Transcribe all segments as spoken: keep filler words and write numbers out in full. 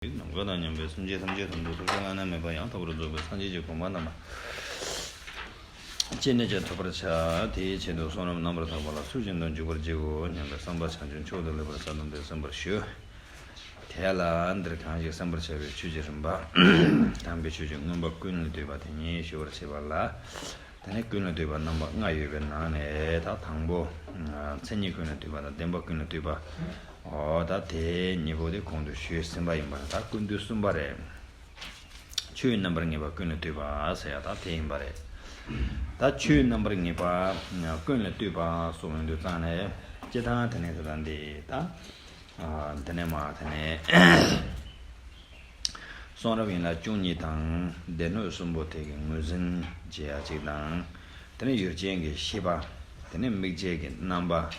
ནམ་མཁའ་དང་མཉམ་པའི་སེམས་ཅན་ཐམས་ཅད་དོན་དུ་ཐོབ་བྱ་བླ་ན་མེད་པ་ཡང་དག་པར་རྫོགས་པའི་སངས་རྒྱས་ཀྱི་གོ་འཕང་རྣམ་པ་ཅི་ནས་ཀྱང་ཐོབ་པར་བྱ། དེའི་ཆེད་དུ་གསུང་རབ་རྣམ་པར་དག་པ་ལ་ཚུལ་བཞིན་དུ་འཇུག་པར་བགྱིའོ་སྙམ་པའི་བསམ་པ་བྱང་ཆུབ་མཆོག་ཏུ་ལེགས་པར་གསལ་སྟོན་པའི་སེམས་པར་ཞུ། དེ་ལ་འདིར་གང་ཞིག་གསན་པར་བྱ་བའི་ཆོས་ཀྱི་རིམ་པ། དམ་པའི་ཆོས་ཀྱི་མངོན་པ་ཀུན་ལས་བཏུས་པ་དེ་ཉིད་ཞུ་བར་བྱེད་པ་ལ། དེ་ནས་ཀུན་ལས་བཏུས་པ་རྣམ་པ་ལྔ་ཡོད་པའི་ནང་ནས་ད་དང་པོ། མཚན་ཉིད་ཀུན་ལས་བཏུས་པ་དང་བདེན་པ་ཀུན་ལས་བཏུས་པ། འོ་ད་དེ་གཉིས་པོ་དེ་གོང་དུ་ཞུས་ཟིན་པ་ཡིན་པ་ད་ཀུན་བཏུས་གསུམ་པ་རེད། ཆོས་རྣམ་པར་ངེས་པ་ཀུན་ལས་བཏུས་པ་ཟེར་ཡ་ད་དེ་ཡིན་པ་རེད། ད་ཆོས་རྣམ་པར་ངེས་པ་ཀུན་ལས་བཏུས་པ་གསུངས་ཡོང་དུས་ཙང་ནས་སྤྱི་བཏང་དེ་ནས་དེ་དང་འདི་ད། དེ་ནས་མ་དེ་ནས་གསུང་རབ་ཡན་ལག་བཅུ་གཉིས་དང་སྡེ་སྣོད་གསུམ་པོ་དེ་གི་ངོས་འཛིན་བྱེད་ཡ་གཅིག་དང་། དེ་ནས་ཡུལ་ཅན་གྱི་ཤེས་པ། དེ་ནས་དམིགས་བྱེད་ཀྱི་རྣམ་པ།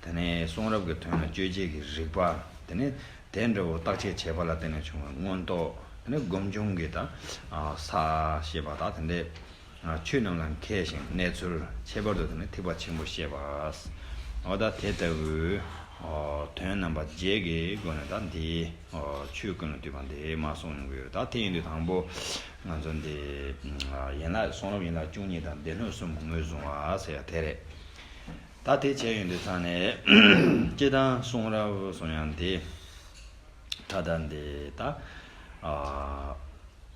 དེ་ནས་གསུང་རབ་ཀྱི་དོན་ལ་དཔྱོད་བྱེད་ཀྱི་རིགས་པ། དེ་ནས་དེ་འདྲ་བོ་བརྟག་དཔྱད་བྱས་པ་ལ་བརྟེན་ནས་བྱུང་བའི་མངོན་རྟོགས། དེ་ནས་སྒོམ་བྱུང་གི་ད་ས་ཤེས་པ་ད་དེ་འདྲས། ཆོས་རྣམས་ལ་མཁས་ཤིང་གནས་ཚུལ་ཁྱད་པར་དུ་དེ་ནི་ཐེག་པ་ཆེན་པོ་བཤད་པ། འོ་ད་དེ་ལྟ་བུའི་དོན་རྣམ་པ་བརྒྱད་ཀྱི་སྒོ་ནས་ད་འདིའི་ཆོས་ཀུན་ལ་བཏུས་པ་འདི་མ་གསུངས་ཡོང་གི་ཡོད། ད་དེ་ཡིན་དུས་དང་པོ་ང་ཚོ་འདི་ཡན་ལག་གསུང་རབ་ཡན་ལག་བཅུ་གཉིས་དང་སྡེ་སྣོད་གསུམ་ངོས་བཟུང་བ་ཟེར་ཡ་དེ་རེད། ད་དེ་བྱས་ཡོང་དུས་ཙང་ནས་སྤྱི་དང་གསུང་རབ་གསུང་ཡ་འདི་ད་ལྟ་འདི་ད།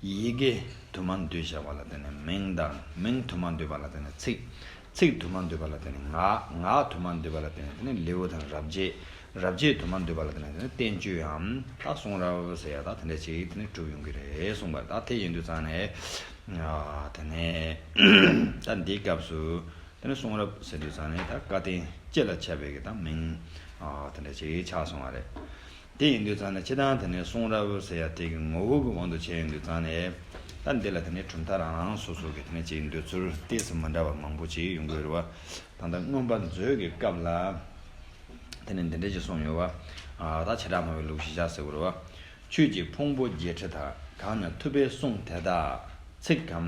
ཡི་གེ་དུ་མ་འདུས་བྱ་བ་ལ་བརྟེན་ནས་མིང་དང་། མིང་དུ་མ་འདུས་པ་ལ་བརྟེན་ནས་ཚིག་ཚིག་དུ་མ་འདུས་པ་ལ་བརྟེན་ནས་ངག་ངག་དུ་མ་འདུས་པ་ལ་བརྟེན་ནས་དེ་ནས་ལེའུ་དང་རབ་བྱེད། རབ་བྱེད་དུ་མ་འདུས་པ་ལ་བརྟེན་ནས་དེ་ནས་བསྟན་བཅོས་འམ་ད་གསུང་རབ་ཟེར་ཡ་ད་དེ་འདྲ་ཅིག་དེ་ནས་གྲུབ་ཡོང་གི་རེད་གསུངས་པ་རེད། ད་དེ་ཡིན་དུས་ཙང་ནས་དེ་ནས་ད་འདིའི་སྐབས་སུ། དེ་ནས་གསུང་རབ་ཟེར་དུས་ཙང་ནས་ད་བཀའ་བསྟན་སྤྱི་ལ་ཁྱབ་པའི་གི་ད་མིང་དེ་འདྲ་ཅིག་ཆགས་སོང་བ་རེད། དེ་ཡིན་དུས་ཙང་ནས་སྤྱི་བཏང་དེ་ནས་གསུང་རབ་ཟེར་ཡ་དེ་གི་ངོ་བོ་གི་དབང་དུ་བྱས་ཡོང་དུས་ཙང་ནས་ད་འདི་ལ་དེ་ནས་གྲུབ་མཐའ་རང་རང་སོ་སོ་གི་དེ་ནས་ཅིག་འདོད་ཚུལ་ཏོག་ཙམ་མི་འདྲ་བ་མང་པོ་ཅིག་ཡོང་གི་རེད་བ། ད་ལྟ་མངོན་པ་མཛོད་ཀྱི་སྐབས་ལ་དེ་ནས་འདི་འདྲ་ཅིག་གསུངས་ཡོད་བ། ད་བྱེ་བྲག་སྨྲ་བའི་ལུགས་གཞི་བཞག་ཟེར་དགོས་རེད་བ། ཆོས་ཀྱི་ཕུང་པོ་བརྒྱད་ཁྲི་དག་གང་ན་ཐུབ་པས་གསུངས་དེ་དག་ཚིག་གམ་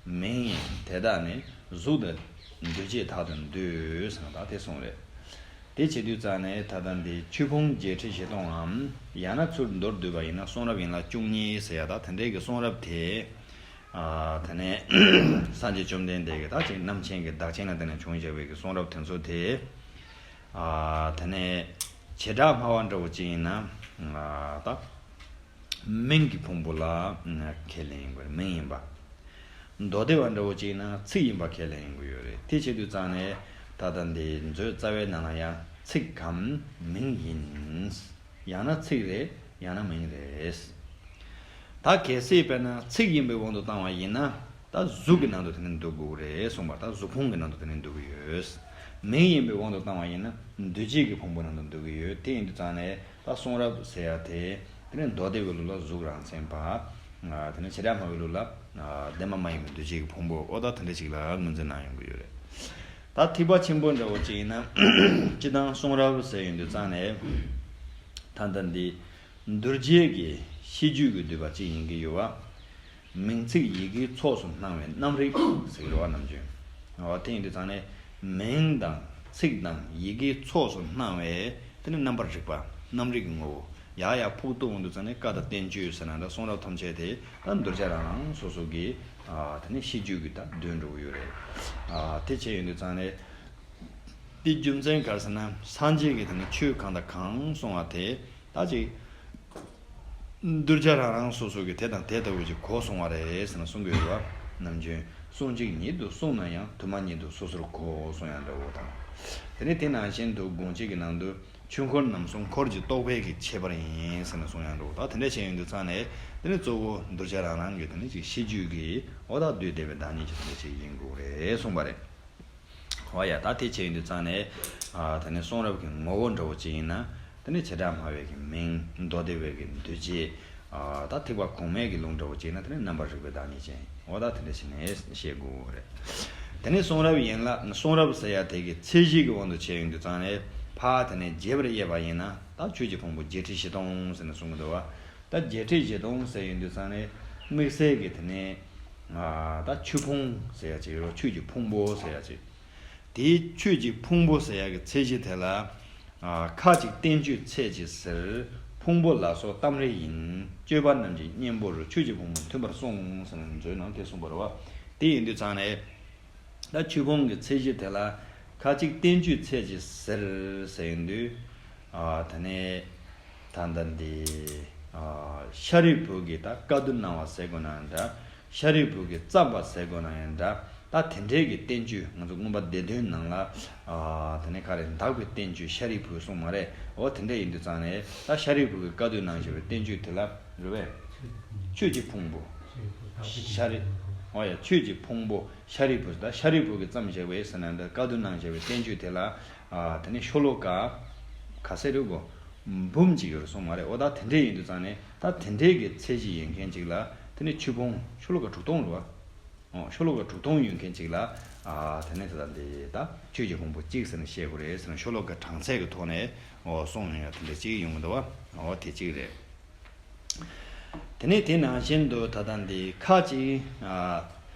མིང་ཡིན་དེ་དག་ནི་གཟུགས་དང་འདུ་བྱེད་དག་ཏུ་འདུས་ཟེར་ན་ད་དེ་གསུངས་རེད། དེ་བྱེད་དུས་ཙང་ནས་ད་ལྟ་འདི་ཆོས་ཕུང་བརྒྱད་ཁྲི་བཞི་སྟོང་ངམ་ཡང་ན་ཚུར་མདོར་བསྡུས་པ་ཡིན་ན་གསུང་རབ་ཡན་ལག་བཅུ་གཉིས་ཟེར་ཡ་ད་དེ་འདྲའི་གི་གསུང་རབ་དེ། ཨ་དེ་ནས་སངས་རྒྱས་བཅོམ་ལྡན་འདས་ཀྱི་ད་ཅིག་རྣམ་མཁྱེན་གྱི་བདག་རྐྱེན་ལ་བརྟེན་ནས་བྱུང་བཞག་པའི་གི་གསུང་རབ་དེ་ཚོ་དེ། ཨ་དེ་ནས་བྱེ་བྲག་སྨྲ་བ་འདྲ་བོ་ཅིག་ཡིན་ན། ཨ་ད། མིང་གི་ཕུང་པོ་ལ་ཁས་ལེན་ཡོང་གི་རེད། མིང་ཡིན་པ། མདོ་སྡེ་བ་འདྲ་བོ་ཅིག་ཡིན་ན་ཚིག་ཡིན་པ་ཁས་ལེན་ཡོང་གི་ཡོད་རེད། དེ་བྱེད་དུས་ཙང་ནས་ད་ལྟ་འདི་མཛོད་རྩ་བའི་ནང་ལ་ཡང་ཚིག་གམ་མིང་ཡིན། ཡང་ན་ཚིག་རེད། ཡང་ན་མིང་རེད། ད་གལ་སྲིད་དཔེར་ན་ཚིག་ཡིན་པའི་དབང་དུ་བཏང་བ་ཡིན་ན། ད་གཟུགས་ཀྱི་ནང་དུ་དེ་ནི་འདུ་དགོས་རེད་གསུངས་པ། ད་གཟུགས་ཕུང་གི་ནང་དུ་དེ་ནི་འདུ་གི་ཡོད། མིང་ཡིན་པའི་དབང་དུ་བཏང་བ་ཡིན་ན་འདུ་བྱེད་ཀྱི་ཕུང་པོ་ནང་དུ་འདུ་གི་ཡོད། དེ་ཡིན་དུས་ཙང་ནས་ད་གསུང་རབ་ཟེར་ཡ་དེ་དེ་ནི་མདོ་སྡེ་བའི་ལུགས་ལ་གཟུགས་རང་མཚན་པ། དེ་ནི་བྱེ་བྲག་སྨྲ་བའི་ལུགས་ལ་བདེན་པ་མ་ཡིན་པའི་འདུ་བྱེད་ཀྱི་ཕུང་པོ། ཨོ་ད་དེ་འདྲ་ཅིག་ལ་ངོས་འཛིན་གནང་ཡོང་གི་ཡོད་རེད། ད་ཐེག་པ་ཆེན་པོ་འདྲ་བོ་ཅིག་ཡིན་ན་སྤྱི་དང་གསུང་རབ་ཟེར་ཡོང་དུས་ཙང་ནས་ད་ལྟ་འདི། འདུལ་བྱེད་ཀྱི་ཤེས་རྒྱུད་ཀྱི་བསྡུས་པ་གཅིག་ཡིན་གྱི་ཡོད་པ། མིང་ཚིག་ཡི་གེའི་ཚོགས་སུ་སྣང་བའི་རྣམ་རིག་ཟེར་གྱི་རེད་བ། ནམ་རྒྱུན། འོ་དེ་ཡིན་དུས་ཙང་ནས་མིང་དང་ཚིག་དང་ཡི་གེའི་ཚོགས་སུ་སྣང་བའི་དེ་ནི་རྣམ་པར་རིག་པ། རྣམ་རིག་གི་ངོ་བོ་ཡར་ཡར་ཕུག་གཏུགས་འོང་དུས་ཙང་ནས་བཀའ་དང་བསྟན་བཅོས་ཟེར་ན་འདྲ་གསུང་རབ་ཐམས་ཅད་དེ་ད་གདུལ་བྱ་རང་རང་སོ་སོ་གི་དེ་ནི་ཤེས་རྒྱུད་ཀྱི་ད་དོན་འགྲོ་གི་ཡོད་རེད། དེ་བྱས་ཡོང་དུས་ཙང་ནས། དེ་རྒྱུ་མཚན་ག་རེ་ཟེར་ན་སངས་རྒྱས་ཀྱིས་དེ་ནི་ཆོས་གང་དང་གང་གསུང་བ་དེ་ད་ཅིག་གདུལ་བྱ་རང་རང་སོ་སོ་གིས་དེ་དང་དེ་ལྟ་བུ་ཅིག་གོ་སོང་བ་རེད་ཟེར་ན་གསུང་གི་ཡོད་པ། ནམ་རྒྱུན་གསུང་གཅིག་ཉིད་དུ་གསུངས་ན་ཡང་དུ་མ་ཉིད་དུ་སོ་སོར་གོ་གསུང་ཡང་འདྲ་བོ་དང་། དེ་ནི་དེ་ནང་བཞིན་དུ་དགོངས་གཅིག་གི་ནང་དུ་ཆོས་འཁོར་རྣམ་གསུམ་འཁོར་གྱི་རྟོག་པའི་གི་ཁྱད་པར་ཡིན་ཟེར་ན་གསུང་ཡང་འདྲ་བོ། ད་དེ་འདྲ་བྱས་ཡོང་དུས་ཙང་ནས་དེ་ནི་གཙོ་བོ་གདུལ་བྱ་རང་རང་གི་དེ་ནི་ཅིག་ཤེས་རྒྱུད་ཀྱི་འོ་ད་བསྡུས་བསྡད་པའི་བདག་ཉིད་ཀྱི་དེ་འདྲ་ཅིག་ཡིན་དགོས་རེད་གསུངས་པ་རེད། འོ་ཡ། ད་དེ་བྱས་ཡོང་དུས་ཙང་ནས། ཨ་དེ་ནས་གསུང་རབ་ཀྱི་ངོ་བོ་འདྲ་བོ་ཅིག་ཡིན་ན། དེ་ནས་བྱེ་བྲག་སྨྲ་བའི་གི་མིང་། མདོ་སྡེ་བའི་གི་འདུལ་བྱེད། ཨ་ད་ཐེག་པ་གོང་མའི་གི་ལུང་འདྲ་བོ་ཅིག་ཡིན་ན་དེ་ནས་རྣམ་པར་རིག་པའི་བདག་ཉིད་ཅན། འོ་ད་དེ་འདྲ་བྱས་ནས་བཤད་དགོས་རེད། དེ་ནས་གསུང་རབ་ཡན་ལག་གསུང་རབ་ཟེར་ཡ་དེ་གི་ཚད་གཞི་གི་དབང་དུ་བྱས་ཡོང་དུས་ཙང་ནས་ཕར་དེ་ནས་རྒྱས་པར་དབྱེ་བ་ཡིན་ན་ད་ཆོས་ཀྱི་ཕུང་པོ་བརྒྱད་ཁྲི་བཞི་སྟོང་ཟེར་ནས་གསུང་གི་འདུག་བ། ད་བརྒྱད་ཁྲི་བཞི་སྟོང་ཟེར་ཡོང་དུས་ཙང་ནས་དམིགས་བསལ་གྱི་དེ་ནས་ད་ཆོས་ཕུང་ཟེར་ཡ་ཅིག་ཡོད་རེད། ཆོས་ཀྱི་ཕུང་པོ་ཟེར་ཡ་ཅིག་དེའི་ཆོས་ཀྱི་ཕུང་པོ་ཟེར་ཡ་གི་ཚད་གཞི་དེ་ལ་ཁ་ཅིག་བསྟན་བཅོས་ཚད་ཅེས་ཟེར། ཕུང་པོ་ལ་སོགས་གཏམ་རེ་ཡིན། སྤྱོད་པ་རྣམས་ཀྱི་གཉེན་པོར་ཆོས་ཀྱི་ཕུང་པོ་མཐུན་པར་གསུངས་ཟེར་ནས་མཛོད་ནང་དེ་གསུངས་པ་རེད་བ། དེ་ཡིན་དུས་ཙང་ནས། ད་ཆོས་ཕུང་གི་ཚད་གཞི་དེ་ལ་ཁ་ཅིག་བསྟན་བཅོས་ཚད་ཀྱི་ཟེར་ཟེར་ཡོང་དུས། ཨ་དེ་ནས་ད་ལྟ་འདི་ཨ་ཤཱ་རིའི་བུ་གིས་ད་བཀའ་བསྡུ་གནང་བ་ཟེར་དགོས་ན་འདྲ། ཤཱ་རིའི་བུ་གིས་བརྩམས་པ་ཟེར་དགོས་ན་ཡང་འདྲ། ད་དེ་འདྲའི་གི་བསྟན་བཅོས་ང་ཚོ་མངོན་པ་སྡེ་བདུན་ནང་ལ་ཨ་དེ་ནས་ག་རེ་དག་པའི་བསྟན་བཅོས་ཤཱ་རིའི་བུ་གསུངས་མ་རེད། འོ་དེ་འདྲ་ཡིན་དུས་ཙང་ནས་ད་ཤཱ་རིའི་བུ་གིས་བཀའ་བསྡུ་གནང་བཞག་པའི་བསྟན་བཅོས་དེ་ལ་རེད་བས། ཆོས་ཀྱི་ཕུང་པོ། ཤཱ་རི། འོ་ཡ། ཆོས་ཀྱི་ཕུང་པོ་ཤཱ་རིའི་བུ། ད་ཤཱ་རིའི་བུ་གིས་བརྩམས་བཞག་པའི་ཟེར་ན་འདི་བཀའ་བསྡུ་གནང་བཞག་པའི་བསྟན་བཅོས་དེ་ལ་ཨ་དེ་ནས་ཤོ་ལོ་ཀ་ག་ཚད་རེད་གོ། འབུམ་གཅིག་ཡོད་རེད་གསུངས་མ་རེད། འོ་ད་དེ་འདྲས་ཡིན་དུས་ཙང་ནས་ད་དེ་འདྲས་ཀྱི་ཚད་གཞི་ཡིན་མཁན་ཅིག་ལ་དེ་ནས་ཆོས་ཕུང་ཤོ་ལོ་ཀ་དྲུག་སྟོང་རེད་བ། འོ་ཤོ་ལོ་ཀ་དྲུག་སྟོང་ཡོད་མཁན་ཅིག་ལ་ཨ་དེ་ནས་ད་ལྟ་འདི་ད་ཆོས་ཀྱི་ཕུང་པོ་གཅིག་ཟེར་ནས་བཤད་དགོས་རེད་ཟེར་ན་ཤོ་ལོ་ཀ་གྲངས་ཚད་ཀྱི་ཐོག་ནས་འོ་གསུངས་ཡོང་ཡ་དེ་འདྲ་གཅིག་ཡོང་གི་འདུག་བ། འོ་དེ་གཅིག་རེད། དེ་ནས་དེ་ནང་བཞིན་དུ་ད་ལྟ་འདི་ཁ་ཅིག་ཨ་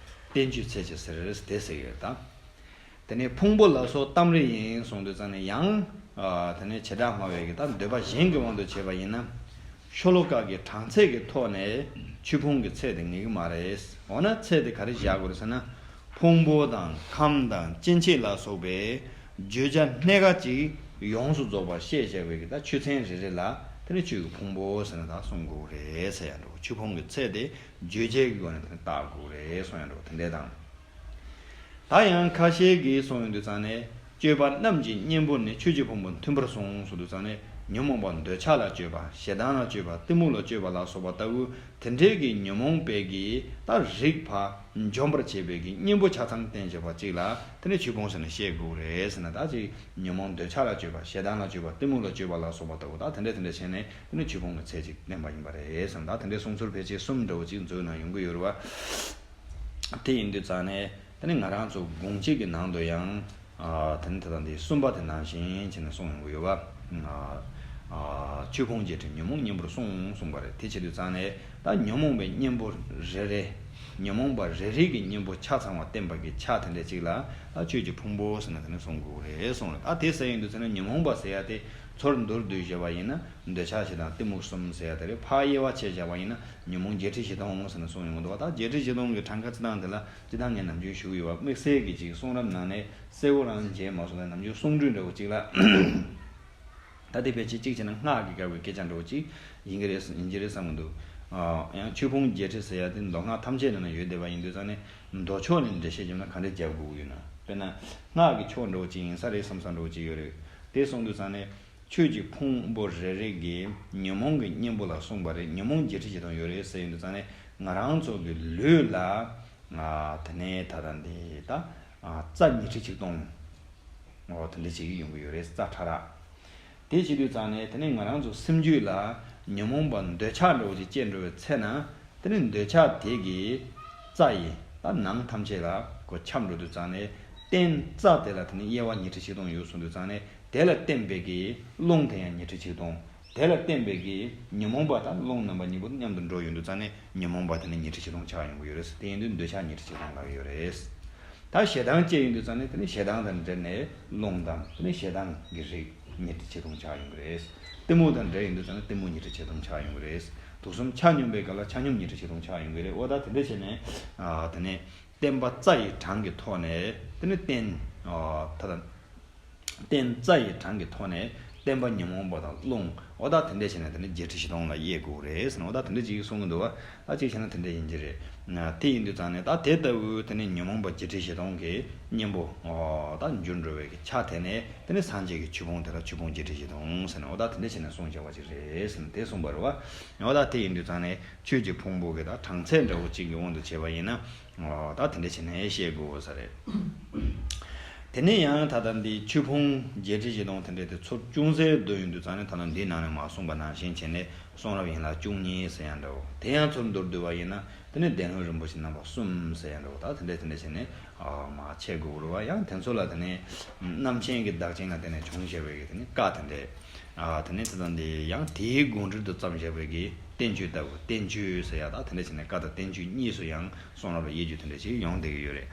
བསྟན་བཅོས་ཚད་ཀྱི་ཟེར་དེ་ཟེར་གི་རེད་ད། དེ་ནས་ཕུང་པོ་ལ་སོགས་གཏམ་རེ་ཡིན་གསུངས་དུས་ཙང་ནས་ཡང་ཨ་དེ་ནས་བྱེ་བྲག་སྨྲ་བའི་གི་ད་འདོད་པ་གཞན་གྱི་དབང་དུ་བྱས་པ་ཡིན་ན། ཤོ་ལོ་ཀ་གི་གྲངས་ཚད་ཀྱི་ཐོག་ནས་ཆོས་ཕུང་གི་ཚད་དེ་ངེས་ཀྱི་མ་རེད། འོ་ན་ཚད་དེ་ག་རེ་བཞག་དགོས་རེད་ཟེར་ན། ཕུང་པོ་དང་ཁམས་དང་སྐྱེ་མཆེད་ལ་སོགས་པའི་བརྗོད་བྱ་སྣ་ཁ་ཅིག་ཡོངས་སུ་རྫོགས་པར་བཤད་བཞག་པའི་གི་ད་ཆོས་ཚན་རེ་རེ་ལ་དེ་ནི་ཆོས་ཀྱི་ཕུང་པོ་ཟེར་ནས་ད་གསུང་དགོས་རེད་ཟེར་ཡ་འགྲོ། ཆོས་ཕུང་གི་ཚད་དེ་བརྗོད་བྱའི་གི་སྒོ་ནས་དེ་ནི་བརྟག་དགོས་རེད་གསུང་ཡ་འགྲོ། དེ་འདྲས་དང་། ད་ཡང་ཁ་ཤས་ཀྱིས་གསུངས་ཡོང་དུས་ཙང་ནས་སྤྱོད་པ་རྣམས་ཀྱི་གཉེན་པོར་ནི་ཆོས་ཀྱི་ཕུང་པོ་མཐུན་པར་གསུངས་གསུངས་དུས་ཙང་ནས་ཉོན་མོངས་པ་འདོད་ཆགས་ལ་སྤྱོད་པ་ཞེ་སྡང་ལ་སྤྱོད་པ་གཏི་མུག་ལ་སྤྱོད་པ་ལ་སོགས་པ་ལྟ་བུ་དེ་འདྲའི་གི་ཉོན་མོངས་པའི་གི་ད་རིགས་ཕར་འཇོམས་པར་བྱེད་པའི་གི་གཉེན་པོ་ཆ་ཚང་བསྟན་བྱས་པ་གཅིག་ལ་དེ་ནས་ཆོས་ཕུང་ཟེར་ནས་བཤད་དགོས་རེད་ཟེར་ན། ད་ཅིག་ཉོན་མོངས་འདོད་ཆགས་ལ་སྤྱོད་པ་ཞེ་སྡང་ལ་སྤྱོད་པ་གཏི་མུག་ལ་སྤྱོད་པ་ལ་སོགས་པ་ལྟ་བུ་ད་དེ་འདྲ་དེ་འདྲ་བྱས་ནས་དེ་ནས་ཆོས་ཕུང་གི་ཚད་ཅིག་བསྟན་པ་ཡིན་པ་རེད་ཟེར་ན། ད་དེ་འདྲའི་གསུང་ཚུལ་ཕལ་ཆེར་གསུམ་འདྲ་བོ་ཅིག་མཛོད་ནང་ཡོང་གི་ཡོད་རེད་བ། དེ་ཡིན་དུས་ཙང་ནས་དེ་ནི་ང་རང་ཚོ་དགོངས་གཅིག་གི་ནང་དུ་ཡང་ཨ་དེ་ནི་དེ་དང་དེའི་གསུམ་པ་དེ་ནང་བཞིན་བྱས་ནས་གསུངས་ཡོང་གི་ཡོད་པ། ཨ་ཨ་ཆོས་ཕུང་བརྒྱད་ཁྲི་ཉོན་མོངས་གཉེན་པོར་གསུངས་གསུངས་པ་རེད། དེ་བྱེད་དུས་ཙང་ནས་ད་ཉོན་མོངས་པའི་གཉེན་པོ་རེ་རེ། ཉོན་མོངས་པ་རེ་རེ་གི་གཉེན་པོ་ཆ་ཚང་བ་བསྟན་པ་གི་ཆ་དེ་འདྲ་ཅིག་ལ་ད་ཆོས་ཀྱི་ཕུང་པོ་ཟེར་ནས་དེ་ནི་གསུང་དགོས་རེད་གསུངས་རེད། ད་དེ་ཟེར་ཡོང་དུས་ཙང་ནས་ཉོན་མོངས་པ་ཟེར་ཡ་དེ་ཚུར་མདོར་བསྡུས་བྱས་པ་ཡིན་ན་འདོད་ཆགས་ཞེ་སྡང་གཏི་མུག་གསུམ་ཟེར་ཡ་དེ་རེད། ཕར་དབྱེ་བ་ཕྱེ་བྱས་པ་ཡིན་ན། ཉོན་མོངས་བརྒྱད་ཁྲི་བཞི་སྟོང་ཟེར་ནས་གསུངས་ཡོང་གི་འདུག་བ། ད་བརྒྱད་ཁྲི་བཞི་སྟོང་གི་གྲངས་ཀ་སྤྱི་བཏང་དེ་ལ་སྤྱི་བཏང་ངས་ནམ་རྒྱུན་ཞུ་གི་ཡོད་བ། དམིགས་བསལ་གྱི་ཅིག་གསུང་རབ་ནང་ནས་གསལ་བོ་རང་མཇལ་མ་སོང་ན་ནམ་རྒྱུན་གསུང་སྒྲོས་འདྲ་བོ་ཅིག་ལ། ད་དེ་ཕལ་ཆེར་གཅིག་བྱས་ན་སྔགས་ཀྱི་དགག་པའི་སྐད་ཆ་འདྲ་བོ་ཅིག་ཡིན་གྱི་རེད་ཡིན་གྱི་རེད་བསམ་གྱི་འདུག། ཡང་ཆོས་ཕུང་བརྒྱད་ཁྲི་ཟེར་ཡ་དེ་མདོ་སྔགས་ཐམས་ཅད་ནང་ན་ཡོད་བསྡད་པ་ཡིན་དུས་ཙང་ནས་མདོ་ཕྱོགས་ནས་འགྲེལ་བཤད་བརྒྱབ་ན་ག་འདྲས་རྒྱབ་དགོས་ཀྱི་ཡོད་ན། དཔེར་ན་སྔགས་ཀྱི་ཕྱོགས་འདྲ་བོ་ཅིག་ཡིན་ས་རེད་བསམ་ས་འདྲ་བོ་ཅིག་ཡོད་རེད། དེ་གསུངས་དུས་ཙང་ནས། ཆོས་ཀྱི་ཕུང་པོ་རེ་རེ་གིས་ཉོན་མོངས་ཀྱི་གཉེན་པོ་ལ་གསུངས་པ་རེད། ཉོན་མོངས་བརྒྱད་ཁྲི་བཞི་སྟོང་ཡོད་རེད་ཟེར་ཡོང་དུས་ཙང་ནས་ང་རང་ཚོ་གི་ལུས་ལ་ཨ་དེ་ནས་ད་ལྟ་འདི་ད་ཨ་རྩ་ཉི་ཁྲི་ཆིག་སྟོང་འོ་དེ་འདྲ་ཅིག་ཡོང་གི་ཡོད་རེད། རྩ་ཕྲ་རགས། དེ་བྱེད་དུས་ཙང་ནས་དེ་ནས་ང་རང་ཚོ་སེམས་རྒྱུད་ལ་ཉོན་མོངས་པ་འདོད་ཆགས་འདྲ་བོ་ཅིག་སྐྱེ་འགྲོ་བའི་ཚེ་ན། དེ་ནི་འདོད་ཆགས་དེ་གི་རྩ་ཡི་ད་ནང་ཐམས་ཅད་ལ་གོ་ཁྱབ་འགྲོ་དུས་ཙང་ནས་རྟེན་རྩ་དེ་ལ་དེ་ནི་དབྱེ་བ་ཉི་ཁྲི་ཆིག་སྟོང་ཡོད་གསུངས་དུས་ཙང་ནས་དེ་ལ་བརྟེན་པའི་གི་རླུང་དེ་ཡང་ཉི་ཁྲི་ཆིག་སྟོང་། དེ་ལ་བརྟེན་པའི་གི་ཉོན་མོངས་པ་དང་རླུང་རྣམ་པ་གཉིས་པོ་མཉམ་དུ་འགྲོ་ཡོང་དུས་ཙང་ནས་ཉོན་མོངས་པ་དེ་ནི་ཉི་ཁྲི་ཆིག་སྟོང་ཆགས་ཡོང་གི་ཡོད་རེད། དེ་ཡིན་དུས་འདོད་ཆགས་ཉི་ཁྲི་ཆིག་སྟོང་ལྷག་ཡོད་རེད། ད་ཞེ་སྡང་སྐྱེ་ཡོང་དུས་ཙང་ནས་དེ་ནི་ཞེ་སྡང་དང་འབྲེལ་ནས་རླུང་དང་དེ་ནི་ཞེ་སྡང་གི་རིགས། ཉི་ཁྲི་ཆིག་སྟོང་ཆགས་ཡོང་གི་རེད། གཏི་མུག་དང་འདྲེས་ཡོང་དུས་ཙང་ནས་གཏི་མུག་ཉི་ཁྲི་ཆིག་སྟོང་ཆགས་ཡོང་གི་རེད། དུག་གསུམ་ཆ་སྙོམས་པའི་སྐབས་ལ་ཆ་སྙོམས་ཉི་ཁྲི་ཆིག་སྟོང་ཆགས་ཡོང་གི་རེད། འོ་ད་དེ་འདྲ་བྱས་ནས་ཨ་དེ་ནས་བརྟེན་པ་རྩ་ཡི་གྲངས་ཀྱི་ཐོག་ནས་དེ་ནས་རྟེན་ཨ་ད་ལྟ་བརྟེན་རྩ་ཡི་གྲངས་ཀྱི་ཐོག་ནས་བརྟེན་པ་ཉོན་མོངས་པ་དང་རླུང་། འོ་ད་དེ་འདྲ་བྱས་ནས་དེ་ནས་བརྒྱད་ཁྲི་བཞི་སྟོང་ལ་དབྱེ་དགོས་རེད་ཟེར་ན། འོ་ད་དེ་འདྲ་ཅིག་གསུང་གི་འདུག་བ། ད་གཅིག་བྱས་ན་དེ་འདྲ་ཡིན་གྱི་རེད། དེ་ཡིན་དུས་ཙང་ནས་ད་དེ་ལྟ་བུའི་དེ་ནས་ཉོན་མོངས་པ་བརྒྱད་ཁྲི་བཞི་སྟོང་གི་གཉེན་པོ་ད་འཇུ་འགྲོ་བའི་གི་ཆ་དེ་ནས་དེ་ནས་སངས་རྒྱས་ཀྱི་ཆོས་ཕུང་དེ་ལ་ཆོས་ཕུང་བརྒྱད་ཁྲི་བཞི་སྟོང་ཟེར་ནས། འོ་ད་དེ་འདྲ་བྱས་ནས་གསུངས་བྱ་བ་ཅིག་རེད་ཟེར་ནས་དེ་གསུངས་པ་རེད་བ། འོ་ད་དེ་ཡིན་དུས་ཙང་ནས་ཆོས་ཀྱི་ཕུང་པོ་གི་ད་གྲངས་ཚད་འདྲ་བོ་གཅིག་གི་དབང་དུ་བྱས་པ་ཡིན་ན། ད་དེ་འདྲ་བྱས་ནས་བཤད་དགོས་ས་རེད། དེ་ནས་ཡང་ད་ལྟ་འདི་ཆོས་ཕུང་བརྒྱད་ཁྲི་བཞི་སྟོང་དེ་འདྲ་དེ་ཚུར་ཅུང་ཟད་བསྡུ་ཡོང་དུས་ཙང་ནས་ད་ལྟ་འདིའི་ནང་ནས་མ་གསུངས་པ་ནང་བཞིན་བྱས་ནས་གསུང་རབ་ཡན་ལག་བཅུ་གཉིས་ཟེར་ཡང་འདྲ་བོ། དེ་ཡང་ཚུར་མདོར་བསྡུས་པ་ཡིན་ན་དེ་ནས་བདེན་བློ་རིན་པོ་ཆེ་རྣམ་པ་གསུམ་ཟེར་ཡང་འདྲ་བོ། ད་དེ་འདྲ་དེ་འདྲ་བྱས་ནས་མ་བྱེད་དགོས་རེད་བ། ཡང་དེ་ཚོ་ལ་དེ་ནས་རྣམ་མཁྱེན་གྱི་བདག་རྐྱེན་ལ་བརྟེན་ནས་བྱུང་བཞག་པའི་གི་དེ་ནས་བཀའ་དེ་འདྲ། ཨ་དེ་ནས་དེ་དང་དེ་ཡང་དེའི་དགོངས་འགྲེལ་དུ་བརྩམས་བཞག་པའི་གི་བསྟན་བཅོས་ལྟ་བུ་བསྟན་བཅོས་ཟེར་ཡ། ད་དེ་འདྲ་བྱས་ནས་བཀའ་དང་བསྟན་བཅོས་གཉིས་སུ་ཡང་གསུང་རབ་ལ་དབྱེ་བཅུ་དེ་འདྲ་ཞིག་ཡོང་བསྡད་ཀྱི་ཡོད་རེད།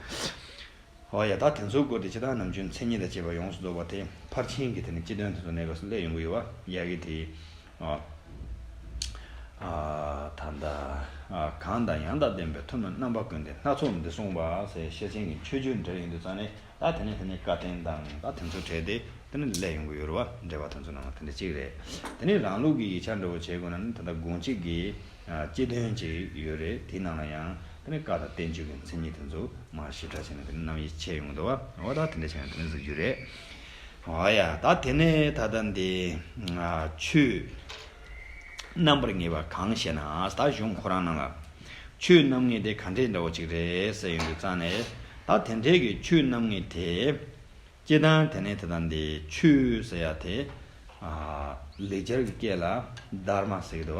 ཨོ་ཡ། ད་དེ་ཚོའི་སྐོར་དེ་ཇི་ལྟར་ནམ་རྒྱུན་མཚན་ཉིད་དང་བཅས་པ་ཡོངས་སུ་རྫོགས་པ་དེ་ཕར་ཕྱིན་གྱི་དེ་ནས་སྤྱི་དོན་དེ་ཚོ་གནས་སྐབས་སུ་སླེབས་ཡོང་གི་ཡོད་པ་ཡ་གི་དེ། ཨ་ ཨ། ད་ལྟ་ཨ་གང་དང་ཡང་དང་ལྡན་པའི་ཐུན་མོང་རྣམ་པ་ཀུན་ལྡན་སྣ་ཚོགས་འདི་གསུངས་པ་ཟེར་ཤེར་ཕྱིན་གྱི་མཆོད་བརྗོད་འབྲེལ་ཡོད་དུས་ཙང་ནས། ད་དེ་ནས་དེ་ནས་བཀའ་བསྟན་དང་ད་དེ་ཚོ་བྲལ་ཏེ་དེ་ནས་སླེབས་ཡོང་གི་ཡོད་རེད་བ། འགྲེལ་པ་དེ་ཚོ་ནང་ལ་དེ་འདྲ་གཅིག་རེད། དེ་ནས་རང་ལུགས་ཀྱི་ཡིག་ཆ་འདྲ་བོ་བྱེད་དགོས་ན་ནི། ད་ལྟ་དགོངས་གཅིག་གི་ཨ་སྤྱི་དོན་ཅིག་ཡོད་རེད། དེའི་ནང་ལ་ཡང་དེ་ནས་བཀའ་དང་བསྟན་བཅོས་ཀྱི་མཚན་ཉིད་དེ་ཚོ་མར་ཞིབ་ཕྲ་བྱས་ནས་དེ་ནས་རྣམ་དབྱེ་ཕྱེ་ཡོང་གི་འདུག་བ། འོ་ད་དེ་འདྲ་བྱས་ནས་དེ་ནས་གཟིགས་རྒྱུ་རེད། འོ་ཡ། ད་དེ་ནས་ད་ལྟ་འདི་ཨ་ཆོས་རྣམ་པར་ངེས་པ་གང་ཞེ་ན། ད་གཞུང་ཁོ་རང་ནང་ལ་ཆོས་རྣམ་ངེས་དེ་ག་འདྲའི་འདྲ་བོ་ཅིག་རེད་ཟེར་ཡོང་དུས་ཙང་ནས། ད་དེ་འདྲའི་གི་ཆོས་རྣམ་ངེས་དེ་སྤྱིར་བཏང་དེ་ནས་དེ་དང་དེ་ཆོས་ཟེར་ཡ་དེ་ཨ་ལེགས་སྦྱར་གྱི་སྐད་ལ་དྷརྨ་ཟེར་གྱི་འདུག་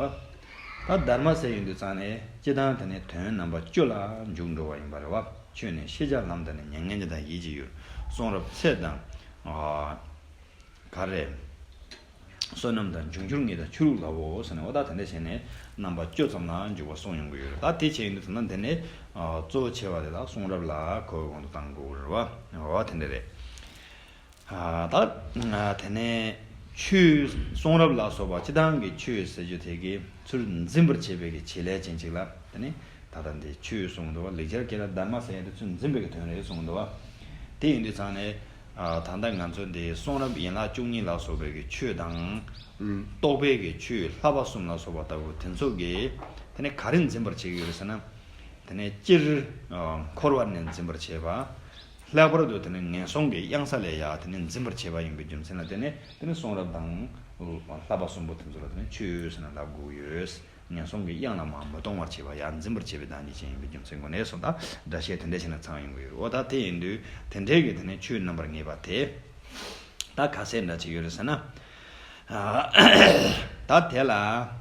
བ། ད་དྷརྨ་ཟེར་ཡོང་དུས་ཙང་ནས་སྤྱིར་བཏང་དེ་ནས་དོན་རྣམ་པ་བཅུ་ལ་འཇུག་འགྲོ་བ་ཡིན་པ་རེད་བ། ཆོས་ནི་ཤེས་བྱ་ལམ་དང་ནི། མྱ་ངན་འདས་དང་ཡིད་ཀྱི་ཡུལ། གསུང་རབ་ཚད་དང་ཨ་ག་རེ། བསོད་ནམས་དང་འབྱུང་འགྱུར་ངེས་དང་ཆོས་ལུགས་ལའོ་ཟེར་ནས། འོ་ད་དེ་འདྲ་བྱས་ནས་རྣམ་པ་བཅུ་ཙམ་ལ་འཇུག་པ་གསུངས་ཡོང་གི་ཡོད་རེད། ད་དེ་བྱས་ཡོང་དུས་ད་ལྟ་འདི་ནས་ཨ་གཙོ་ཆེ་བ་དེ་ལ་གསུང་རབ་ལ་གོ་བའི་དབང་དུ་བཏང་དགོས་རེད་བ། འོ་དེ་འདྲ་རེད། ཨ་ད་ཨ་དེ་ནས་ཆོས་གསུང་རབ་ལ་སོགས་པ་སྤྱིར་བཏང་གི་ཆོས་ཟེར་རྒྱུ་དེ་གི་ཚུར་འཛིན་པར་བྱེད་པའི་གི་བྱེད་ལས་ཅན་ཅིག་ལ་དེ་ནི་ད་ལྟ་འདི་ཆོས་གསུངས་འདུག་བ། ལེགས་སྦྱར་སྐད་ལ་དྷརྨ་ཟེར་ཡ་དེ་ཚུར་འཛིན་པའི་གི་དོན་རེད་གསུངས་འདུག་བ། དེ་ཡིན་དུས་ཙང་ནས་ཨ་ད་ལྟ་ང་ཚོ་འདི་གསུང་རབ་ཡན་ལག་བཅུ་གཉིས་ལ་སོགས་པའི་གི་ཆོས་དང་། རྟོགས་པའི་གི་ཆོས་བསླབ་པ་གསུམ་ལ་སོགས་པ་ལྟ་བུ་དེ་ཚོ་གི་དེ་ནི་ག་རེ་འཛིན་པར་བྱེད་ཀྱི་ཡོད་རེད་ཟེར་ན། དེ་ནས་སྤྱིར་ཨ་འཁོར་བ་ནས་འཛིན་པར་བྱེད་པ། ལྷག་པར་དུ་དེ་ནས་ངན་སོང་གི་གཡང་ས་ལས་ཡར་དེ་ནས་འཛིན་པར་བྱེད་པ་ཡིན་པའི་རྒྱུ་མཚན་ལ་བརྟེན་ནས། དེ་ནས་གསུང་རབ་དང་བསླབ་པ་གསུམ་པོ་དེ་ཚོ་ལ་དེ་ནས་ཆོས་ཟེར་ནས་ལབ་དགོས་ཡོད། ངན་སོང་གི་གཡང་ལ་མར་མི་གཏོང་བར་བྱེད་པ། ཡར་འཛིན་པར་བྱེད་པའི་བདག་ཉིད་ཅན་ཡིན་པའི་རྒྱུ་མཚན་སྒོ་ནས་སོ། ད་སྒྲ་བཤད་དེ་འདྲ་བྱས་ནས་ཚང་ཡོང་གི་ཡོད། འོ་ད་དེ་ཡིན་དུས་དེ་འདྲའི་གི་དེ་ནས་ཆོས་རྣམ་པར་ངེས་པ་དེ། ད་ག་ཚད་འདྲ་ཅིག་ཡོད་རེད་ཟེར་ན། ཨ་ད་དེ་ལ་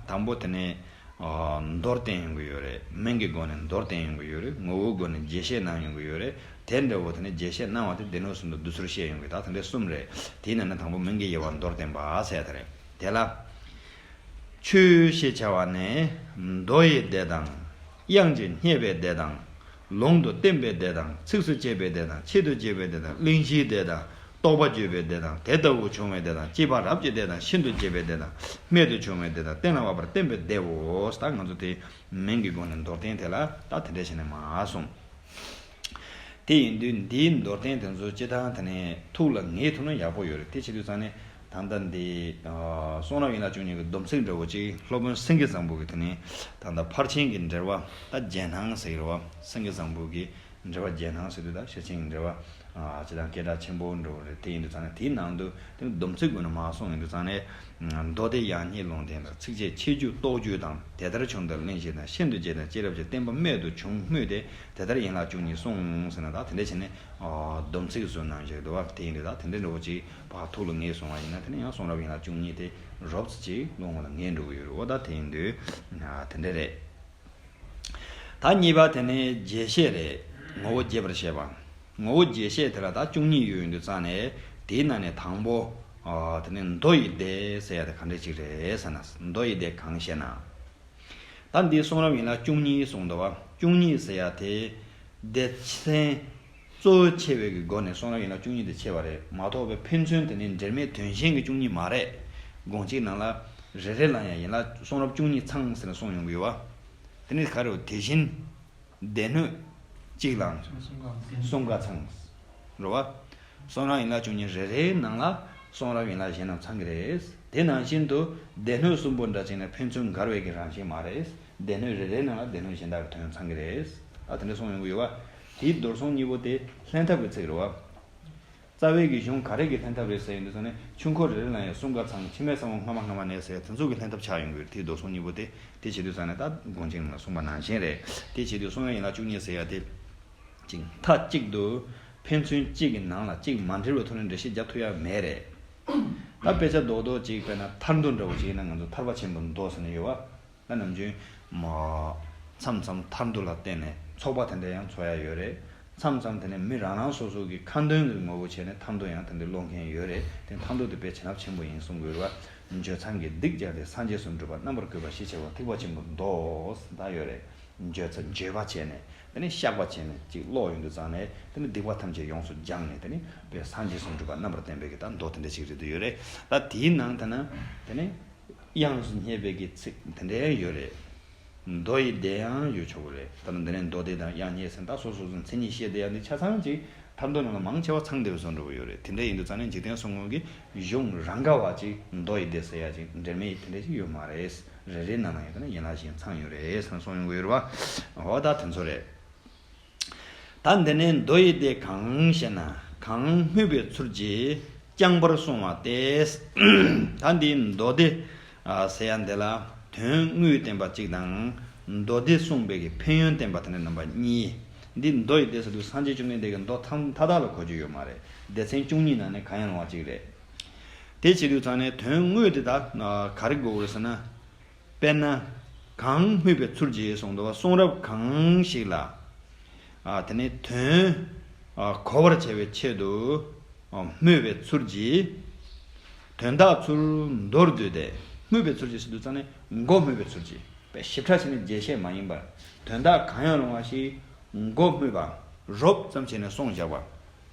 དང་པོ་དེ་ནས་ཨ་མདོར་བསྟན་ཡོང་གི་ཡོད་རེད། མིང་གི་སྒོ་ནས་མདོར་བསྟན་ཡོང་གི་ཡོད་རེད། ངོ་བོའི་སྒོ་ནས་རྒྱས་བཤད་གནང་ཡོང་གི་ཡོད་རེད། དེ་འདྲ་བོ་དེ་ནས་རྒྱས་བཤད་གནང་བ་དེ་སྡེ་སྣོད་གསུམ་དུ་བསྡུ་ཚུལ་བཤད་ཡོང་གི། ད་དེ་འདྲ་གསུམ་རེད། དེའི་ནང་ནས་དང་པོ་མིང་གི་དབྱེ་བ་མདོར་བསྟན་པ་ཟེར་ཡ་དེ་རེད། དེ་ལ། ཆོས་ཞེས་བྱ་བ་ནི་མདོ་ཡི་སྡེ་དང་། དབྱངས་ཀྱིས་བསྙད་པའི་སྡེ་དང་། ལུང་དུ་བསྟན་པའི་སྡེ་དང་། ཚིགས་སུ་བཅད་པའི་སྡེ་དང་། ཆེད་དུ་བཅད་པའི་སྡེ་དང་། གླེང་གཞིའི་སྡེ་དང་། རྟོགས་པ་བརྗོད་པའི་སྡེ་དང་། དེ་ལྟ་བུ་བྱུང་བའི་སྡེ་དང་། སྐྱེས་པ་རབ་ཀྱི་སྡེ་དང་། ཤིན་ཏུ་རྒྱས་པའི་སྡེ་དང་། རྨད་དུ་བྱུང་བའི་སྡེ་དང་། གཏན་ལ་དབབ་པར་བསྟན་པའི་སྡེའོ། ད་ང་ཚོ་དེ་མིང་གི་སྒོ་ནས་མདོར་བསྟན་དེ་ལ་ད་དེ་འདྲ་བྱས་ནས་མར་གསུངས། དེ་ཡིན་དུས་འདིའི་མདོར་བསྟན་དེ་ཚོ་སྤྱིར་བཏང་དེ་ནས་ཐུགས་ལ་ངེས་ཐུབ་ན་ཡག་པོ་ཡོད་རེད། དེ་བྱེད་དུས་ཙང་ནས་ད་ལྟ་འདི་ཨ་གསུང་རབ་ཡན་ལག་བཅུ་གཉིས་ཀྱི་སྡོམ་ཚིག་འདྲ་བོ་ཅིག་སློབ་དཔོན་སེང་གེ་བཟང་པོ་གིས་དེ་ནས་ད་ལྟ་ཕར་ཕྱིན་གྱི་འགྲེལ་པ། ད་རྒྱན་སྣང་ཟེར་གྱི་རེད་བ། སེང་གེ་བཟང་པོ་གིས་འགྲེལ་པ་རྒྱན་སྣང་ཟེར་དུས། ད་ཕྱིར་ཕྱིན་གྱི་འགྲེལ་པ་ཨ་སྤྱིར་བཏང་སྐད་གྲགས་ཆེན་པོ་འདྲ་བོ་རེད། དེ་ཡིན་དུས་ཙང་ནས་དེའི་ནང་དུ་དེ་ནས་སྡོམ་ཚིག་ཀུན་ནས་མར་གསུངས་ཡོང་དུས་ཙང་ནས། མདོ་སྡེ་དབྱངས་སྙན་ལུང་བསྟན་དང་། ཚིགས་བཅད་ཆེ་བརྗོད་རྟོགས་བརྗོད་དང་། དེ་ལྟར་བྱུང་དང་གླེང་གཞི་དང་། ཤིན་ཏུ་རྒྱས་དང་སྐྱེས་རབ་ཀྱི། བསྟན་པ་རྨད་དུ་བྱུང་སྨོས་ཏེ། དེ་ལྟར་ཡན་ལག་བཅུ་གཉིས་གསུངས་ཟེར་ན། ད་དེ་འདྲ་བྱས་ནས་ཨ་སྡོམ་ཚིག་བཟོས་གནང་བཞག་འདུག་བ། དེ་ཡིན་དུས་ད་དེ་འདྲ་འདྲ་བོ་ཅིག་ཕར་ཐུགས་ལ་ངེས་སོང་བ་ཡིན་ན། དེ་ནས་ཡང་གསུང་རབ་ཡན་ལག་བཅུ་གཉིས་དེ་རོབ་ཙམ་ཅིག་བློ་ངོ་ལ་ངེས་འགྲོ་གི་ཡོད་རེད། འོ་ད་དེ་ཡིན་དུས་ཨ་དེ་འདྲ་རེད། ད་གཉིས་པ་དེ་ནས་རྒྱས་བཤད་རེད། ངོ་བོ་རྒྱས་པར་བཤད་པ། ངོ་བོ་རྒྱས་བཤད་དེ་ལ་ད་བཅུ་གཉིས་ཡོད་ཡོད་དུས་ཙང་ནས། དེའི་ནང་ནས་དང་པོ་ཨ་དེ་ནས་མདོ་ཡི་སྡེ་ཟེར་ཡ་དེ་ག་འདྲ་ཅིག་རེད་ཟེར་ན། མདོ་ཡི་སྡེ་གང་ཞེ་ན། ད་འདིའི་གསུང་རབ་ཡན་ལག་བཅུ་གཉིས་གསུངས་འདུག་བ། བཅུ་གཉིས་ཟེར་ཡ་དེ་སྡེ་ཚན་གཙོ་བོ་ཕྱེ་བའི་གི་སྒོ་ནས་གསུང་རབ་ཡན་ལག་བཅུ་གཉིས་དེ་ཕྱེ་བ་རེད་མ་གཏོགས་པའི་ཕན་ཚུན་དེ་ནི་འབྲེལ་མེད་དོན་གཞན་གྱི་བཅུ་གཉིས་མ་རེད། དགོངས་གཅིག་ནང་ལ་རེ་རེ་ལ་ཡང་ཡན་ལག་གསུང་རབ་བཅུ་གཉིས་ཚང་ཟེར་ནས་གསུངས་ཡོང་གི་ཡོད་བ། དེ་ནི་ག་རེ་བ། དེ་བཞིན་སྡེ་སྣོད་གཅིག་ལའང་གསུམ་ཀ་ཚང་རེད་བ། གསུང་རབ་ཡན་ལག་བཅུ་གཉིས་རེ་རེའི་ནང་ལ་གསུང་རབ་ཡན་ལག་གཞན་རྣམས་ཚང་གི་རེད། དེ་ནང་བཞིན་དུ་སྡེ་སྣོད་གསུམ་པོ་འདྲ་བྱས་ནས་ཕན་ཚུན་འགལ་བའི་གི་རང་བཞིན་མ་རེད། སྡེ་སྣོད་རེ་རེའི་ནང་ལ་སྡེ་སྣོད་གཞན་དག་གི་དོན་ཚང་གི་རེད། ད་དེ་འདྲ་གསུངས་ཡོང་གི་ཡོད་བ། དེའི་མདོར་གསུངས་གཉིས་པོ་དེ་ལྷན་ཐབས་ཀྱི་ཚིག་རེད་བ། རྩ་བའི་གི་གཞུང་ག་རེ་གི་ལྷན་ཐབས་རེད་ཟེར་ཡོང་དུས་ཙང་ནས། ཆོས་འཁོར་རེ་རེ་ལ་ཡང་གསུམ་ཀ་ཚང་། ཕྱི་མའི་ས་བོན་སྔ་མ་སྔ་མ་ནས་ཟེར་དེ་ཚོ་གི་ལྷན་ཐབས་ཆགས་ཡོང་གི་ཡོད། དེའི་མདོར་གསུངས་གཉིས་པོ་དེ། དེ་བྱེད་དུས་ཙང་ནས་ད་དགོངས་གཅིག་ནང་ལ་གསུངས་པ་ནང་བཞིན་རེད། དེ་བྱེད་དུས་གསུང་རབ་ཡན་ལག་བཅུ་གཉིས་ཟེར་ཡ་དེ་ཅིག་མཐའ་གཅིག་ཏུ་ཕན་ཚུན་གཅིག་གི་ནང་ལ་གཅིག་མ་འབྲེལ་བའི་ཐོག་ནས་འགྲེལ་བཤད་རྒྱབ་ཐུབ་ཡ་མེད་རེད། ད་དཔེ་ཆ་རྡོག་རྡོག་ཅིག་དཔེར་ན་ཐར་འདོད་འདྲ་བོ་ཅིག་ཡིན་ན། ང་ཚོ་ཐར་པ་ཆེན་པོའི་མདོ་ཟེར་ནས་ཡོད་བ། ད་ནམ་རྒྱུན་མ་མཚམས་མཚམས་ཐར་འདོད་ལ་བརྟེན་ནས་ཚོགས་པ་དེ་འདྲ་ཡང་འཚོགས་ཡ་ཡོད་རེད། མཚམས་མཚམས་དེ་ནས་མི་རང་རང་སོ་སོ་གི་ཁ་འདོན་གྱི་ངོ་བོ་བྱས་ནས་ཐར་འདོད་ཡང་དེ་འདྲ་སློང་མཁན་ཡོད་རེད། དེ་ཐར་འདོད་དེ་དཔེ་བྱིན་རླབས་ཆེན་པོ་ཡིན་གསུང་དགོས་རེད་བ། བརྗོད་བྱ་གི་སྡིག་སྦྱངས་ཏེ། སངས་རྒྱས་སུ་འགྲུབ་པ། རྣམ་པར་བཀོད་པ་ཞེས་བྱ་བ། ཐེག་པ་ཆེན་པོའི་མདོ་ཟེར་ད་ཡོད་རེད། བརྗོད་བྱ་བརྗོད་པ་བྱས་ནས་དེ་ནས་བཤགས་པ་བྱས་ནས་ཅིག་ཀློག་ཡོང་དུས་ཙང་ནས། དེ་ནས་སྡིག་པ་ཐམས་ཅད་ཡོངས་སུ་སྦྱངས་ནས། དེ་ནས་དཔེ་སངས་རྒྱས་སུ་འགྲུབ་པ་རྣམ་པར་བསྟན་པའི་གི་ད་མདོ་དེ་འདྲ་ཞིག་རེད་དུ་ཡོད་རེད། ད་དེའི་ནང་དེ་ན་དེ་ནས་ དབྱངས་སུ་བསྙད་པའི་གི་ཚིག་དེ་འདྲའི་ཡོད་རེད། མདོ་ཡི་སྡེ་ཡང་ཡོད་ཆོག་གི་རེད། ད་ནི་འདི་ནས་མདོ་སྡེ་དང་དབྱངས་བསྙད་ཟེར་ད་སོ་སོ་སོ་མཚན་ཉིད་བཤད་བསྡད་ཡ་འདི་ཆ་ཚང་ཅིག་ཐར་འདོན་ནང་ལ་མང་ཆེ་བ་ཚང་བསྡད་པའི་བཟོ་འདྲ་བོ་ཡོད་རེད། དེ་འདྲ་ཡིན་དུས་ཙང་ནས་འཇིག་རྟེན་གསུམ་མགོན་གྱི་གཞུང་རང་ག་བ་ཅིག་མདོ་ཡི་སྡེ་ཟེར་ཡ་ཅིག་འབྲེལ་མེད་དེ་འདྲ་ཅིག་ཡོད་མ་རེད། རེ་རེ་ནང་ལ་ཡང་ད་ནི་ཡན་ལག་བཞིན་ཚང་ཡོད་རེད་ཟེར་ནས་གསུངས་ཡོང་གི་ཡོད་རེད་བ། འོ་ད་དེ་ཚོ་རེད། ད་འདི་ནས་མདོ་ཡི་སྡེ་གང་ཞེ་ན། གང་སྨོས་པའི་ཚུལ་གྱིས་རྐྱང་པར་གསུངས་པ་སྟེ། ད་འདིའི་མདོ་སྡེ་ཟེར་ཡ་འདི་ལ་དོན་དངོས་བསྟན་པ་གཅིག་དང་། མདོ་སྡེ་གསུངས་པའི་གི་ཕན་ཡོན་བསྟན་པ་དེ་འདྲ་རྣམ་པ་གཉིས། འདི་མདོ་ཡི་སྡེ་ཟེར་དུས་སངས་རྒྱས་བཅོམ་ལྡན་འདས་ཀྱི་མདོ་ཐམ་མཐའ་དག་ལ་གོ་རྒྱུ་ཡོད་མ་རེད། སྡེ་ཚན་བཅུ་གཉིས་ནང་ནས་གང་ཡང་རུང་བ་གཅིག་རེད། དེ་བྱེད་དུས་ཙང་ནས་དོན་དངོས་དེ་དག་ག་རེ་དགོས་རེད་ཟེར་ན། དཔེར་ན། གང་སྨོས་པའི་ཚུལ་གྱིས་གསུངས་འདུག་བ། གསུང་རབ་གང་ཞིག་ལ། ཨ་དེ་ནི་དོན། ཨ་གོ་བར་བྱ་བའི་ཆེད་དུ། ཨ་སྨོས་པའི་ཚུལ་གྱིས། དོན་དག་ཚུར་མདོར་བསྡུས་ཏེ། སྨོས་པའི་ཚུལ་གྱིས་ཟེར་དུས་ཙང་ནས་མགོ་སྨོས་པའི་ཚུལ་གྱིས། དཔེ་ཞིབ་ཕྲ་བྱས་ནས་རྒྱས་བཤད་མ་ཡིན་པར། དོན་དག་གང་ཡང་རུང་བ་ཞིག་མགོ་སྨོས་པ། རོབ་ཙམ་བྱས་ནས་གསུངས་བཞག་པ།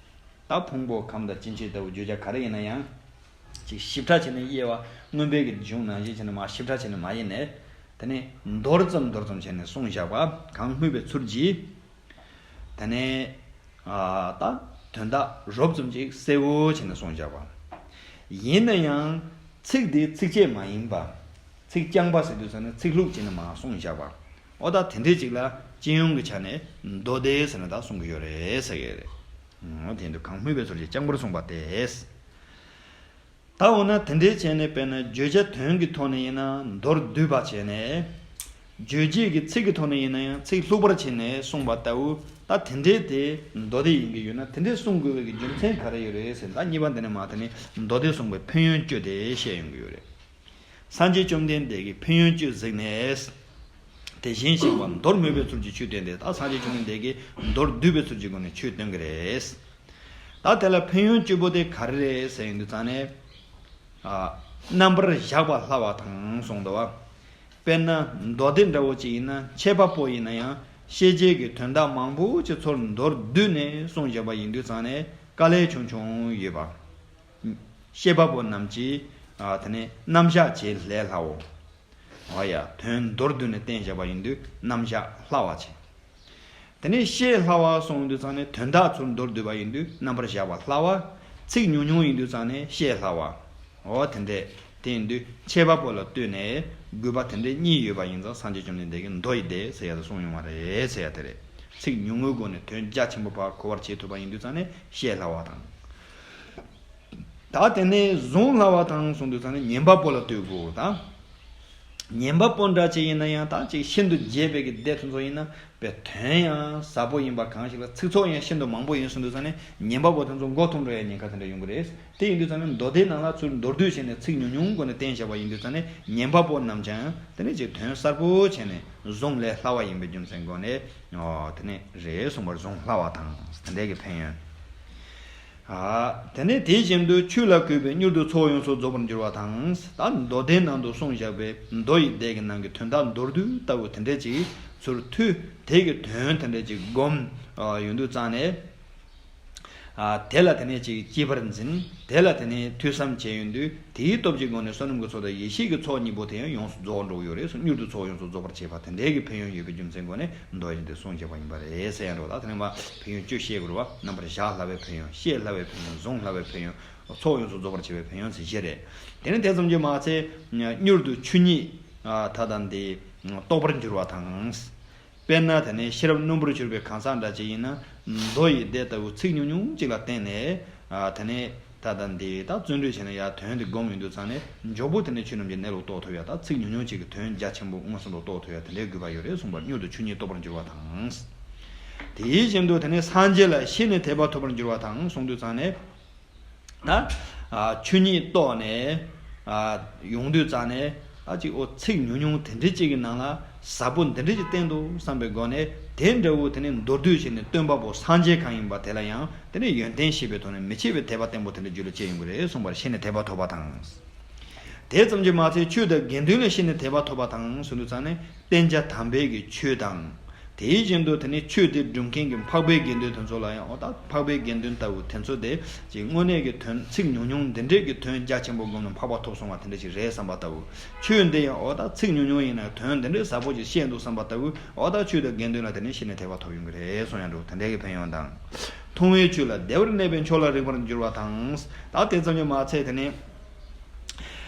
ད་ཕུང་པོ་ཁམས་དང་སྐྱེ་མཆེད་ལྟ་བུ་བརྗོད་བྱ་ག་རེ་ཡིན་ན་ཡང་། ཅིག་ཞིབ་ཕྲ་བྱས་ནས་དབྱེ་བ་མངོན་པའི་གི་གཞུང་ནང་བཞིན་བྱས་ནས་མ་ཞིབ་ཕྲ་བྱས་ནས་མ་དབྱེ་ནས། དེ་ནས་མདོར་ཙམ་མདོར་ཙམ་བྱས་ནས་གསུངས་བཞག་པ་གང་སྨོས་པའི་ཚུལ་གྱིས། དེ་ནས་ཨ་ད་དོན་དག་རོབ་ཙམ་ཅིག་གསལ་བོ་བྱས་ནས་གསུངས་བཞག་པ། ཡིན་ན་ཡང་ཚིག་འདི་ཚིགས་བཅད་མ་ཡིན་པ། ཚིག་རྐྱང་པ་ཟེར་དུས་ཙམ་ནས་ཚིག་ལྷུག་བྱས་ནས་མ་གསུངས་བཞག་པ། འོ་ད་དེ་འདྲའི་ཅིག་ལ་སྤྱི་ཡོངས་ཀྱི་ཆ་ནས་མདོ་སྡེ་ཟེར་ནས་ད་གསུང་གི་ཡོད་རེད་ཟེར་གི་རེད། འོ་དེ་འདུག་གང་སྨོས་པའི་ཚུལ་གྱིས་རྐྱང་པར་གསུངས་པ་སྟེ། ད་འོ་ན་དེ་འདྲའི་བྱས་ནས་དཔེར་ན་བརྗོད་བྱ་དོན་གྱི་ཐོག་ནས་ཡིན་ན་མདོར་བསྡུས་པ་བྱས་ནས། རྗོད་བྱེད་ཀྱི་ཚིག་གི་ཐོག་ནས་ཡིན་ན་ཡང་ཚིག་ལྷུག་པར་བྱས་ནས་གསུངས་པ་ལྟ་བུ། ད་དེ་འདྲའི་དེ་མདོ་སྡེ་ཡིན་གྱི་ཡོད་ན་དེ་འདྲའི་གསུང་དགོས་པའི་གི་རྒྱུ་མཚན་ག་རེ་ཡོད་རེད་ཟེར་ན། ད་གཉིས་པ་འདི་ནས་མ་དེ་ནི་མདོ་སྡེ་གསུངས་པའི་ཕན་ཡོན་བཅུ་དེ་བཤད་ཡོང་གི་ཡོད་རེད། སངས་རྒྱས་བཅོམ་ལྡན་འདས་ཀྱིས་ཕན་ཡོན་བཅུ་གཟིགས་ནས། དེ་བཞིན་གཤེགས་པ་མདོར་སྨོས་པའི་ཚུལ་གྱིས་ཆོས་སྟོན་ཏེ། ད་སངས་རྒྱས་བཅོམ་ལྡན་འདས་ཀྱིས་མདོར་བསྡུས་པའི་ཚུལ་གྱི་སྒོ་ནས་ཆོས་སྟོན་གྱི་རེད། ད་དེ་ལ་ཕན་ཡོན་བཅུ་པོ་དེ་ག་རེ་རེད་ཟེར་ཡོང་དུས་ཙང་ནས། ཨ་རྣམ་པར་གཞག་པ་སླ་བ་དང་གསུངས་འདུག་བ། དཔེར་ན་མདོ་སྡེ་འདྲ་བོ་ཅིག་ཡིན་ན་འཆད་པ་པོ་ཡིན་ན་ཡང་ཤེས་བྱའི་གི་དོན་དག་མང་པོ་ཅིག་ཚུར་མདོར་བསྡུས་ནས་གསུངས་བཞག་པ་ཡིན་དུས་ཙང་ནས་དཀའ་ལས་ཆུང་ཆུང་ཡོད་པ། བཤད་པ་པོ་རྣམས་ཀྱིས་ཨ་དེ་ནས་རྣམ་གཞག་བྱེད་ལས་སླའོ། འོ་ཡ། དོན་མདོར་བསྡུས་ནས་བསྟན་བཞག་པ་ཡིན་དུས་རྣམ་གཞག་སླ་བ་བྱེད། དེ་ནས་བཤད་སླ་བ་གསུངས་དུས་ཙང་ནས་དོན་དག་ཚུར་མདོར་བསྡུས་པ་ཡིན་དུས་རྣམ་པར་གཞག་པ་སླ་བ། ཚིག་ཉུང་ཉུང་ཡིན་དུས་ཙང་ནས་བཤད་སླ་བ། འོ་དེ་འདྲས། དེ་ཡིན་དུས་འཆད་པ་པོ་ལ་ལྟོས་ནས་དགོས་པ་དེ་འདྲས་གཉིས་ཡོད་པ་ཡིན་ཙང་སངས་རྒྱས་བཅོམ་ལྡན་འདས་ཀྱིས་མདོ་ཡི་སྡེ་ཟེར་ཡ་དེ་གསུངས་ཡོང་བ་རེད་ཟེར་ཡ་དེ་རེད། ཚིག་ཉུང་ངུའི་སྒོ་ནས་དོན་རྒྱ་ཆེན་པོ་ཕར་གོ་བར་བྱེད་ཐུབ་པ་ཡིན་དུས་ཙང་ནས་བཤད་སླ་བ་དང་། ད་དེ་ནས་གཟུང་སླ་བ་དང་གསུངས་དུས་ཙང་ནས་ཉན་པ་པོ་ལ་ལྟོས་དགོས་ད། ཉན་པ་པོ་འདྲ་ཅིག་ཡིན་ན་ཡང་ད་ཅིག་ཤིན་ཏུ་རྒྱས་པའི་གི་སྡེ་དེ་ཚོ་ཡིན་ན་པའི་དོན་ཡང་ཟབ་པོ་ཡིན་པ་གང་ཞིག་ལ་ཚིག་ཚོགས་ཡང་ཤིན་ཏུ་མང་པོ་ཡིན་གསུངས་དུས་ཙང་ནས་ཉན་པ་པོ་དེ་ཚོ་མགོ་འཐོམས་འགྲོ་ཡ་ཉེན་ཁ་དེ་འདྲ་ཡོང་གི་རེད། དེ་ཡིན་དུས་ཙང་ནས་མདོ་སྡེ་ནང་ལ་ཚུར་མདོར་བསྡུས་བྱས་ནས་ཚིག་ཉུང་ཉུང་སྒོ་ནས་བསྟན་བཞག་པ་ཡིན་དུས་ཙང་ནས་ཉན་པ་པོ་རྣམས་ཀྱང་དེ་ནས་ཅིག་དོན་གསལ་པོ་བྱས་ནས་གཟུང་ལས་སླ་བ་ཡིན་པའི་རྒྱུ་མཚན་སྒོ་ནས་དེ་ནས་རེད་གསུངས་པར་གཟུང་སླ་བ་དང་དེ་འདྲའི་གི་ཕན་ཡོན། ཨ། དེ་ནས་དེ་བཞིན་དུ་ཆོས་ལ་གུས་པས་མྱུར་དུ་ཚོགས་ཡོངས་སུ་རྫོགས་པར་འགྱུར་བ་དང་། ད་མདོ་སྡེ་ནང་དུ་གསུངས་བཞག་པའི་མདོ་ཡི་སྡེ་གི་ནང་གི་དོན་དག་མདོར་བསྡུས་ལྟ་བུ་དེ་འདྲས་ཅིག་ཚུར་ཐོས་དེ་གི་དོན་དེ་འདྲས་ཅིག་སྒོམ་ཡོང་དུས་ཙང་ནས། ཨ། དེ་ལ་དེ་ནས་ཅིག་གཅེས་པར་འཛིན། དེ་ལ་དེ་ནས་ཐོས་བསམ་བྱས་ཡོང་དུས་དེའི་སྟོབས་ཀྱི་སྒོ་ནས་བསོད་ནམས་ཀྱི་ཚོགས་དང་ཡེ་ཤེས་ཀྱི་ཚོགས་གཉིས་པོ་དེ་ཡང་ཡོངས་སུ་རྫོགས་འགྲོ་གི་ཡོད་རེད། མྱུར་དུ་ཚོགས་ཡོངས་སུ་རྫོགས་པར་བྱེད་པ་དེ་འདྲའི་གི་ཕན་ཡོན་ཡོད་པའི་རྒྱུ་མཚན་སྒོ་ནས་མདོ་ཡི་སྡེ་གསུངས་བཞག་པ་ཡིན་པ་རེད་ཟེར་ཡ་འགྲོ། ད་དེ་ནས་མ་ཕན་ཡོན་བཅུ་བཤད་དགོས་རེད་བ། རྣམ་པར་གཞག་སླ་བའི་ཕན་ཡོན། བཤད་སླ་བའི་ཕན་ཡོན། གཟུང་སླ་བའི་ཕན་ཡོན། ཚོགས་ཡོངས་སུ་རྫོགས་པར་བྱེད་པའི་ཕན་ཡོན་ཟེར་བཞི་རེད། དེ་ནས་དེ་ཙམ་གྱིས་མ་ཚད་མྱུར་དུ་ཆོས་ཉིད་ཐ་དད་འདི་རྟོགས་པར་འགྱུར་བ་དང་། དཔེར་ན་དེ་ནས་ཤེས་རབ་རྣོན་པོར་གྱུར་པའི་གང་ཟག་འདྲ་ཅིག་ཡིན་ན་མདོ་ཡི་སྡེ་ལྟ་བུ་ཚིག་ཉུང་ཉུང་ཅིག་ལ་བརྟེན་ནས་དེ་ནས། ད་ལྟ་འདི་ད་བརྩོན་འགྲུས་བྱས་ན་ཡང་དོན་དེ་སྒོམ་ཡོང་དུས་ཙང་ནས་མགྱོགས་པོ་དེ་ནས་ཆོས་རྣམས་ཀྱི་གནས་ལུགས་རྟོགས་ཐུབ་ཡ། ད་ཚིག་ཉུང་ཉུང་ཅིག་གིས་དོན་རྒྱ་ཆེན་པོ་མངོན་སུམ་དུ་རྟོགས་ཐུབ་ཡ་དེ་འདྲའི་དགོས་པ་ཡོད་རེད་གསུངས་པར་མྱུར་དུ་ཆོས་ཉིད་རྟོགས་པར་འགྱུར་བ་དང་། དེ་བཞིན་དུ་དེ་ནས་སངས་རྒྱས་ལ་ཤེས་ནས་དད་པ་ཐོབ་པར་འགྱུར་བ་དང་གསུངས་དུས་ཙང་ནས། ད་ཆོས་ཉིད་རྟོགས་ནས་ཡོང་དུས་ཙང་ནས། ཨ་ཅིག་ཨོ་ཚིག་ཉུང་ཉུང་དེ་འདྲ་ཅིག་གི་ནང་ལ་ཟབ་པོ་འདི་འདྲ་ཅིག་བསྟན་འདུག་བསམ་པའི་སྒོ་ནས་དེ་འདྲ་བོ་དེ་ནས་མདོར་བསྡུས་བྱས་ནས་སྟོན་པ་པོ་སངས་རྒྱས་གང་ཡིན་པ་དེ་ལ་ཡང་དེ་ནས་ཡོན་ཏན་ཤེས་པའི་ཐོག་ནས་མི་ཕྱེད་པའི་དད་པ་བརྟན་པོ་དེ་འདྲ་རྒྱུད་ལ་སྐྱེ་ཡོང་གི་རེད་གསུངས་པར་ཤེས་ནས་དད་པ་ཐོབ་པ་དང་། དེ་ཙམ་གྱིས་མ་ཚད་ཆོས་དང་དགེ་འདུན་ལ་ཤེས་ནས་དད་པ་ཐོབ་པ་དང་གསུངས་དུས་ཙང་ནས་བསྟན་བྱ་དམ་པའི་གི་ཆོས་དང་ དེ་བཞིན་དུ་དེ་ནི་ཆོས་དེ་སྒྲུབ་མཁན་གྱི་འཕགས་པའི་དགེ་འདུན་དེ་ཚོ་ལ་ཡང་འོ་ད་འཕགས་པའི་དགེ་འདུན་ལྟ་བུ་དེ་ཚོ་དེ་ཅིག་དངོས་གནས་ཀྱི་དོན་ཚིག་ཉུང་ཉུང་འདི་འདྲས་ཀྱི་དོན་རྒྱ་ཆེན་པོ་བསྒོམས་ནས་འཕགས་པ་ཐོབ་སོང་བ་དེ་འདྲ་ཞིག་རེད་བསམ་པ་ལྟ་བུ། ཆོས་འདི་ཡང་འོ་ད་ཚིག་ཉུང་ཉུང་ཡིན་ན་དོན་འདི་འདྲས་ཟབ་པོ་ཞིག་བཤད་འདུག་བསམ་པ་ལྟ་བུ། འོ་ད་ཆོས་དང་དགེ་འདུན་ལ་དེ་ནི་ཤིན་ཏུ་ཐེག་པ་ཐོབ་ཡོང་གི་རེད་གསུང་ཡང་འགྲོ། དེ་འདྲས་ཀྱི་ཕན་ཡོན་དང་། མཐོང་བའི་ཆོས་ལ་བདེ་བར་གནས་པའི་མཆོག་ལ་རིག་པར་འགྱུར་བ་དང་། ད་དེ་ཙམ་གྱིས་མ་ཚད་དེ་ནི།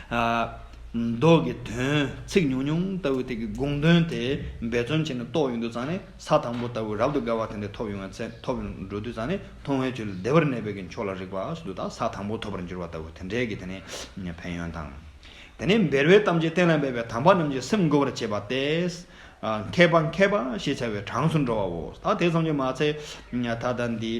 ཨ། མདོ་གི་དོན་ཚིག་ཉུང་ཉུང་ལྟ་བུ་དེ་གི་དགོངས་དོན་དེ་འབད་བརྩོན་བྱས་ནས་རྟོགས་ཡོང་དུས་ཙང་ནས་ས་དང་པོ་ལྟ་བུ་རབ་ཏུ་དགའ་བ་དེ་འདྲ་ཐོབ་ཡོང་བའི་ཚེ་ཐོབ་ཡོང་འགྲོ་དུས་ཙང་ནས་མཐོང་བའི་ཆོས་ལ་བདེ་བར་གནས་པའི་གི་མཆོག་ལ་རིག་པ་ཟེར་དུས་ད་ས་དང་པོ་ཐོབ་པར་འགྱུར་བ་ལྟ་བུ་དེ་འདྲའི་གི་དེ་ནས་ཕན་ཡོན་དང་། དེ་ནས་འབེལ་བའི་གཏམ་གྱིས་གཏན་ལ་འབེབས་པའི་དམ་པ་རྣམས་ཀྱི་སེམས་མགུ་བར་བྱེད་པ་སྟེ། ཨ། མཁས་པ་མཁས་པ་ཞེས་བྱ་བའི་གྲངས་སུ་འགྲོ་བའོ། ད་དེ་ཙམ་གྱིས་མ་ཚད་ད་ལྟ་འདི།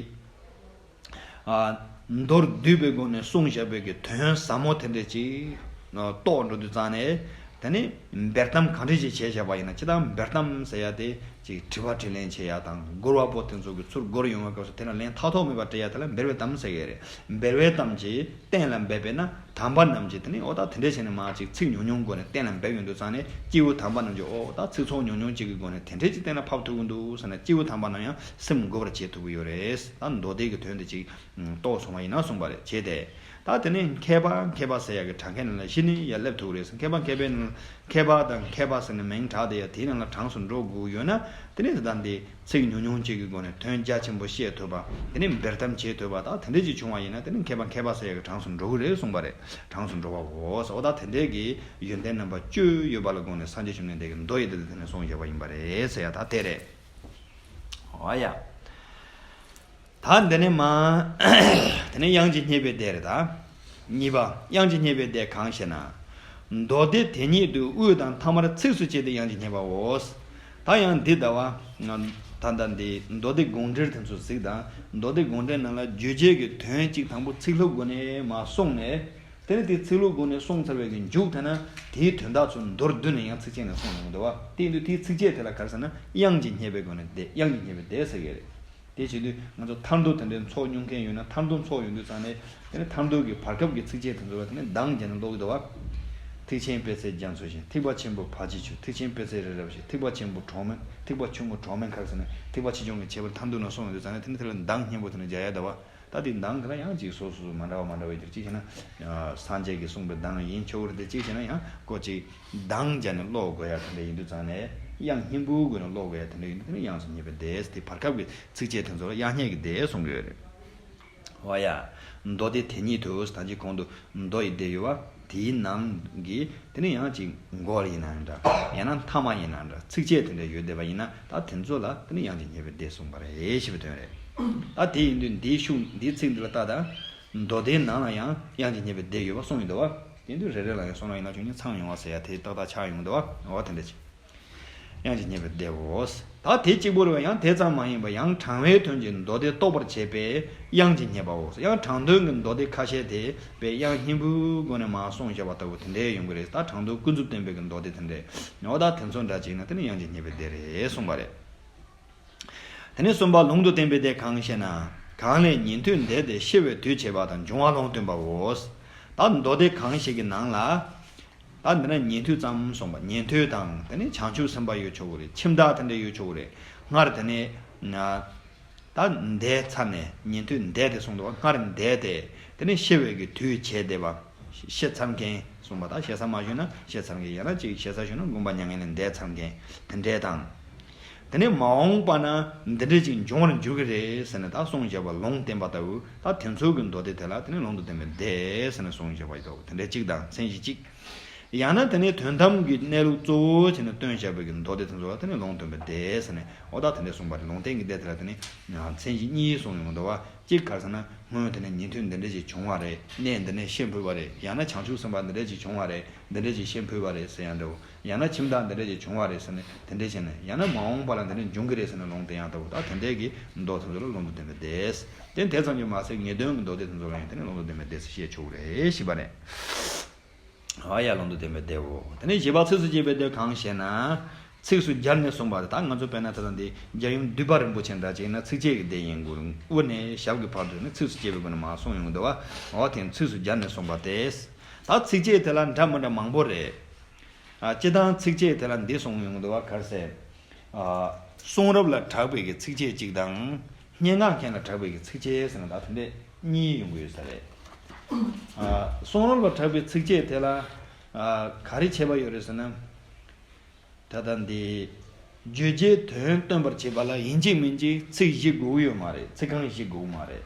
ཨ། མདོར་བསྡུས་པའི་སྒོ་ནས་གསུངས་བཞག་པའི་གི་དོན་ཟབ་མོ་དེ་འདྲ་ཅིག་རྟོགས་འགྲོ་དུས་ཙང་ནས་དེ་ནི་འབེལ་གཏམ་གང་འདྲ་ཞིག་བྱས་བཞག་པ་ཡིན་ན། སྤྱིར་བཏང་འབེལ་གཏམ་ཟེར་ཡ་དེ་ཅིག་དྲི་བ་དྲིས་ལན་བྱེད་ཡ་དང་། སྒོར་བ་པོ་དེ་ཚོ་གི་ཚུར་སྒོར་ཡོང་བའི་སྐབས་སུ་དེ་ལ་ལན་ཐག་ཐོག་མེད་པ་སྤྲད་ཡ་དེ་ལ་འབེལ་བའི་གཏམ་ཟེར་གི་རེད། འབེལ་བའི་གཏམ་གྱིས་གཏན་ལ་འབེབས་པས་ན། དམ་པ་རྣམས་ཀྱིས་དེ་ནི་འོ་ད་དེ་འདྲ་བྱས་ནས་མ་ཅིག་ཚིག་ཉུང་ཉུང་སྒོ་ནས་གཏན་ལ་འབེབས་ཡོང་དུས་ཙང་ནས་སྐྱེས་བུ་དམ་པ་རྣམས་ཀྱིས་འོ་ད་ཚིག་ཚོགས་ཉུང་ཉུང་ཅིག་གི་སྒོ་ནས་དེ་འདྲ་ཅིག་གཏན་ལ་ཕབ་ཐུབ་ཀྱི་འདུག་ཟེར་ན་སྐྱེས་བུ་དམ་པ་རྣམས་ཡང་སེམས་མགུ་བར་བྱེད་ཐུབ་ཀྱི་ཡོད་རེད། ད་མདོ་སྡེ་གི་དོན་དེ་ཅིག་རྟོགས་སོང་བ་ཡིན་ན་གསུངས་པ་རེད། བྱས་ཏེ། ད་དེ་ནས་མཁས་པ་མཁས་པ་ཟེར་ཡག་གི་གྲངས་ཀའི་ནང་ལ་གཞི་ནས་ཡར་སླེབས་ཐུབ་ཀྱི་རེད་ཟེར། མཁས་པ་མཁས་པའི་ནང་མཁས་པ་དང་མཁས་པ་ཟེར་ནས་མིང་གྲགས་བསྡད་ཡ་དེའི་ནང་ལ་གྲངས་སུ་འགྲོ་དགོས་ཡོད་ན། དེ་ནས་ད་ལྟ་འདི་ཚིག་ཉུང་ཉུང་ཅིག་གི་སྒོ་ནས་དོན་རྒྱ་ཆེན་པོ་བཤད་ཐུབ་པ། དེ་ནས་འབེལ་གཏམ་བྱེད་ཐུབ་པ་དང་དེ་འདྲ་ཅིག་བྱུང་བ་ཡིན་ན། དེ་ནས་མཁས་པ་མཁས་པ་ཟེར་ཡག་གི་གྲངས་སུ་འགྲོ་གི་རེད་གསུངས་པ་རེད། གྲངས་སུ་འགྲོ་བའོ། འོ་ད་དེ་འདྲའི་གི་ཡོན་ཏན་རྣམ་པ་བཅུ་ཡོད་པ་ལ་དགོངས་ནས་སངས་རྒྱས་བཅོམ་ལྡན་འདས་ཀྱིས་མདོ་ཡི་སྡེ་དེ་ནས་གསུངས་བཞག་པ་ཡིན་པ་རེད་ཟེར་ཡ་ད་དེ་རེད། འོ་ཡ། ད་འདི་ནས་མ། དེ་ནས་དབྱངས་ཀྱིས་བསྙད་པའི་སྡེ་རེད་ད། གཉིས་པ། དབྱངས་ཀྱིས་བསྙད་པའི་སྡེ་གང་ཞེ་ན། མདོ་སྡེ་དེ་ཉིད་དུ་དབུས་དང་ཐ་མར་ཚིགས་སུ་བཅད་དེ་དབྱངས་ཀྱིས་བསྙད་པའོ། ད་ཡང་འདི་ཟླ་བ། ད་ལྟ་འདི་མདོ་སྡེ་དགོངས་འགྲེལ་དེ་ཚོ་གཟིགས་དང་། མདོ་སྡེ་དགོངས་འགྲེལ་ནང་ལ་བརྗོད་བྱའི་གི་དོན་གཅིག་དང་པོ་ཚིག་ལྷུག་སྒོ་ནས་མར་གསུངས་ནས། དེ་ནས་དེ་ཚིག་ལྷུག་སྒོ་ནས་གསུངས་ཚར་བའི་གི་མཇུག་དེ་ན། དེའི་དོན་དག་ཚོ་མདོར་བསྡུས་ནས་ཡང་ཚིགས་བཅད་ནས་གསུངས་ཡོང་གི་འདུག་བ། དེ་ཡིན་དུས་དེའི་ཚིགས་བཅད་དེ་ལ་ག་རེ་ཟེར་ན། དབྱངས་ཀྱིས་བསྙད་པའི་སྒོ་ནས་སྡེ། དབྱངས་ཀྱིས་བསྙད་པའི་སྡེ་ཟེར་གི་རེད། དེ་བྱེད་དུས་ང་ཚོ་མཐར་ཐུག་དེ་འདྲའི་ཚོགས་མྱོང་མཁན་ཡོད་ན། མཐར་ཐུག་ཚོགས་ཡོང་དུས་ཙང་ནས། དེ་ནས་མཐར་ཐུག་གི་བར་སྐབས་ཀྱི་ཚིགས་བཅད་དེ་ཚོ་ལ་དེ་ནས་གདངས་བརྒྱབ་ནས་ཀློག་གི་འདུག་བ། ཐེག་ཆེན་དཔེ་ཚད་རྒྱ་མཚོ་བཞིན། ཐེག་པ་ཆེན་པོ་བར་ཆད་ཆོད། ཐེག་ཆེན་དཔེ་ཚད་རི་རབ་བཞིན། ཐེག་པ་ཆེན་པོ་གྲོགས་མེད། ཐེག་པ་ཆུང་ངུ་གྲོགས་མེད་མཁར་ཟེར་ནས་ཐེག་པ་ཆེ་ཆུང་གི་ཁྱད་པར་མཐར་ཐུག་ན་གསུངས་ཡོང་དུས་ཙང་ནས། དེ་ནས་དེ་ལ་གདངས་སྙན་པོ་དེ་ནས་རྒྱག་ཡ་འདུག་བ། ད་དེ་གདངས་དེ་ལ་ཡང་ཅིག་སོ་སོ་སོ་མ་འདྲ་བ་མ་འདྲ་བ་ཡོད་ཀྱི་རེད། གཅིག་བྱས་ན། ཨ། སངས་རྒྱས་ཀྱིས་གསུངས་པའི་གདངས་ཡིན་ཆོག་གི་རེད་དེ། གཅིག་བྱས་ན་ཡང་ཀོ་ཅིག་གདངས་བརྒྱབ་ནས་ཀློག་དགོས་ཡ་དེ་འདྲ་ཡིན་དུས་ཙང་ནས། དབྱངས་སྙན་པོའི་སྒོ་ནས་ཀློག་དགོས་ཡ་དེ་འདྲ་ཡིན་དུས། དེ་ནས་དབྱངས་སུ་བསྙད་པའི་སྡེ། དེ་བར་སྐབས་ཀྱི་ཚིགས་བཅད་དེ་ཚོ་ལ་དབྱངས་སྙན་གྱི་སྡེ་གསུང་གི་ཡོད་རེད། འོ་ཡ། མདོ་སྡེ་དེ་ཉིད་དུ། ད་ཅི་གོང་དུ་མདོ་ཡི་སྡེ་ཡོད་བ། དེའི་ནང་གི་དེ་ནས་ཡང་ཅིག་མགོ་ཡིན་ན་འདྲ། ཡང་ན་མཐའ་མ་ཡིན་ན་འདྲ། ཚིགས་བཅད་དེ་འདྲ་ཡོད་བསྡད་པ་ཡིན་ན། ད་དེ་ཚོ་ལ་དེ་ནས་དབྱངས་ཀྱིས་བསྙད་པའི་སྡེ་གསུངས་པ་རེད་ཞེས་པའི་དོན་རེད། ད་དེ་ཡིན་དུས་འདིའི་ཤུགས། འདིའི་ཚིག་འདི་ལ་ལྟ་དང་། མདོ་སྡེའི་ནང་ལ་ཡང་དབྱངས་ཀྱིས་བསྙད་པའི་སྡེ་ཡོད་པ་གསུངས་ཡོད་འདུག་བ། དེ་དུས་རེ་རེ་ལ་ཡང་གསུངས་ན་ཡིན་ན་ཁྱོད་ཉིད་ཚང་ཡོང་བ་ཟེར་ཡ་དེ་ཏག་ཏག་ཆགས་ཡོང་གི་འདུག་བ། འོ་དེ་འདྲ་ཅིག། དབྱངས་ཀྱིས་བསྙད་པའི་སྡེའོ། ད་དེ་གཅིག་པུ་རེད་བ། ཡང་དེ་ཙམ་མ་ཡིན་པར་ཡང་དྲང་བའི་དོན་གྱི་མདོ་སྡེ་རྟོགས་པར་བྱེད་པས་དབྱངས་ཀྱིས་བསྙད་པའོ། ཡང་དྲང་དོན་གྱི་མདོ་སྡེ་ཁ་ཤས་དེ་དཔེ་དབྱངས་སྙན་པོའི་སྒོ་ནས་མར་གསུངས་བཞག་པ་ལྟ་བུ་དེ་འདྲའི་ཡོང་གི་རེད། ད་དྲང་དོན་ཀུན་རྫོབ་བསྟན་པའི་གི་མདོ་སྡེ་དེ་འདྲའི། འོ་ད་དེ་ཚོ་འདྲ་ཅིག་ན་དེ་ནི་དབྱངས་ཀྱིས་བསྙད་པའི་སྡེ་རེད་གསུངས་པ་རེད། དེ་ནས་གསུམ་པ། ལུང་དུ་བསྟན་པའི་སྡེ་གང་ཞེ་ན། གང་ལས་ཉན་ཐོས་འདས་ཏེ་ཤི་བའི་དུས་བྱེད་པ་དང་འབྱུང་བ་ལུང་སྟོན་པའོ། ད་མདོ་སྡེ་གང་ཞིག་གི་ནང་ལ། ད་འདི་ན་ཉན་ཐོས་ཙམ་གསུངས་པ། ཉན་ཐོས་དང་དེ་ནས་བྱང་ཆུབ་སེམས་དཔའ་ཡོད་ཆོག་གི་རེད། ཁྱིམ་བདག་དེ་འདྲ་ཡོད་ཆོག་གི་རེད། སྔར་དེ་ནས་ན། ད་འདས་ཚར་ནས། ཉན་ཐོས་འདས་ཏེ་གསུངས་འདུག་བ། སྔར་འདས་ཏེ་དེ་ནས་ཤི་བའི་གི་དུས་བྱས་བསྡད་པ། ཤི་ཚར་མཁན་གསུངས་པ། ད་ཞེ་ས་མ་ཞུས་ན་ཤི་ཚར་མཁན། ཡང་ན་ཅིག་ཞེ་ས་ཞུས་ན་དགོངས་པ་མྱ་ངན་ལས་འདས་ཚར་མཁན་དེ་འདྲས་དང་། དེ་ནས་མ་འོངས་པ་ན་འདི་འདྲ་ཅིག་འབྱུང་བར་འགྱུར་གྱི་རེད་ཟེར་ནས་ད་གསུངས་བཞག་པ་ལུང་བསྟན་པ་ལྟ་བུ། ད་དེ་ཚོ་གི་མདོ་སྡེ་དེ་ལ་དེ་ནས་ལུང་དུ་བསྟན་པའི་སྡེ་ཟེར་ནས་གསུངས་བཞག་པ་ཡོད། དེ་འདྲ་གཅིག་དང་མཚན་གཞི་གཅིག། ཡང་ན་དེ་ནས་དོན་དམ་གྱི་གནས་ལུགས་གཙོ་བོ་བྱས་ནས་སྟོན་བཞག་པའི་གི་མདོ་སྡེ་དེ་ཚོ་ལ་དེ་ནས་ལུང་སྟོན་པའི་སྡེ་ཟེར་ནས། འོ་ད་དེ་འདྲ་གསུངས་པ་རེད། ལུང་བསྟན་གྱི་སྡེ་དེ་ལ་དེ་ནས་མཚན་གཞི་གཉིས་གསུངས་ཡོང་འདུག་བ། གཅིག་ག་རེ་ཟེར་ན། སྔོན་དེ་ནས་ཉན་ཐོས་འདི་འདྲ་ཞིག་བྱུང་བ་རེད། གནས་འདི་ནས་ཤི་འཕོས་པ་རེད། ཡང་ན་བྱང་ཆུབ་སེམས་དཔའ་འདི་འདྲ་ཞིག་བྱུང་བ་རེད། འདི་འདྲ་ཞིག་ཤི་འཕོས་པ་རེད་ཟེར་ཡང་འདྲ་བོ། ཡང་ན་ཁྱིམ་བདག་འདི་འདྲ་ཞིག་བྱུང་བ་རེད་ཟེར་ནས་དེ་འདྲ་བྱས་ནས། ཡང་ན་མ་འོངས་པ་ལ་འདི་འདྲ་འབྱུང་གི་རེད་ཟེར་ནས་ལུང་བསྟན་ཡང་ལྟ་བུ། ད་དེ་འདྲའི་གི་མདོ་དེ་ཚོ་ལ་ལུང་དུ་བསྟན་པའི་སྡེ། དེ་དེ་ཙམ་གྱིས་མ་ཟད་ངེས་དོན་གྱི་མདོ་སྡེ་དེ་ཚོ་ལ་ཡང་དེ་ནས་ལུང་དུ་བསྟན་པའི་སྡེ་ཟེར་བཤད་ཆོག་གི་རེད་ཞེས་པ་རེད། ཨ་ཡ། ལུང་དུ་བསྟན་པའི་སྡེའོ། དེ་ནས་བཞི་པ། ཚིགས་སུ་བཅད་པའི་སྡེ་གང་ཞེ་ན། ཚིགས་སུ་སྦྱར་ནས་གསུངས་པ་རེད། ད་ང་ཚོ་དཔེར་ན་ད་ལྟ་འདི་རྒྱལ་ཡུམ་འདུས་པ་རིན་པོ་ཆེ་འདྲ་ཅིག་ཡིན་ན་ཚིགས་བཅད་ཀྱི་སྡེ་ཡིན་དགོས་རུང་དབུ་ནས་ཞབས་ཀྱི་བར་དུ་ནི་ཚིགས་སུ་བཅད་པའི་སྒོ་ནས་མར་གསུངས་ཡོང་གི་འདུག་བ། འོ་དེ་ཚིགས་སུ་སྦྱར་ནས་གསུངས་པ་སྟེ། ད་ཚིགས་བཅད་དེ་ལ་འདྲ་མི་འདྲ་མང་པོ་རེད། ཨ། སྤྱིར་བཏང་ཚིགས་བཅད་དེ་ལ་འདི་གསུངས་ཡོང་གི་འདུག་བ། ག་རེ་ཟེར། ཨ། གསུང་རབ་ལ་གྲགས་པའི་གི་ཚིགས་བཅད་གཅིག་དང་། སྙན་ངག་མཁན་ལ་གྲགས་པའི་གི་ཚིགས་བཅད་ཟེར་ན་ད་དེ་འདྲས་གཉིས་ཡོང་གི་ཡོད་ས་རེད། ཨ། གསུང་རབ་ལ་གྲགས་པའི་ཚིགས་བཅད་དེ་ལ། ཨ། ག་རེ་ཁྱད་པར་ཡོད་རེད་ཟེར་ན། ད་ལྟ་འདི། བརྗོད་བྱའི་དོན་སྟོན་པར་བྱེད་པ་ལ་ཡིན་གཅིག་མིན་གཅིག་ཚིག་བཞི་དགོས་ཀྱི་ཡོད་མ་རེད། ཚིག་རྐང་བཞི་དགོས་ཀྱི་མ་རེད།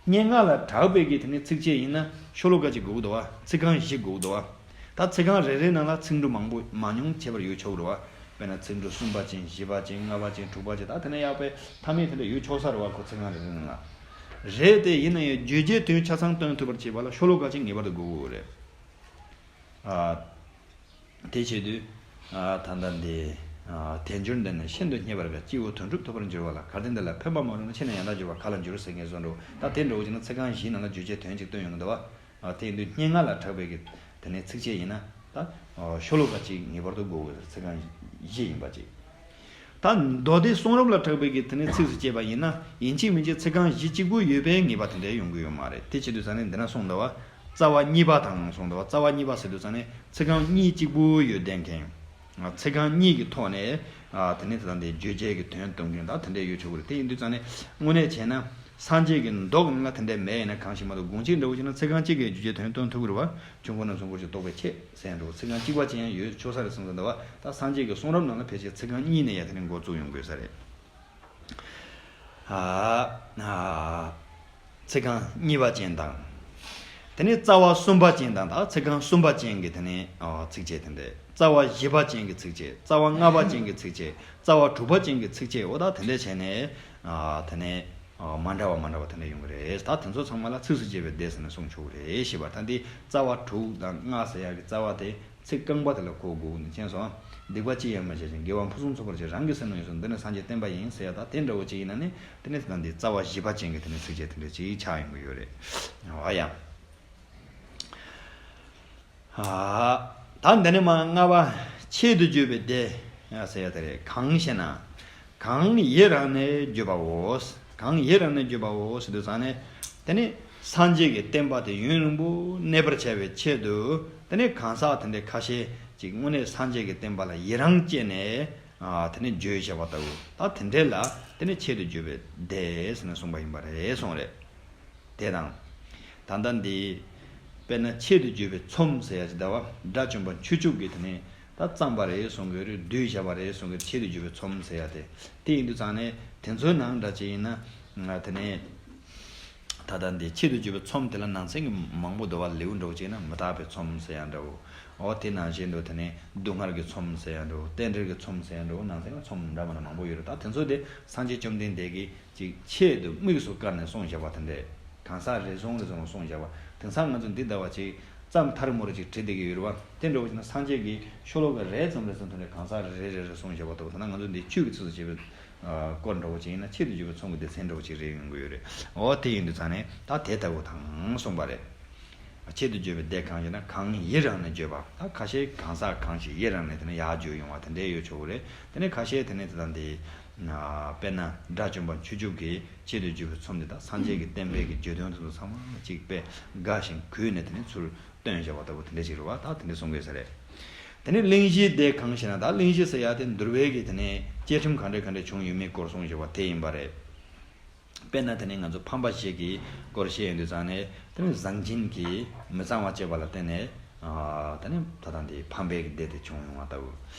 སྙན་ངག་ལ་གྲགས་པའི་གི་དེ་ནི་ཚིགས་བཅད་ཡིན་ན་ཤོ་ལོ་ཀ་གཅིག་དགོས་ཀྱི་འདུག་བ། ཚིག་རྐང་བཞི་དགོས་ཀྱི་འདུག་བ། ད་ཚིག་རྐང་རེ་རེའི་ནང་ལ་ཚིག་འབྲུ་མང་པོ་མང་ཉུང་ཁྱད་པར་ཡོད་ཆོག་གི་རེད་བ། དཔེར་ན་ཚིག་འབྲུ་གསུམ་པ་ཅན་བཞི་པ་ཅན་ལྔ་པ་ཅན་དྲུག་པ་ཅན་ད་དེ་ནས་ཡག་པའི་མཐའ་མའི་དེ་འདྲ་ཡོད་ཆོག་ས་རེད་བ། ཁོ་ཚིག་རྐང་རེ་རེའི་ནང་ལ། རེད་དེ་ཡིན་ན་ཡང་བརྗོད་བྱའི་དོན་ཆ་ཚང་སྟོན་ཐུབ་པར་བྱེད་པ་ལ་ཤོ་ལོ་ཀ་གཅིག་ངེས་པར་དུ་དགོས་ཀྱི་ཡོད་རེད། ཨ། དེ་བྱེད་དུས། ཨ། ད་ལྟ་འདི། ཨ། དལ་འབྱོར་འདི་ནི་ཤིན་ཏུ་རྙེད་པར་དཀའ། སྐྱེས་བུ་དོན་གྲུབ་ཐོབ་པར་འགྱུར་བ་ལ། གལ་ཏེ་འདི་ལ་ཕན་པ་མ་རུངས་ན། ཕྱིས་ནས་ཡང་དག་འབྱོར་པ་ག་ལ་འགྱུར་ཟེར་མཁན་བཟོ་འདྲ་བོ། ད་དེ་འདྲ་བོ་བྱས་ན་ཚིག་རྐང་བཞིའི་ནང་ལ་བརྗོད་བྱའི་དོན་གཅིག་སྟོན་ཡོང་གི་འདུག་བ། ཨ། དེ་ཡིན་དུས་སྙན་ངག་ལ་གྲགས་པའི་གི་དེ་ནས་ཚིགས་བཅད་ཡིན་ན་ད། ཨ། ཤོ་ལོ་ཀ་གཅིག་ངེས་པར་དུ་དགོས་དགོས་ཟེར། ཚིག་རྐང་བཞི་ཡིན་པ་གཅིག་ད་མདོ་སྡེ་གསུང་རབ་ལ་གྲགས་པའི་གི་དེ་ནས་ཚིགས་སུ་བཅད་པ་ཡིན་ན་ཡིན་གཅིག་མིན་གཅིག་ཚིག་རྐང་བཞི་གཅིག་པུ་ཡོད་པའི་ངེས་པ་དེ་འདྲ་ཡོང་གི་ཡོད་མ་རེད། དེ་བྱེད་དུས་ཙང་ནས་འདི་ན་གསུངས་འདུག་བ། རྩ་བ་གཉིས་པ་དང་གསུངས་འདུག་བ། རྩ་བ་གཉིས་པ་ཟེར་དུས་ཙང་ནས་ཚིག་རྐང་གཉིས་གཅིག་པུ་ཡོད་བསྡད་མཁན། ཚིག་རྐང་གཉིས་ཀྱི་ཐོག་ནས། ཨ། དེ་ནས་ད་ལྟ་འདི་བརྗོད་བྱའི་གི་དོན་སྟོན་མཁན་ད་དེ་འདྲ་ཡོད་ཆོག་གི་རེད། དེ་ཡིན་དུས་ཙང་ནས་དངོས་གནས་བྱས་ན་སངས་རྒྱས་ཀྱི་མདོ་གི་ནང་ལ་དེ་འདྲ་མེད་ཡིན་ན་གང་ཞིག་མ་གཏོགས་དགོངས་གཅིག་འདྲ་བོ་བྱས་ན་ཚིག་རྐང་གཅིག་གིས་བརྗོད་བྱའི་དོན་སྟོན་ཐུབ་ཀྱི་རེད་བ། ཆོས་འཁོར་རྣམ་གསུམ་སྐོར་ཞིང་རྟོགས་པའི་ཆེད་ཟེར་ཡང་འགྲོ། ཚིག་རྐང་གཅིག་པ་ཅན་ཡང་ཡོད་ཆོག་ས་རེད་གསུངས་ཟིན་འདུག་བ། ད་སངས་རྒྱས་ཀྱི་གསུང་རབ་ནང་ལ་ཕལ་ཆེར་ཚིག་རྐང་གཉིས་ནས་ཡང་དེ་ནས་འགོ་བཙུགས་ཡོང་དགོས་ས་རེད། ཨ། ཨ། ཚིག་རྐང་གཉིས་པ་ཅན་དང་། དེ་ནས་རྩ་བ་གསུམ་པ་ཅན་དང་། ད་ཚིག་རྐང་གསུམ་པ་ཅན་གྱི་དེ་ནས། ཨ། ཚིགས་བཅད་དེ་འདྲ། རྩ་བ་བཞི་པ་ཅན་གྱི་ཚིགས་བཅད། རྩ་བ་ལྔ་པ་ཅན་གྱི་ཚིགས་བཅད། རྩ་བ་དྲུག་པ་ཅན་གྱི་ཚིགས་བཅད། འོ་ད་དེ་འདྲ་བྱས་ནས། ཨ། དེ་ནས། ཨ། མ་འདྲ་བ་མ་འདྲ་བ་དེ་འདྲ་ཡོང་གི་རེད། ད་དེ་ཚོ་ཚང་མ་ལ་ཚིགས་སུ་བཅད་པའི་སྡེ་ཟེར་ནས་གསུངས་ཆོག་གི་རེད་ཞེས་པ། ད་འདི་རྩ་བ་དྲུག་དང་ལྔ་ཟེར་ཡག་གི་རྩ་བ་དེ་ཚིག་རྐང་པ་དེ་ལ་གོ་དགོས་ནི་མཁྱེན་སོང་། སྡིག་པ་ཅི་ཡང་མི་བྱ་ཞིང་། དགེ་བ་ཕུན་སུམ་ཚོགས་པར་བྱེད། རང་གི་སེམས་ནང་ཡོད་ཚད་འདི་ནི་སངས་རྒྱས་བསྟན་པ་ཡིན་ཟེར་ཡ། ད་དེ་འདྲ་བོ་ཅིག་ཡིན་ན་ནི་དེ་ནི་ད་འདི་རྩ་བ་བཞི་པ་ཅན་གྱི་དེ་ནི་ཚིགས་བཅད་དེ་འདྲ་ཅིག་ཆགས་ཡོང་གི་ཡོད་རེད། འོ་ཡ། ཨ། ད་འདི་ནི་མ་ལྔ་པ་ཆེད་དུ་བརྗོད་པའི་སྡེ་ཟེར་ཡ་དེ་རེད། གང་ཞེ་ན། གང་ཡི་རང་ནས་བརྗོད་པའོ། གང་ཡི་རང་ནས་བརྗོད་པའོ་ཟེར་དུས་ཙང་ནས། དེ་ནི་སངས་རྒྱས་ཀྱི་བསྟན་པ་དེ་ཡུན་རིང་པོ་གནས་པར་བྱ་བའི་ཆེད་དུ། དེ་ནི་གང་ཟག་དེ་འདྲའི་ཁ་ཤས་ཅིག་དངོས་གནས་སངས་རྒྱས་ཀྱི་བསྟན་པ་ལ་ཡི་རང་སྐྱེས་ནས། ཨ། དེ་ནི་བརྗོད་བྱ་བ་ལྟ་བུ། ད་དེ་འདྲའི་ལ་དེ་ནི་ཆེད་དུ་བརྗོད་པའི་སྡེ་ཟེར་ནས་གསུངས་པ་ཡིན་པ་རེད་གསུངས་རེད། དེ་དང་། ད་ལྟ་འདི། དཔེར་ན་ཆེད་དུ་བརྗོད་པའི་ཚོམས་ཟེར་ཡ་ཅིག་འདུག་བ། དགྲ་བཅོམ་པ་མཆོག་གྱུར་གྱིས་དེ་ནས་ད་བརྩམས་པ་རེད་གསུང་གི་རེད། བསྡུས་བཞག་པ་རེད་གསུང་གི། ཆེད་དུ་བརྗོད་པའི་ཚོམས་ཟེར་ཡ་དེ། དེ་ཡིན་དུས་ཙང་ནས་དེ་ཚོའི་ནང་འདྲ་ཅིག་ཡིན་ན། ང་དེ་ནས། ད་ལྟ་འདི་ཆེད་དུ་བརྗོད་པའི་ཚོམས་དེ་ལ་ནང་ཚན་གྱི་མང་པོ་འདུག་བ། ལེའུ་འདྲ་བོ་ཅིག་ན་མི་རྟག་པའི་ཚོམས་ཟེར་ཡ་འདྲ་བོ། འོ་དེ་ནང་བཞིན་དུ་དེ་ནས་སྡུག་བསྔལ་གྱི་ཚོམས་ཟེར་ཡ་འདྲ་བོ། རྟེན་འབྲེལ་གྱི་ཚོམས་ཟེར་ཡ་འདྲ་བོ། ནང་ཚན་གྱི་ཚོམས་འདྲ་མི་འདྲ་མང་པོ་ཡོད་རེད། ད་དེ་ཚོ་དེ་སངས་རྒྱས་བཅོམ་ལྡན་འདས་ཀྱིས། ཅིག་ཆེད་དུ་དམིགས་སུ་བཀར་ནས་གསུངས་བཞག་པ་དེ་འདྲས། གང་ཟག་རེ་ཟུང་རེ་ཟུང་ལ་གསུངས་བཞག་པ། དེང་སང་ང་ཚོ་འདི་ལྟ་བ་ཅིག་ཙམ་ཐ་རི་མོ་རི་ཅིག་བྲིས་བསྡད་ཀྱི་ཡོད་རེད་བ། དེ་འདྲ་བོ་ཅིག་ན་སངས་རྒྱས་ཀྱིས་ཤོ་ལོ་ཀ་རེ་ཙམ་རེ་ཙམ་ཐོག་ནས་གང་ཟག་རེ་རེ་རེ་གསུངས་བཞག་པ་ལྟ་བུ། ད་ནང་ང་ཚོ་འདི་ཆོས་ཀྱི་ཚིགས་སུ་བཅད་པའི་སྐོར་འདྲ་བོ་ཅིག་ཡིན་ན་ཆེད་དུ་བརྗོད་པའི་ཚོམས་ཀྱི་སྡེ་ཚན་འདྲ་བོ་ཅིག་རེད་ཡོང་གི་ཡོད་རེད། འོ་དེ་ཡིན་དུས་ཙང་ནས་ད་དེ་ལྟ་བུ་དང་གསུངས་པ་རེད། ཆེད་དུ་བརྗོད་པའི་སྡེ་གང་ཞེ་ན། གང་ཡི་རང་ནས་བརྗོད་པ། ད་ཁ་ཤས་གང་ཟག་གང་ཞིག་ཡི་རང་ནས་དེ་ནས་ཡར་བརྗོད་ཡོང་བ་དེ་འདྲས་ཡོད་ཆོག་གི་རེད། དེ་ནས་ཁ་ཤས་དེ་ནས་དེ་དང་དེ། དཔེར་ན་དགྲ་བཅོམ་པ་མཆོག་གྱུར་གྱིས་ཆེད་དུ་བརྗོད་པའི་ཚོམས་འདི་དག་སངས་རྒྱས་ཀྱི་བསྟན་པའི་གི་བརྗོད་དོན་དེ་ཚོ་ཚང་མ་གཅིག་དཔེ་དགའ་ཞིང་གུས་ནས་དེ་ནས་ཚུར་བཏོན་བཞག་པ་ལྟ་བུ་དེ་འདྲས་ཅིག་རེད་བ། ད་དེ་འདྲས་གསུང་གི་ས་རེད། དེ་ནས་གླེང་གཞིའི་སྡེ་གང་ཞེ་ན། ད་གླེང་གཞི་ཟེར་ཡ་དེ་འདུལ་བའི་གི་དེ་ནས་བཅས་ཁྲིམས་ག་འདྲས་ག་འདྲས་བྱུང་ཡོད་མེད་སྐོར་གསུངས་བཞག་པ་དེ་ཡིན་པ་རེད། དཔེར་ན་དེ་ནས་ང་ཚོ་ཕམ་པ་ཞིག་གི་སྐོར་བཤད་ཡོང་དུས་ཙང་ནས། དེ་ནས་བཟང་སྦྱིན་གྱིས་མི་གཙང་བ་སྤྱད་པ་ལ་བརྟེན་ནས། ཨ། དེ་ནས་ད་ལྟ་འདི་ཕམ་པའི་སྡེ་དེ་བྱུང་ཡོང་བ་ལྟ་བུ།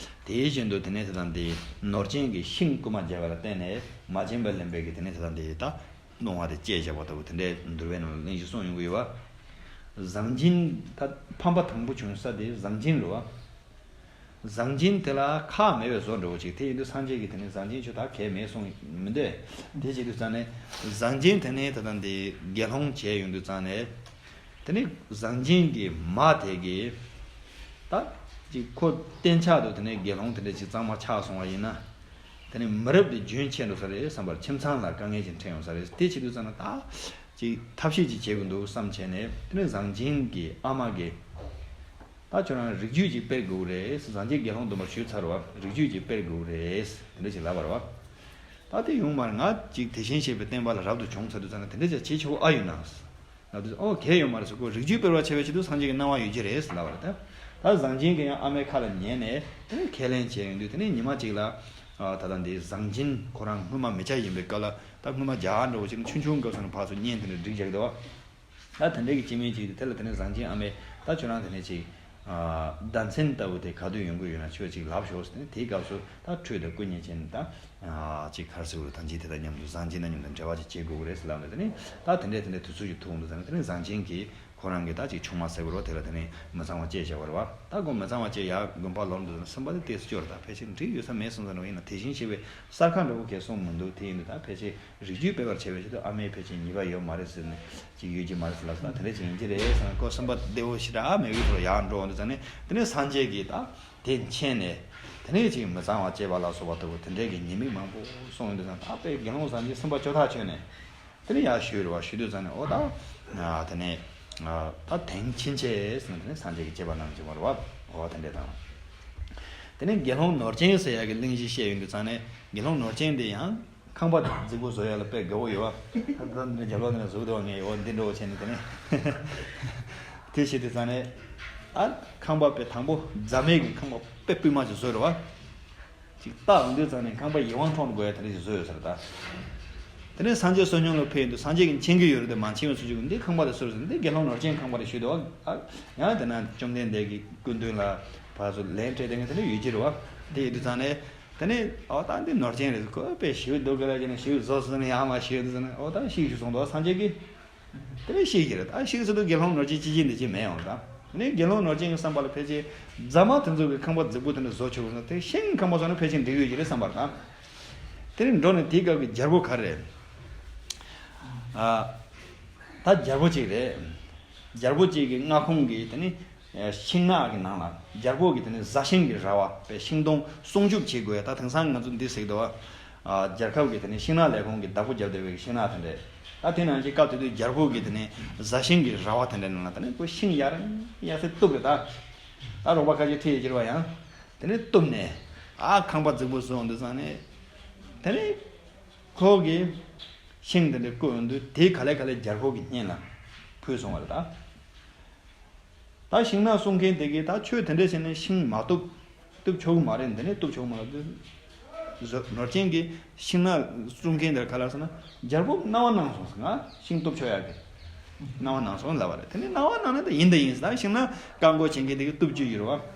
དེ་བཞིན་དུ་དེ་ནས་ད་ལྟ་འདི་ནོར་ཅན་གྱིས་ཤིང་རྐུན་མ་བརྒྱབ་པ་ལ་བརྟེན་ནས་མ་བྱིན་པར་ལེན་པའི་གི་དེ་ནས་ད་ལྟ་འདི་ད་སྣང་བ་དེ་སྐྱེས་བཞག་པ་ལྟ་བུ། དེ་འདྲའི་འདུལ་བའི་ནང་ལ་གླེང་གཞི་གསུངས་ཡོང་གི་ཡོད་བ། བཟང་སྦྱིན་ད་ཕམ་པ་དང་པོ་བྱུང་ས་དེ་བཟང་སྦྱིན་རེད་བ། བཟང་སྦྱིན་དེ་ལ་ཁག་མེད་པའི་བཟོ་འདྲ་བོ་ཅིག་དེ་ཡིན་དུས་སངས་རྒྱས་ཀྱིས་དེ་ནི་བཟང་སྦྱིན་ཁྱོད་ད་གལ་མེད་གསུངས་མི་འདོད། དེ་བྱེད་དུས་ཙང་ནས་བཟང་སྦྱིན་དེ་ནི་ད་ལྟ་འདི་དགེ་སློང་བྱས་ཡོང་དུས་ཙང་ནས། དེ་ནི་བཟང་སྦྱིན་གྱི་མ་དེ་གིས་ད་ཅིག་ཁོ་གཏན་ཆགས་དུ་དེ་ནི་དགེ་སློང་དེ་འདྲ་ཅིག་གཙང་མ་ཆགས་སོང་བ་ཡིན་ན། དེ་ནི་མི་རབས་དེ་རྒྱུན་ཆད་འགྲོ་ས་རེད་བསམ་པར། ཁྱིམ་ཚང་ལ་དཀའ་ངལ་ཅིག་འཕྲད་ཡོང་ས་རེད། དེ་བྱེད་དུས་ཙང་ནས་ད་ཅིག་ཐབས་ཤེས་ཅིག་བྱེད་དགོས་འདུག་བསམ་བྱས་ནས། དེ་ནི་བཟང་སྦྱིན་གྱི་ཨ་མ་གིས། ད་ཁྱོད་རང་རིགས་རྒྱུད་ཅིག་སྤེལ་དགོས་རེད། བཟང་སྦྱིན་དགེ་སློང་སྡོམ་པ་ཞུས་ཚར་བ། རིགས་རྒྱུད་ཅིག་སྤེལ་དགོས་རེད། དེ་འདྲ་ཅིག་ལབ་པ་རེད་བ། ད་དེ་ཡོང་མ་རེད། ང་ཅིག་དེ་བཞིན་གཤེགས་པའི་བསྟན་པ་ལ་རབ་ཏུ་བྱུང་ཚར་དུས་ཙང་ནས་དེ་འདྲ་ཅིག་བྱེད་ཆོག་ཨ་ཡོད་ན་ལབ་དུས། ཨོ་གལ་ཡོད་མ་རེད་ཟེར། ཁོ་རིགས་རྒྱུད་སྤེལ་བར་བྱ་བའི་ཆེད་དུ་སངས་རྒྱས་ཀྱི་གནང་བ་ཡོད་ཀྱི་རེད་ལབ་པ་རེད། ད་ད་བཟང་སྦྱིན་གྱིས་ཡང་ཨ་མའི་ཁ་ལ་ཉན་ནས་དེ་ནས་ཁས་ལེན་བྱས་ཡོང་དུས། དེ་ནས་ཉི་མ་གཅིག་ལ། ཨ་ད་ལྟ་འདི་བཟང་སྦྱིན་ཁོ་རང་སྔོན་མ་མི་སྐྱ་ཡིན་པའི་སྐབས་ལ་ད་སྔོན་མ་རྒྱ་འདྲ་བོ་ཅིག་ཆུང་ཆུང་སྐབས་སུ་ནས་ཕར་ཚུར་གཉེན་དེ་འདྲ་སྒྲིག་བཞག་འདུག་བ། ད་དེ་འདྲའི་གི་སྐྱེ་དམན་ཅིག་དེ་ལ་དེ་ནས་བཟང་སྦྱིན་ཨ་མས་ད་ཁྱོད་རང་དེ་ནས་ཅིག་ཨ་ཟླ་མཚན་ལྟ་བུ་དེ་ག་དུས་ཡོང་གི་ཡོད་ན་ཁྱོད་ཅིག་ལབ་ཤོག་ཟེར་ནས་དེའི་སྐབས་སུ་ད་ཁྲུས་དང་སྐུ་མཉེ་བྱས་ནས་ད་ཨ་ཅིག་ག་རེ་ཟེར་དགོས་རེད། ད་ཅིག་དེ་དང་མཉམ་དུ་བཟང་སྦྱིན་དང་མཉམ་དུ་འབྲེལ་བ་ཅིག་བྱེད་དགོས་ཀྱི་རེད་ཟེར་ལབ་ནས། དེ་ནས་ད་དེ་འདྲའི་དེ་འདྲའི་དུས་ཚོད་ཅིག་ཐུག་འདུག་ཟེར་ནས་དེ་ནས་བཟང་སྦྱིན་གྱིས་ཁོ་རང་གི་ད་ཅིག་ཆུང་མ་ཟེར་དགོས་རེད་བ། དེ་ལ་དེ་ནས་མི་ཚངས་པ་སྐྱེས་བཞག་པ་རེད་བ། ད་ཁོ་མི་ཚངས་པ་སྐྱེས་ཡར་དགོན་པ་ལོག་འདུག་ཟེར་ན་སེམས་པ་དེ་ཏོག་ཙམ་སྐྱོ་རེད། ད་ཕལ་ཆེར་འགྲིག་ཡོད་ས་མེད་བསམ་བསམ་འདྲ་བོ་ཡིན་ན། དེ་བཞིན་གཤེགས་པའི་གསར་ཁ་འདྲ་བོ་གས་གསུངས་མི་འདུག་དེ་ཡིན་དུས་ད་ཕལ་ཆེར་རིགས་རྒྱུད་སྤེལ་བར་བྱ་བའི་ཆེད་དུ་ཨ་མའི་ཕལ་ཆེར་ཉེས་པ་ཡོད་མ་རེད་ཟེར་ནས་ཅིག་ཡོད་ཀྱི་མ་རེད་ཟེར་ལབ་ས། ད་དེ་འདྲ་ཅིག་ཡིན་གྱི་རེད་ཟེར་ན་ཁོ་སེམས་པ་བདེ་བོ་ཞེ་དྲག་མེད་པའི་ཐོག་ལ་ཡར་འགྲོ་འོང་དུས་ཙང་ནས། དེ་ནས་སངས་རྒྱས་ཀྱིས་ད་དེ་མཁྱེན་ནས་དེ་ནས་ཅིག་མི་གཙང་བ་བྱས་པ་ལ་སོགས་པ་ལྟ་བུ་དེ་འདྲའི་གི་ཉེས་དམིགས་མང་པོ་གསུངས་ཡོང་དུས་ཙང་། ད་དཔེ་དགེ་སློང་བཟང་སྦྱིན་སེམས་པ་སྐྱོ་ཐག་ཆོད་ནས་དེ་ནས་ཡར་ཞུས་རེད་བ། ཞུས་དུས་ཙང་ནས་ཨོ་ད་ཨ་དེ་ནས་ཨ་ད་དེང་ཕྱིན་ཆད་ཟེར་ནས་དེ་ནས་སངས་རྒྱས་ཀྱིས་བྱས་པ་གནང་བྱུང་བ་རེད་བ། ཨོ་དེ་འདྲ་དང་། དེ་ནས་དགེ་སློང་ནོར་ཅན་ཟེར་ཡག་གི་གླེང་གཞི་བཤད་ཡོང་དུས་ཙང་ནས། དགེ་སློང་ནོར་ཅན་དེ་ཡང་ཁང་པ་རྫིག་པོ་བཟོ་ཡག་ལ་དཔེ་དགའ་བོ་ཡོད་བ། ད་ལྟ་འདི་རྒྱབ་ལོགས་ནས་བཟོ་གི་འདུག་བ། ངས་འོ་འདི་འདྲ་བོ་བྱས་ནས་དེ་ནས་དེ་བྱེད་དུས་ཙང་ནས། ཨ་ཁང་པ་དཔེ་དང་པོ་རྫ་མའི་གི་ཁང་པ་དཔེ་སྤུས་མ་ཅིག་བཟོས་རེད་བ། ཅིག་བཏགས་ཡོང་དུས་ཙང་ནས་ཁང་པ་ཡིད་དབང་འཕྲོག་དགོས་ཡག་དེ་འདྲ་ཞིག་བཟོས་ཡོད་ས་རེད་ད། དེ་ནས་སངས་རྒྱས་བསོད་སྙོམས་ལ་ཕེབས་ཡོང་དུས་སངས་རྒྱས་ཀྱིས་མཁྱེན་གྱི་ཡོད་རེད་དེ། མ་མཁྱེན་པའི་སུ་ཞིག་གིས་འདི་ཁང་པ་དེ་བཟོས་ཟེར། འདི་དགེ་སློང་ནོར་ཅན་ཁང་པ་རེད་ཞུས་འདུག་བ། ཨ་ཡང་དེ་ན་བཅོམ་ལྡན་འདས་ཀྱི་སྐུ་མདུན་ལ་ཕར་ཚུར་ལན་སྤྲད་དེ་ངས་དེ་འདྲ་ཡོད་ཀྱི་རེད་བ། དེ་ཡོད་དུས་ཙང་ནས། དེ་ནས་ཨོ་ད་འདི་ནོར་ཅན་རེད། ཁོ་དཔེ་ཞིག་སྡུག་གི་ལ་ཅན་ཞིག་བཟོ་ཟེར་ནས་ཡང་མ་ཞིག་ཟེར་ནས་ཨོ་ད་ཤིག་ཞིག་སོང་འདུག་བ། སངས་རྒྱས་ཀྱིས་དེ་ནས་ཤིག་གི་རེད། ད་ཤིག་ཟེར་དུས་དགེ་སློང་ནོར་ཅན་ཅི་བྱེད་འདི་ཅི་མེད་ཡོང་ད། དེ་ནས་དགེ་སློང་ནོར་ཅན་གྱི་བསམ་པ་ལ་ཕལ་ཆེར་རྫ་མ་དེ་ཚོ་གི་ཁང་པ་རྫིག་པོ་དེ་འདྲ་བཟོ་ཆོག་ན་དེ་ཤིང་ཁང་པ་བཟོ་ན་ཕལ་ཆེར་འགྲིག་ཡོད་ཀྱི་རེད་བསམ་པ་རེད་ད། དེ་ནས་འགྲོ་ནས་དེའི་སྐབས་ཀྱི་རྒྱལ་པོ་ག་རེ་རེད། ཨ་ད་རྒྱལ་པོ་གཅིག་རེད། རྒྱལ་པོ་གཅིག་གི་མངའ་ཁོངས་ཀྱི་དེ་ནི་ཤིང་ནགས་ཀྱི་ནང་ལ་རྒྱལ་པོ་གི་དེ་ནི་བཟའ་ཤིང་གི་ར་བ་དཔེ་ཤིང་སྡོང་སྲུང་སྐྱོབ་བྱེད་དགོས་ཡ། ད་དེང་སང་ང་ཚོ་འདི་ཟེར་གི་འདུག་བ། ཨ་རྒྱལ་ཁབ་ཀྱི་དེ་ནི་ཤིང་ནགས་ལས་ཁུངས་ཀྱིས་བདག་པོ་བརྒྱབ་བསྡད་པའི་ཤིང་ནགས་དེ་འདྲས། ད་དེ་ནང་བཞིན་སྐབས་དེ་དུས་རྒྱལ་པོ་གི་དེ་ནི་བཟའ་ཤིང་གི་ར་བ་དེ་འདྲའི་ནང་ལ་དེ་ནི་ཁོ་ཤིང་ཡར་ཡར་སེ་གཏུབ་རེད་ད། ད་རོགས་པ་ཁ་ཤས་ཁྲིད་ཡོད་ཀྱི་རེད་བ། ཡང་དེ་ནི་གཏུབ་ནས་ཨ་ཁང་པ་རྫིག་པོ་བཟོ་ཡོང་དུས་ཙང་ནས་དེ་ནི། ཁོ་གིས་ཤིང་དེ་འདྲ་བརྐོས་ཡོང་དུས་དེའི་ག་ལེ་ག་ལེ་རྒྱལ་པོ་གི་སྙན་ལ་ཕུལ་སོང་བ་རེད་ད། ད་ཤིང་ནགས་སྲུང་མཁན་དེ་གིས་ད་ཁྱོད་དེ་འདྲ་བྱས་ནས་ཤིང་མ་གཏུབ། གཏུབ་ཆོག་གི་མ་རེད། འདི་ནས་གཏུབ་ཆོག་གི་མ་རེད། འདི་ནོར་ཅན་གྱིས་ཤིང་ནགས་སྲུང་མཁན་དེར་ག་ལབ་སོང་ན། རྒྱལ་པོ་གནང་བ་གནང་སོང་ཟེར། ང་ཤིང་གཏུབ་ཆོག་ཡག་གི་གནང་བ་གནང་སོང་ལབ་པ་རེད། དེ་ནས་གནང་བ་གནང་ན་ད་ཡིན་ད་ཡིན་ཟེར། ད་ཤིང་ནགས་བཀག་འགོག་བྱེད་མཁན་དེ་གིས་གཏུབ་རྒྱུ་ཡོད་རེད་བ།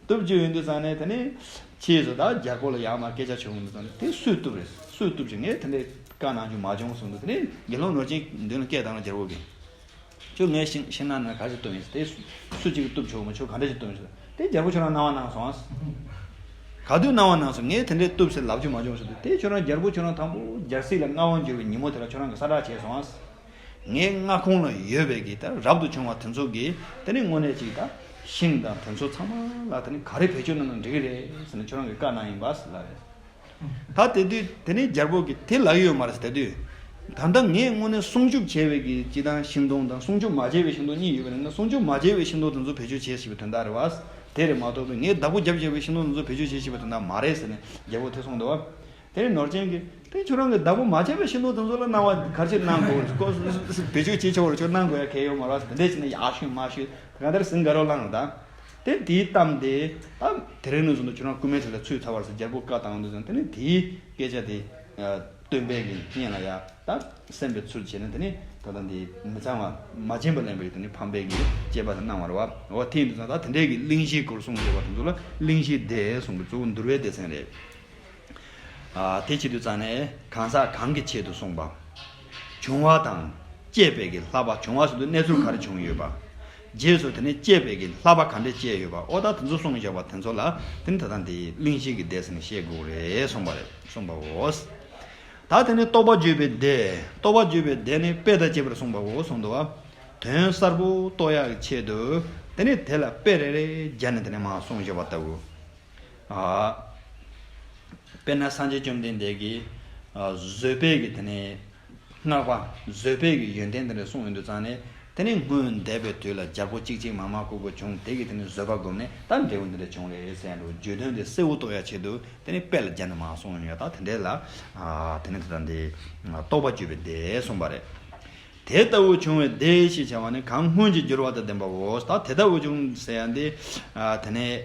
གཏུབ་རྒྱུ་ཡོད་དུས་ཙང་ནས་དེ་ནས་ཕྱིས་སུ་ད་རྒྱལ་པོ་ལ་ཡར་མར་སྐད་ཆ་བྱུང་དུས་ཙང་ནས། དེ་སུས་གཏུབ་རེད། སུས་གཏུབ་ཅིག་ངས་དེ་འདྲའི་བཀའ་གནང་རྒྱུ་མ་བྱུང་གསུངས་དུས། དེ་ནས་དགེ་སློང་ནོར་ཅན་མདུན་ལ་སྐད་བཏང་ན། རྒྱལ་པོ་གིས་ཁྱོད་ངའི་ཤིང་ཤིང་ནགས་ནང་ག་རེ་གཏུབ་ཡིན་ཟེར། དེ་སུ་སུ་གཅིག་གིས་གཏུབ་ཆོག་མ་ཆོག་ག་འདྲ་ཞིག་གཏུབ་ཡིན་ཟེར། དེ་རྒྱལ་པོ་ཁྱོད་རང་གནང་བ་གནང་སོང་ཟེར། ག་དུས་གནང་བ་གནང་སོང་། ངས་དེ་འདྲའི་གཏུབ་ཟེར་ལབ་རྒྱུ་མ་བྱུང་ཟེར་དུས། དེ་ཁྱོད་རང་རྒྱལ་པོ་ཁྱོད་རང་དང་པོ་རྒྱལ་སྲིད་ལ་མངའ་དབང་བསྒྱུར་བའི་ཉིན་མོ་དེ་ལ་ཁྱོད་རང་གིས་གསལ་བསྒྲགས་བྱས་སོང་ཟེར། ངའི་མངའ་ཁོངས་ལ་ཡོད་པའི་གི་ད་རབ་ཏུ་བྱུང་བ་དེ་ཚོ་གིས་དེ་ནི་དངོས་གནས་ཅིག་ད་ཤིང་དང་དེ་ཚོ་ཚང་མ་ལ་དེ་ནི་ག་རེ་བེད་སྤྱོད་གནང་ན་འགྲིག་གི་རེད་ཟེར་ནས་ཁྱོད་རང་གིས་བཀའ་གནང་ཡིན་པ་ཟེར་ལབ་རེད། ད་དེ་དུས་དེ་ནི་རྒྱལ་པོ་གིས་དེ་ལབ་ཡོད་མ་རེད་ཟེར། དེ་དུས་ད་ལྟ་ངས་དངོས་གནས་སྲུང་སྐྱོབ་བྱས་པའི་གི་སྤྱིར་བཏང་ཤིང་སྡོང་དང་སྲུང་སྐྱོབ་མ་བྱས་པའི་ཤིང་སྡོང་གཉིས་ཡོད་པའི་ནང་ནས། སྲུང་སྐྱོབ་མ་བྱས་པའི་ཤིང་སྡོང་དེ་ཚོ་བེད་སྤྱོད་བྱས་ཞེས་པའི་དོན་དག་རེད་བ། དེ་རེད་མ་གཏོགས་པའི་ངས་བདག་པོ་བརྒྱབ་བཞག་པའི་ཤིང་སྡོང་དེ་ཚོ་བེད་སྤྱོད་བྱས་ཞེས་པའི་དོན་དག་མ་རེད་ཟེར་ནས་རྒྱལ་པོ་དེ་གསུངས་འདུག་བ། དེ་ནས་ནོར་ཅན་གྱིས་དེ་ཁྱོད་རང་གིས་བདག་པོ་མ་བྱས་པའི་ཤིང་སྡོང་དེ་ཚོ་ལ་གནང་བ་ག་རེ་བྱས་གནང་དགོས། ཁོ་བེད་སྤྱོད་བྱེད་ཆོག་རེད། ཁྱོད་གནང་དགོས་ཡ་གལ་ཡོད་མ་རེད་ཟེར། དེ་འདྲས་བྱས་ནས་ཡར་ཞུས་མར་ཞུས། གང་ལྟར་ཟིང་དགའ་རོགས་བླངས་རེད་ད། དེ་དེའི་གཏམ་དེ་ད་དེ་རིང་ནས་བཟུང་དུ་ཁྱོད་རང་སྐུ་སྨད་ཆུང་ལ་ཚུད་ཚར་བ་རེད་ཟེར་རྒྱལ་པོ་བཀའ་བཏང་དུས་ཙང་། དེ་ནས་དེའི་སྐད་ཆ་དེ་སྟོན་པའི་གི་སྙན་ལ་ཡ་ད་གསན་པའི་ཚུལ་བྱས་ནས། དེ་ནས་ད་ལྟ་འདི་མི་ཚངས་པ་མ་བྱིན་པ་ལེན་པའི་དེ་ནས་ཕམ་པའི་གི་དཔྱད་པ་དེ་གནང་བ་རེད་བ། འོ་དེ་ཡིན་དུས་ཙང་ད་དེ་འདྲའི་གི་གླེང་གཞིའི་སྐོར་གསུངས་བཞག་པ་དེ་ཚོ་ལ་གླེང་གཞི་སྡེ་གསུང་གི། གཙོ་བོ་འདུལ་བའི་སྡེ་ཚན་རེད། ཨ་དེ་བྱེད་དུས་ཙང་ནས་གང་ཟག་གང་གི་ཆེད་དུ་གསུངས་པ། བྱུང་བ་དང་བཅས་པའི་གི་བསླབ་པ། བྱུང་བ་ཟེར་དུས་གནས་ཚུལ་ག་རེ་བྱུང་ཡོད་པ། རྗེས་སུ་དེ་ནས་བཅས་པའི་གི་བསླབ་པ་ག་འདྲས་བཅས་ཡོད་པ། ཨོ་ད་དེ་ཚོ་གསུངས་བཞག་པ་དེ་ཚོ་ལ་དེ་ནི་ད་ལྟ་འདི་གླེང་གཞི་གི་སྡེ་ཟེར་ནས་བཤད་དགོས་རེད་གསུངས་པ་རེད། གསུངས་པའོ། ད་དེ་ནས་རྟོགས་པ་བརྗོད་པའི་སྡེ། རྟོགས་པ་བརྗོད་པའི་སྡེ་ནི་དཔེ་དང་བཅས་པར་གསུངས་པའོ་གསུངས་འདུག་བ། དོན་གསལ་པོ་རྟོགས་ཡག་གི་ཆེད་དུ་དེ་ནས་དེ་ལ་དཔེ་རེ་རེ་སྦྱར་ནས་དེ་ནས་མར་གསུངས་བཞག་པ་ལྟ་བུ། ཨ། དཔེར་ན་སངས་རྒྱས་བཅོམ་ལྡན་འདས་ཀྱིས་ཨ་བཟོད་པའི་གི་དེ་ནས་བསྔགས་པ། བཟོད་པའི་གི་ཡོན་ཏན་དེ་འདྲ་གསུངས་ཡོང་དུས་ཙང་ནས། དེ་ནས་སྔོན་འདས་པའི་དུས་ལ་རྒྱལ་པོ་གཅིག་གཅིག་མང་མང་ལྐོག་ལྐོག་བྱུང་། དེ་གི་དེ་ནས་བཟོད་པ་བསྒོམས་ནས་ད་འབྲས་བུ་འདི་འདྲ་བྱུང་རེད་ཟེར་ཡ་འདྲ་བོ་བརྗོད་དོན་དེ་གསལ་བོ་རྟོགས་ཡ་ཆེད་དུ་དེ་ནས་དཔེ་ལ་སྦྱར་ནས་མར་གསུངས་ཡོང་ཡ། ད་དེ་འདྲས་ལ་ཨ་དེ་ནས་ད་ལྟ་འདི་རྟོགས་པ་བརྗོད་པའི་སྡེ་གསུངས་པ་རེད། དེ་ལྟ་བུ་བྱུང་བའི་སྡེ་ཞེས་བྱ་བ་ནི་གང་སྔོན་གྱི་འགྱུར་བ་དང་ལྡན་པའོ། ད་དེ་ལྟ་བུ་བྱུང་ཟེར་ཡ་འདི་ཨ་དེ་ནས་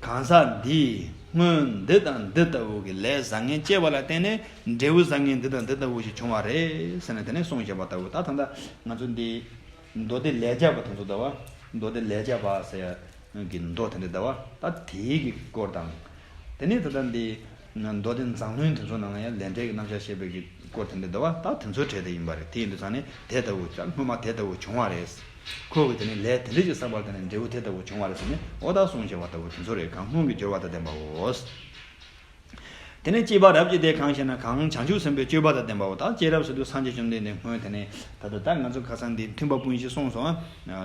གང་ཟག་འདིས་ སྔོན་འདི་དང་འདི་ལྟ་བུ་གི་ལས་བཟང་ངན་སྐྱེས་པ་ལ་བརྟེན་ནས་འབྲས་བུ་བཟང་ངན་འདི་དང་འདི་ལྟ་བུ་ཞིག་བྱུང་བ་རེད་ཟེར་ནས་དེ་ནས་གསུངས་བཞག་པ་ལྟ་བུ། ད་ད་ལྟ་ང་ཚོ་འདི་མདོ་སྡེ་ལས་བྱ་བ་དེ་ཚོ་ལྟ་བུ། མདོ་སྡེ་ལས་བྱ་བ་ཟེར་ཡ་གི་མདོ་དེ་འདྲ་ལྟ་བུ། ད་དེའི་གི་སྐོར་དང་། དེ་ནས་ད་ལྟ་འདི་མདོ་སྡེ་མཛངས་བླུན་དེ་ཚོ་ནང་ལ་ཡང་ལས་འབྲས་ཀྱི་རྣམ་གཞག་བཤད་པའི་གི་སྐོར་དེ་འདྲ་ལྟ་བུ། ད་དེ་ཚོའི་གྲས་དེ་ཡིན་པ་རེད། དེ་ཡིན་དུས་ཙང་ནས་དེ་ལྟ་བུ་ཙང་སྔོན་མ་དེ་ལྟ་བུ་བྱུང་བ་རེད། ཁོ་གིས་དེ་ནས་ལས་དེ་འདྲ་ཞིག་བསགས་པར་བརྟེན་ནས་འབྲས་བུ་དེ་ལྟ་བུ་བྱུང་བ་རེད་ཟེར་ནས། འོ་ད་གསུངས་བཞག་པ་ལྟ་བུ་དེ་ཚོ་རེད། གང་སྔོན་གྱི་སྦྱོར་བ་དང་ལྡན་པའོ། དེ་ནས་སྐྱེས་པ་རབ་ཀྱི་སྡེ་གང་ཞེ་ན། གང་བྱང་ཆུབ་སེམས་དཔའི་སྤྱོད་པ་དང་ལྡན་པའོ། ད་སྐྱེས་རབས་ཟེར་དུས་སངས་རྒྱས་བཅོམ་ལྡན་འདས་སྔོན་དེ་ནས་ད་ལྟ་ད་ང་ཚོ་ཁ་སང་འདི་མཐུན་པ་སྤུན་བཞི་གསུངས་སོང་ཨ།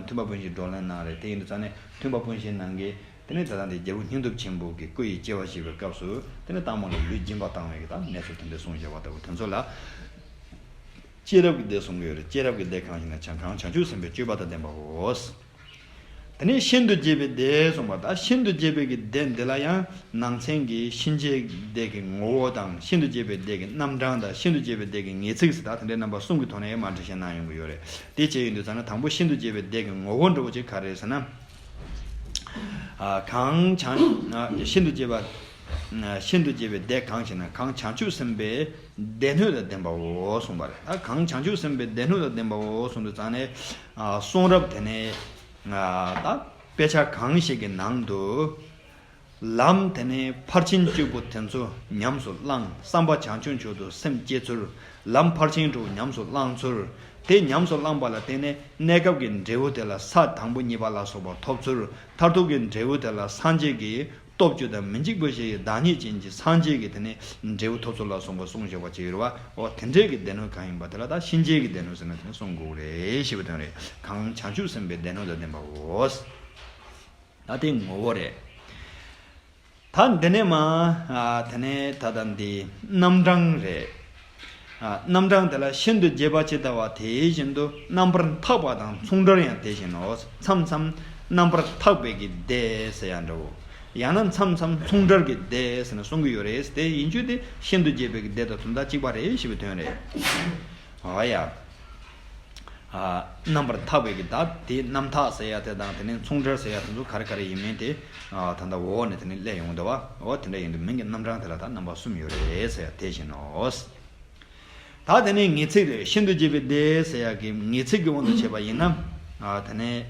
མཐུན་པ་སྤུན་བཞི་བགྲོ་གླེང་གནང་རེད། དེ་ཡིན་དུས་ཙང་ནས་མཐུན་པ་སྤུན་བཞིའི་ནང་གི་དེ་ནས་ད་ལྟ་འདི་རྒྱལ་པོ་སྙིང་སྟོབས་ཆེན་པོ་གི་སྐུ་ཡི་སྐྱེ་བ་བཞེས་པའི་སྐབས་སུ་དེ་ནས་སྟག་མོ་ལ་ལུས་སྦྱིན་པ་བཏང་བའི་གི་ད་གནས་ཚུལ་དེ་འདྲ་གསུངས་བཞག་པ་ལྟ་བུ་དེ་ཚོ་ལ། སྐྱེས་རབས་ཀྱི་སྡེ་གསུང་གི་ཡོད་རེད། སྐྱེས་རབས་ཀྱི་སྡེ་གང་ཞེ་ན། བྱང་གང་བྱང་ཆུབ་སེམས་དཔའི་སྤྱོད་པ་དང་ལྡན་པའོ། དེ་ནས་ཤིན་ཏུ་རྒྱས་པའི་སྡེ་གསུངས་པ། ད་ཤིན་ཏུ་རྒྱས་པའི་གི་སྡེ་འདི་ལ་ཡང་ནང་ཚན་གྱི་གཤིན་རྗེའི་སྡེ་གི་ངོ་བོ་དང་། ཤིན་ཏུ་རྒྱས་པའི་སྡེ་གི་རྣམ་གྲངས་དང་། ཤིན་ཏུ་རྒྱས་པའི་སྡེ་གི་ངེས་ཚིག་ཟེར་ད་དེ་འདྲའི་རྣམ་པ་གསུམ་གྱི་ཐོག་ནས་མར་འགྲེལ་བཤད་གནང་ཡོང་གི་ཡོད་རེད། དེ་བྱས་ཡོང་དུས་ཙང་ན་དང་པོ་ཤིན་ཏུ་རྒྱས་པའི་སྡེ་གི་ངོ་བོ་འདྲ་བོ་ཅིག་ག་རེ་རེད་ཟེར་ན། ཨ། གང་བྱང་། ཨ། ཤིན་ཏུ་རྒྱས་པ། ཨ། ཤིན་ཏུ་རྒྱས་པའི་སྡེ་གང་ཞེ་ན། གང་བྱང་ཆུབ་སེམས་དཔའི་སྡེ་སྣོད་དང་ལྡན་པའོ་གསུངས་པ་རེད། ད་གང་བྱང་ཆུབ་སེམས་དཔའི་སྡེ་སྣོད་དང་ལྡན་པའོ་གསུངས་དུས་ཙང་ནས། ཨ། གསུང་རབ་དེ་ནས། ཨ། ད་དཔེ་ཆ་གང་ཞིག་གི་ནང་དུ། ལམ་དེ་ནས་ཕར་ཕྱིན་བཅུ་པོ་དེ་ཚོ་ཉམས་སུ་བླངས། བསམ་པ་བྱང་ཆུབ་མཆོག་ཏུ་སེམས་བསྐྱེད་ཚུལ། ལམ་ཕར་ཕྱིན་དྲུག་ཉམས་སུ་བླངས་ཚུལ། དེ་ཉམས་སུ་བླངས་པ་ལ་བརྟེན་ནས་གནས་སྐབས་ཀྱི་འབྲས་བུ་དེ་ལ་ས་དང་པོ་གཉིས་པ་ལ་སོགས་པ་ཐོབ་ཚུལ། མཐར་ཐུག་གི་འབྲས་བུ་དེ་ལ་སངས་རྒྱས་ཀྱི་སྟོབས་བཅུ་དང་མི་འཇིགས་པ་བཞི་ཡི་བདག་ཉིད་ཅན་གྱི་སངས་རྒྱས་ཀྱི་དེ་ནས་འབྲས་བུ་ཐོབ་ཚུལ་ལ་སོགས་པ་གསུངས་བཞག་པ་ཅིག་ཡོད་རེད་བ། འོ་དེ་འདྲའི་གི་སྡེ་སྣོད་གང་ཡིན་པ་དེ་ལ་ད་གཤིན་རྗེ་གི་སྡེ་སྣོད་ཟེར་ན་དེ་ནས་གསུང་དགོས་རེད་ཞེས་པའི་དོན་རེད། གང་བྱང་ཆུབ་སེམས་དཔའི་སྡེ་སྣོད་དང་ལྡན་པའོ། ད་དེ་ངོ་བོ་རེད། ད་འདི་ནས་མ། ཨ། དེ་ནས་ད་ལྟ་འདི་རྣམ་གྲངས་རེད། ཨ། རྣམ་གྲངས་དེ་ལ་ཤིན་ཏུ་རྒྱས་པ་ཇི་ལྟ་བ་དེ་བཞིན་དུ་རྣམ་པར་འཐག་པ་དང་མཚུངས་བྲལ་ཡང་དེ་བཞིན་ནོ། མཚམས་མཚམས་རྣམ་པར་འཐག་པའི་གི་སྡེ་ཟེར་ཡང་འདྲ་བོ། ཡང་ན་མཚམས་མཚམས་མཚུངས་བྲལ་གྱི་སྡེ་ཟེར་ནས་གསུང་གི་ཡོད་རེད། དེ་ཡིན་རྒྱུ་དེ་ཤིན་ཏུ་རྒྱས་པའི་གི་སྡེ་དང་དོན་དག་གཅིག་པ་རེད་ཞེས་པའི་དོན་རེད། འོ་ཡ། ཨ། རྣམ་པར་འཐག་པའི་གི་ད་དེ་རྣམ་འཐག་ཟེར་ཡ་དེ་དང་དེ་ནས་མཚུངས་བྲལ་ཟེར་ཡ་དེ་ཚོ་ག་རེ་ག་རེ་ཡིན་མིན་དེ། ཨ། ད་ལྟ་འོག་ནས་དེ་ནས་སླེབས་ཡོང་འདུག་བ། འོ་དེ་འདྲ་ཡིན་དུས་མིང་གི་རྣམ་གྲངས་དེ་ལ་ད་རྣམ་པ་གསུམ་ཡོད་རེད་ཟེར་ཡ་དེ་བཞིན་ནོ། ད་དེ་ནས་ངེས་ཚིག་རེད། ཤིན་ཏུ་རྒྱས་པའི་སྡེ་ཟེར་ཡ་གི་ངེས་ཚིག་གི་དབང་དུ་བྱས་པ་ཡིན་ན། ཨ། དེ་ནས་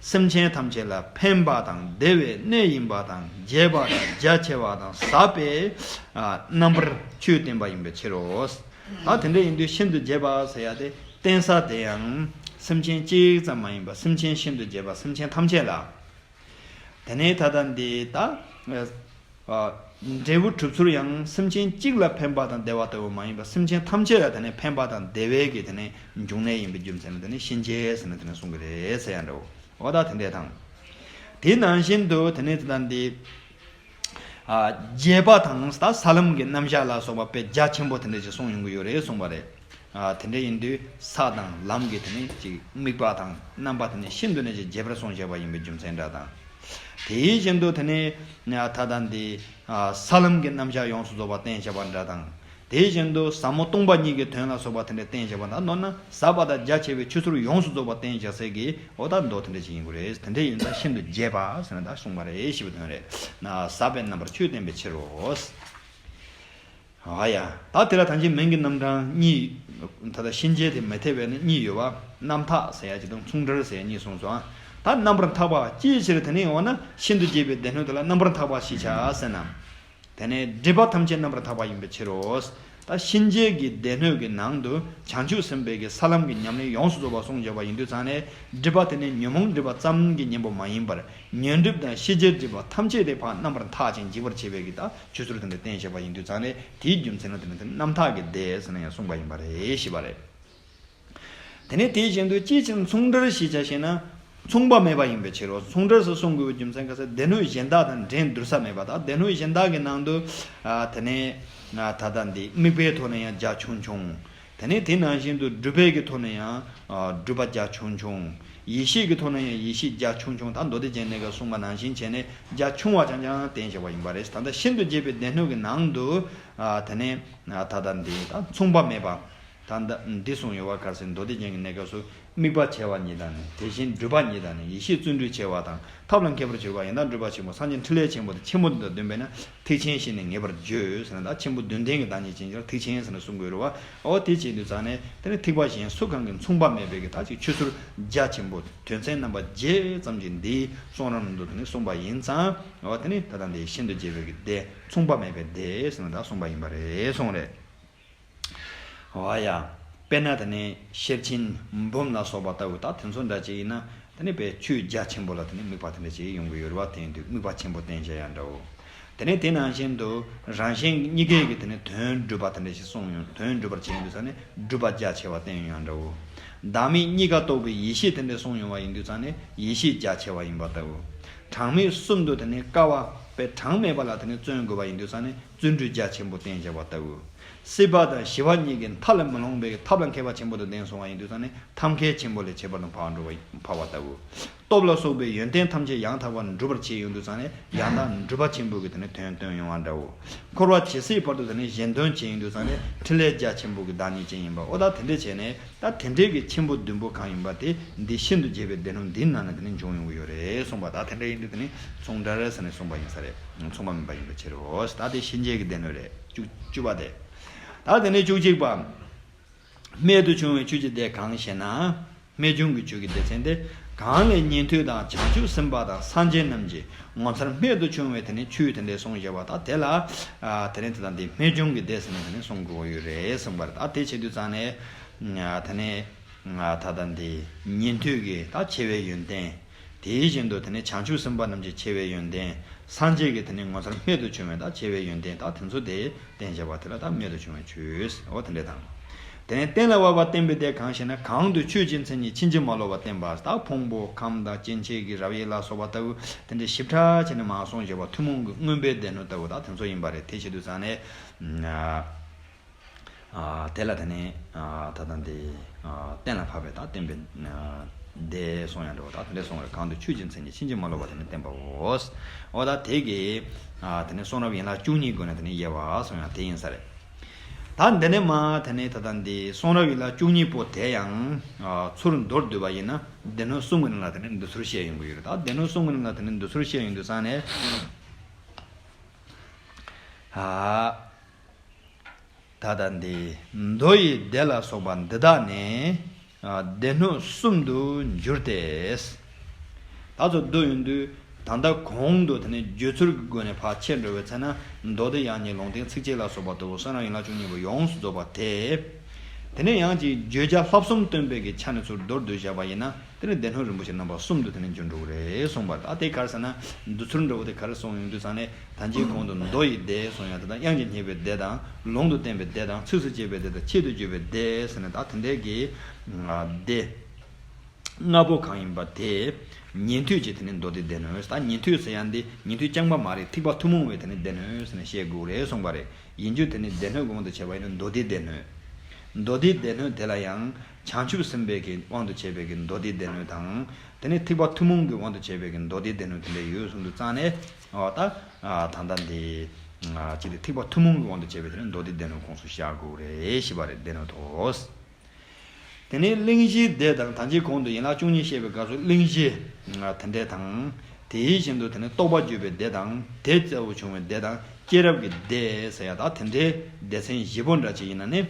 སེམས་ཅན་ཐམས་ཅད་ལ་ཕན་པ་དང་བདེ་བའི་གནས་ཡིན་པ་དང་། རྒྱས་པ་དང་རྒྱ་ཆེ་བ་དང་ཟབ་པའི། ཨ། རྣམ་པར་ཆོས་བསྟན་པ་ཡིན་པའི་ཕྱིར་རོ། ད་དེ་འདྲ་ཡིན་དུས་ཤིན་ཏུ་རྒྱས་པ་ཟེར་ཡ་དེ་བསྟན་ས་དེ་ཡང་སེམས་ཅན་གཅིག་ཙམ་མ་ཡིན་པར་སེམས་ཅན་ཤིན་ཏུ་རྒྱས་པ་སེམས་ཅན་ཐམས་ཅད་ལ། དེ་ནས་ད་ལྟ་འདི་ད། ཨ། འབྲས་བུ་གྲུབ་ཚུལ་ཡང་སེམས་ཅན་གཅིག་ལ་ཕན་པ་དང་བདེ་བ་ལྟ་བུ་མ་ཡིན་པར་སེམས་ཅན་ཐམས་ཅད་ལ་དེ་ནས་ཕན་པ་དང་བདེ་བའི་གི་དེ་ནས་འབྱུང་གནས་ཡིན་པའི་རྒྱུ་མཚན་ལ་དེ་ནས་གཤིན་རྗེ་ཟེར་ནས་དེ་ནས་གསུང་གི་རེད་ཟེར་ཡ་འདྲ་བོ། འོ་ད་དེ་འདྲས་དང་། དེ་ནང་བཞིན་དུ་དེ་ནས་ད་ལྟ་འདི། ཨ། རྒྱས་པ་དང་ད་ས་ལམ་གྱི་རྣམ་གཞག་ལ་སོགས་པ་དཔེ་རྒྱ་ཆེན་པོ་དེ་འདྲ་ཞིག་གསུངས་ཡོང་གི་ཡོད་རེད་གསུངས་པ་རེད། ཨ། དེ་འདྲ་ཡིན་དུས་ས་དང་ལམ་གྱི་དེ་ནས་ཅིག་དམིགས་པ་དང་རྣམ་པ་དེ་ནས་ཤིན་ཏུ་ནས་ཅིག་རྒྱས་པར་གསུངས་བཞག་པ་ཡིན་པའི་རྒྱུ་མཚན་འདྲ་དང་། དེ་བཞིན་དུ་དེ་ནས་ད་ལྟ་འདི། ཨ། ས་ལམ་གྱི་རྣམ་གཞག་ཡོངས་སུ་རྫོགས་པ་བསྟན་བཞག་པ་འདྲ་དང་། དེ་བཞིན་དུ་ཟབ་མོ་སྟོང་པ་ཉིད་ཀྱི་དོན་ལ་སོགས་པ་དེ་འདྲ་བསྟན་བཞག་པ་དང་། མདོར་ན་ཟབ་པ་དང་རྒྱ་ཆེ་བའི་ཆོས་ཚུལ་ཡོངས་སུ་རྫོགས་པ་བསྟན་བཞག་སའི་གི་འོ་ད་མདོ་དེ་འདྲ་ཅིག་ཡིན་དགོས་རེད། དེ་འདྲ་ཡིན་ཙང་ཤིན་ཏུ་རྒྱས་པ་ཟེར་ན་ད་གསུངས་པ་རེད་ཞེས་པའི་དོན་རེད། ན་ཟབ་པའི་རྣམ་པར་ཆོས་བསྟན་པའི་ཕྱིར་རོ། ཨ་ཡ། ད་དེ་ལ་ད་ཅི་མིང་གི་རྣམ་གྲངས་གཉིས། ད་ལྟ་གཤིན་རྗེ་དེ་མི་འཐད་པའི་ནི་གཉིས་ཡོད་པ། རྣམ་འཐག་ཟེར་ཡ་གཅིག་དང་མཚུངས་བྲལ་ཟེར་ཡ་གཉིས་གསུངས་སོང་། ད་རྣམ་པར་འཐག་པ་ཅིའི་ཕྱིར་དེ་ནི་འོ་ན་ཤིན་ཏུ་རྒྱས་པའི་སྡེ་སྣོད་དེ་ལ་རྣམ་པར་འཐག་པ་ཞེས་བྱ་ཟེར་ན། དེ་ནས་སྒྲིབ་པ་ཐམས་ཅད་རྣམ་པར་འཐག་པ་ཡིན་པའི་ཕྱིར་རོ། ད་གཤིན་རྗེ་གི་སྡེ་སྣོད་ཀྱི་ནང་དུ་བྱང་ཆུབ་སེམས་དཔའི་གི་ས་ལམ་གྱི་ཉམས་ལེན་ཡོངས་སུ་རྫོགས་པ་གསུངས་བཞག་པ་ཡིན་དུས་ཙང་ནས་སྒྲིབ་པ་དེ་ནས་ཉོན་མོངས་སྒྲིབ་པ་ཙམ་གྱི་གཉེན་པོ་མ་ཡིན་པར་ཉོན་སྒྲིབ་དང་ཤེས་བྱའི་སྒྲིབ་པ་ཐམས་ཅད་དེ་ཕར་རྣམ་པར་འཐག་ཅིང་འཇིག་པར་བྱེད་པའི་གི་ད་ཆོས་ཚུལ་དེ་འདྲ་བསྟན་བཞག་པ་ཡིན་དུས་ཙང་ནས་དེའི་རྒྱུ་མཚན་ལ་དེ་ནི་དེ་རྣམ་འཐག་གི་སྡེ་ཟེར་ན་ཡང་གསུངས་པ་ཡིན་པ་རེད་ཞེས་པ་རེད། དེ་ནས་དེ་བཞིན་དུ་ཅིའི་ཕྱིར་མཚུངས་བྲལ་ཞེས་བྱ་ཞེ་ན། མཚུངས་པ་མེད་པ་ཡིན་པའི་ཕྱིར་རོ། མཚུངས་བྲལ་ཟེར་གསུང་དགོས་པའི་རྒྱུ་མཚན་ག་ཟེར་སྡེ་སྣོད་གཞན་དག་དང་འགྲན་བསྡུར་ས་མེད་པ་དང་སྡེ་སྣོད་གཞན་དག་གི་ནང་དུ། ཨ། དེ་ནས། ཨ། ད་ལྟ་འདི་དམིགས་པའི་ཐོག་ནས་ཡང་རྒྱ་ཆུང་ཆུང་། དེ་ནས་དེ་ནང་བཞིན་དུ་སྒྲུབ་པའི་གི་ཐོག་ནས་ཡང་། ཨ། སྒྲུབ་པ་རྒྱ་ཆུང་ཆུང་། ཡེ་ཤེས་ཀྱི་ཐོག་ནས་ཡང་ཡེ་ཤེས་རྒྱ་ཆུང་ཆུང་། ད་མདོ་སྡེ་རྒྱན་ལས་ཀ་གསུངས་པ་ནང་བཞིན་བྱས་ནས་རྒྱ་ཆུང་བ་རྐྱང་རྐྱང་བསྟན་བཞག་པ་ཡིན་པ་རེད། ད་ལྟ་ཤིན་ཏུ་རྒྱས་པའི་སྡེ་སྣོད་ཀྱི་ནང་དུ། ཨ། དེ་ནས། ཨ། ད་ལྟ་འདི་ད་མཚུངས་པ་མེད་པ། ད་ལྟ་འདི་གསུངས་ཡོད་པ་ག་རེ་ཟེར། མདོ་སྡེ་རྒྱན་གྱི་གནས་སྐབས་སུ། དམིགས་པ་ཆེ་བ་ཉིད་དང་ནི། དེ་བཞིན་སྒྲུབ་པ་ཉིད་དང་ནི། ཡེ་ཤེས་བརྩོན་འགྲུས་ཆེ་བ་དང་། ཐབས་ལ་མཁས་པར་གྱུར་པ་ཡང་དག་སྒྲུབ་པ་ཆེན་པོ། སངས་རྒྱས་འཕྲིན་ལས་ཆེན་པོ་དང་ཆེན་པོ་འདི་དང་ལྡན་པས་ན། ཐེག་ཆེན་ཞེས་ནི་ངེས་པར་བརྗོད་ཟེར་ན། ད་ཆེན་པོ་བདུན་ལྡན་གྱི་བདག་ཉིད་ཅན་ཅིག་ལ་ཐེག་ཆེན་ཟེར་ནས་གསུང་དགོས་རེད་བ། འོ་དེ་བྱེད་དུས་ཙང་ནས་དེ་ནི་ཐེག་པ་གཞན་སུ་གང་གིས་མཚུངས་པ་མེད་པའི་གི་ད་ཅིག་ཆོས་ཚུལ་རྒྱ་ཆེན་པོ། དོན་ཚན་རྣམ་པ་བརྒྱད་ཙམ་གྱི་འདིའི་གསུང་རབ་ནང་དུ་དེ་ནི་གསུངས་པ་ཡིན་ཙང་། འོ་དེ་ནི་ད་ལྟ་འདི་ཤིན་ཏུ་རྒྱས་པའི་གི་སྡེ། མཚུངས་པ་མེད་པའི་སྡེ་ཟེར་ན་ད་གསུངས་པ་ཡིན་པ་རེད་གསུངས་རེད། འོ་ཡ། དཔེར་ན་དེ་ནས་ཤེར་ཕྱིན་འབུམ་ལ་སོགས་པ་ལྟ་བུ་དག་དེ་ཚོ་འདྲ་ཅིག་ཡིན་ན། དེ་ནས་དཔེ་ཆོས་རྒྱ་ཆེན་པོ་ལ་དེ་ནས་དམིགས་པ་དེ་འདྲ་ཅིག་ཡོང་གི་ཡོད་རེད་བ། དེ་ཡིན་དུས་དམིགས་པ་ཆེན་པོ་བསྟན་བྱ་ཡང་འདྲ་བོ། དེ་ནས་དེ་ནང་བཞིན་དུ་རང་གཞན་གཉིས་ཀའི་གི་དེ་ནས་དོན་སྒྲུབ་པ་དེ་འདྲ་ཞིག་གསུངས་ཡོང་། དོན་སྒྲུབ་པར་བྱེད་ཡོང་དུས་ཙང་ནས་སྒྲུབ་པ་རྒྱ་ཆེ་བ་བསྟན་ཡོང་ཡང་འདྲ་བོ། བདག་མེད་གཉིས་ཀ་རྟོགས་པའི་ཡེ་ཤེས་དེ་འདྲ་གསུངས་ཡོང་བ་ཡིན་དུས་ཙང་ནས་ཡེ་ཤེས་རྒྱ་ཆེ་བ་ཡིན་པ་ལྟ་བུ། གྲངས་མེད་གསུམ་དུ་དེ་ནས་དཀའ་བ་དཔེ་གྲངས་མེད་པ་ལ་དེ་ནས་བརྩོན་དགོས་པ་ཡིན་དུས་ཙང་ནས། བརྩོན་འགྲུས་རྒྱ་ཆེན་པོ་བསྟན་བྱ་བ་ལྟ་བུ། སྲིད་པ་དང་ཞི་བ་གཉིས་ཀྱི་མཐའ་ལས་མི་ལོངས་པའི་ཐབས་ལ་མཁས་པ་ཆེན་པོ་དང་ལྡན་སོང་བ་ཡིན་དུས་ཙང་ནས། ཐབས་མཁས་ཆེན་པོ་ལས་ཁྱད་པར་དུ་འཕགས་པ་འགྲོ་བ་འཕགས་པ་ལྟ་བུ། སྟོབས་ལ་སོགས་པའི་ཡོན་ཏན་ཐམས་ཅད་ཡང་དག་པར་འགྲུབ་པར་བྱེད་ཡོང་དུས་ཙང་ནས། ཡང་དག་སྒྲུབ་པ་ཆེན་པོའི་གི་དེ་ནས་དོན་སྟོན་ཡོང་བ་འདྲ་བོ། འཁོར་བ་ཇི་སྲིད་བར་དུ་དེ་ནས་གཞན་དོན་བྱེད་ཡོང་དུས་ཙང་ནས། འཕྲིན་ལས་རྒྱ་ཆེན་པོ་གི་བདག་ཉིད་ཅན་ཡིན་པ། འོ་ད་དེ་འདྲས་བྱས་ནས། ད་དེ་འདྲས་ཀྱི་ཆེན་པོ་བདུན་པོ་གང་ཡིན་པ་དེ་འདི་ཤིན་ཏུ་རྒྱས་པའི་སྡེ་སྣོད་འདིའི་ནང་ན་དེ་ནས་འབྱུང་ཡོང་གི་ཡོད་རེད་གསུངས་པ། ད་དེ་འདྲ་ཡིན་དུས་དེ་ནི་མཚུངས་འདྲ་རེད་ཟེར་ནས་གསུངས་པ་ཡིན་ས་རེད། མཚུངས་པ་མིན་པ་ཡིན་པའི་ཕྱིར་རོ། ད་དེ་ཤན་འབྱེད་ཀྱི་སྡེ་སྣོད་རེད། བཅུ་བཅུ་པ་དེ། ད་དེ་ནས་བཅུ་གཅིག་པ། རྨད་དུ་བྱུང་བའི་ཆོས་ཀྱི་སྡེ་གང་ཞེ་ན། རྨད་བྱུང་གི་ཆོས་ཀྱི་སྡེ་ཚན་དེ། གང་ལས་ཉན་ཐོས་དང་བྱང་ཆུབ་སེམས་དཔའ་དང་སངས་རྒྱས་རྣམས་ཀྱིས་ངོ་མཚར་རྨད་དུ་བྱུང་བའི་དེ་ནས་ཆོས་དེ་འདྲ་གསུངས་བཞག་པ། ད་དེ་ལ། ཨ། དེ་ནས་དེ་དང་དེ་རྨད་བྱུང་གི་སྡེ་ཟེར་ནས་དེ་ནས་གསུང་དགོས་ཡོད་རེད་གསུངས་པ་རེད། ད་དེ་བྱེད་དུས་ཙང་ནས། ཨ། དེ་ནས། ད་ལྟ་འདི་ཉན་ཐོས་ཀྱི་ད་ཆེ་བའི་ཡོན་ཏན། དེ་བཞིན་དུ་དེ་ནས་བྱང་ཆུབ་སེམས་དཔའ་རྣམས་ཀྱི་ཆེ་བའི་ཡོན་ཏན། སངས་རྒྱས་ཀྱི་དེ་ནས་ངོ་མཚར་རྨད་དུ་བྱུང་བའི་ད་ཆེ་བའི་ཡོན་ཏན། ད་དེ་ཚོ་དེ་བསྟན་བྱ་བ་དེ་ལ་ད་རྨད་དུ་བྱུང་བའི་ཆོས། འོ་དེ་འདྲ་དང་། དེ་ནས་གཏན་ལ་དབབ་པ་བསྟན་པའི་སྡེ་གང་ཞེ་ན། གང་དུ་ཆོས་ཀྱི་མཚན་ཉིད་ཕྱིན་ཅི་མ་ལོག་པར་བསྟན་པ། ད་ཕུང་པོ་ཁམས་དང་སྐྱེ་མཆེད་ཀྱི་རབ་དབྱེ་ལ་སོགས་པ་ལྟ་བུ་དེ་འདྲ་ཞིབ་ཕྲ་བྱས་ནས་མ་གསུངས་བཞག་པ། ཐུན་མོང་གི་མངོན་པའི་སྡེ་སྣོད་ལྟ་བུ་ད་དེ་ཚོ་ཡིན་པ་རེད། དེ་བྱེད་དུས་ཙང་ནས། ཨ། དེ་ལ་དེ་ནས། ཨ། ད་ལྟ་འདི། ཨ། གཏན་ལ་ཕབ་པའི་ད་བསྟན་པའི། ཨ། སྡེ་གསུང་ཡང་འགྲོ་བ། ད་དེ་འདྲ་གསུང་བ་རེད། གང་དུ་ཆོས་ཀྱི་མཚན་ཉིད་ཕྱིན་ཅི་མ་ལོག་པར་དེ་ནས་བསྟན་པའོ། འོ་ད་དེ་གི། ཨ། དེ་ནས་གསུང་རབ་ཡན་ལག་བཅུ་གཉིས་སྒོ་ནས་དེ་ནས་དབྱེ་བ་གསུང་ཡང་དེ་ཡིན་ས་རེད། ད་འདི་ནས་མ་དེ་ནས་ད་ལྟ་འདི་གསུང་རབ་ཡན་ལག་བཅུ་གཉིས་པོ་དེ་ཡང་། ཨ། ཚུར་མདོར་བསྡུས་པ་ཡིན་ན། སྡེ་སྣོད་གསུམ་གྱི་ནང་ལ་དེ་ནས་འདི་ཚུར་བཤད་ཡོང་གི་ཡོད་རེད། ད་སྡེ་སྣོད་གསུམ་གྱི་ནང་ལ་དེ་ནས་འདི་ཚུར་བཤད་ཡོང་དུས་ཙང་ནས། ཨ། ད་ལྟ་འདི་མདོ་ཡི་སྡེ་ལ་སོགས་པ་འདི་དག་ནི། ཨ། སྡེ་སྣོད་གསུམ་དུ་འགྱུར་ཏེ། ད་ཚོ་འདི་ཡོང་དུས་ད་ལྟ་གོང་དུ་དེ་ནས་བརྗོད་ཚུལ་གྱི་སྒོ་ནས་ཕར་ཕྱེ་འགྲོ་བའི་ཚེ་ན། མདོ་སྡེ་ཡང་སྙིང་ལུང་བསྟན་ཚིགས་བཅད་ལ་སོགས་པ་ལྟ་བུ་གསུང་རབ་ཡན་ལག་བཅུ་གཉིས་པོ་ཡོངས་སུ་རྫོགས་པ་དེ། དེ་ནས་ཡང་ཅིག་བརྗོད་བྱ་བསླབ་གསུམ་སྟོན་པའི་གི་ཆ་ནས་ཚུར་མདོར་བསྡུས་བཞག་པ་ཡིན་ན། དེ་ནི་སྡེ་སྣོད་རིན་པོ་ཆེ་རྣམ་པ་གསུམ་དུ་དེ་ནི་འགྱུར་འགྲོ་གི་རེད་གསུངས་པ་རེད། ད་དེ་ག་རེ་ཟེར་ན། འདི་ཚུར་འདྲ་བོ་དེ་ག་རེ་གསུངས་ཡོང་དུས་ཙང་ནས། ད་ཅིའི་གོང་དུ་མདོ་ཡི་སྡེ་གསུངས་ཡང་། དེ་དང་དབྱངས་ཀྱིས་བསྙད་པའི་སྡེ་དང་། ལུང་དུ་བསྟན་པའི་སྡེ་དང་། ཚིགས་སུ་བཅད་པའི་སྡེ་དང་། ཆེད་དུ་བརྗོད་པའི་སྡེ་ཟེར་ནས། ད་དེ་འདྲའི་གི་སྡེ་ལྔ་པོ་གང་ཡིན་པ་དེ། ཉན་ཐོས་ཀྱི་དེ་ནི་མདོ་སྡེའི་སྡེ་སྣོད། ད་ཉན་ཐོས་ཟེར་ཡང་འདི་ཉན་ཐོས་རྐྱང་པ་མ་རེད། ཐེག་པ་ཐུན་མོང་བའི་དེ་ནི་སྡེ་སྣོད་ཟེར་ནས་བཤད་དགོས་རེད་གསུངས་པ་རེད། ཡིན་རྒྱུ་དེ་ནི་སྡེ་སྣོད་ཀྱི་དབང་དུ་བྱས་པ་ཡིན་ན་མདོ་སྡེའི་སྡེ་སྣོད། མདོ་སྡེའི་སྡེ་སྣོད་དེ་ལ་ཡང་། བྱང་ཆུབ་སེམས་དཔའི་གི་དབང་དུ་བྱས་པའི་གི་མདོ་སྡེའི་སྡེ་སྣོད་དང་། དེ་ནས་ཐེག་པ་ཐུན་མོང་གི་དབང་དུ་བྱས་པའི་གི་མདོ་སྡེའི་སྡེ་སྣོད་དེ་འདྲ་ཡོད་གསུངས་དུས་ཙང་ནས། འོ་ད། ཨ། ད་ལྟ་འདི། ཨ། ཅི་སྟེ་ཐེག་པ་ཐུན་མོང་གི་དབང་དུ་བྱས་པའི་དེ་ནི་མདོ་སྡེའི་སྡེ་སྣོད་ཁོངས་སུ་བཞག་དགོས་རེད་ཞེས་པ་རེད། སྡེ་སྣོད་དོ། དེ་ནས་གླེང་གཞིའི་སྡེ་དང་། ད་ཅིའི་གོང་དུ་ཡན་ལག་བཅུ་གཉིས་བཤད་པའི་སྐབས་སུ་གླེང་གཞི། ཨ། དེ་འདྲ་དང་། དེ་བཞིན་དུ་དེ་ནས་རྟོགས་པ་བརྗོད་པའི་སྡེ་དང་། དེ་གཙོ་བོ་བྱུང་བའི་སྡེ་དང་། སྐྱེས་རབས་ཀྱི་སྡེ་ཟེར་ཡ། ད་དེ་འདྲའི་སྡེ་ཚན་བཞི་པོ་འདྲ་ཅིག་ཡིན་ན་ནི།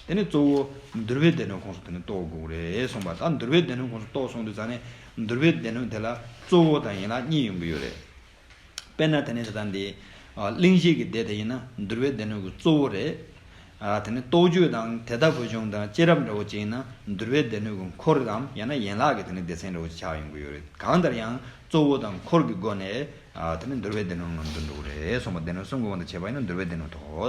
དེ་ནི་གཙོ་བོ་འདུལ་བའི་སྡེ་སྣོད་ཁོངས་སུ་དེ་ནི་གཏོགས་དགོས་རེད་གསུངས་པ། ད་འདུལ་བའི་སྡེ་སྣོད་ཁོངས་སུ་གཏོགས་སོང་དུས་ཙང་ནས། འདུལ་བའི་སྡེ་སྣོད་དེ་ལ་གཙོ་བོ་དང་ཡན་ལག་གཉིས་ཡོང་གི་ཡོད་རེད། དཔེར་ན་དེ་ནི་ད་ལྟ་འདི། ཨ། གླེང་གཞི་གི་སྡེ་དེ་ཡིན་ན་འདུལ་བའི་སྡེ་སྣོད་ཀྱི་གཙོ་བོ་རེད། ཨ། དེ་ནི་རྟོགས་བརྗོད་དང་དེ་ལྟ་བུ་བྱུང་དང་སྐྱེས་རབས་འདྲ་བོ་ཅིག་ཡིན་ན་འདུལ་བའི་སྡེ་སྣོད་ཀྱི་འཁོར་དམ་ཡང་ན་ཡན་ལག་གི་དེ་ནི་སྡེ་ཚན་འདྲ་བོ་ཅིག་ཆགས་ཡོང་གི་ཡོད་རེད། གང་ལྟར་ཡང་གཙོ་བོ་དང་འཁོར་གྱི་སྒོ་ནས། ཨ། དེ་ནི་འདུལ་བའི་སྡེ་སྣོད་ནང་དུ་འགྲོ་གི་རེད་གསུངས་པ། སྡེ་སྣོད་གསུམ་གྱི་དབང་དུ་བྱས་པ་ཡིན་ན་འདུལ་བའི་སྡེ་སྣོད་དོ།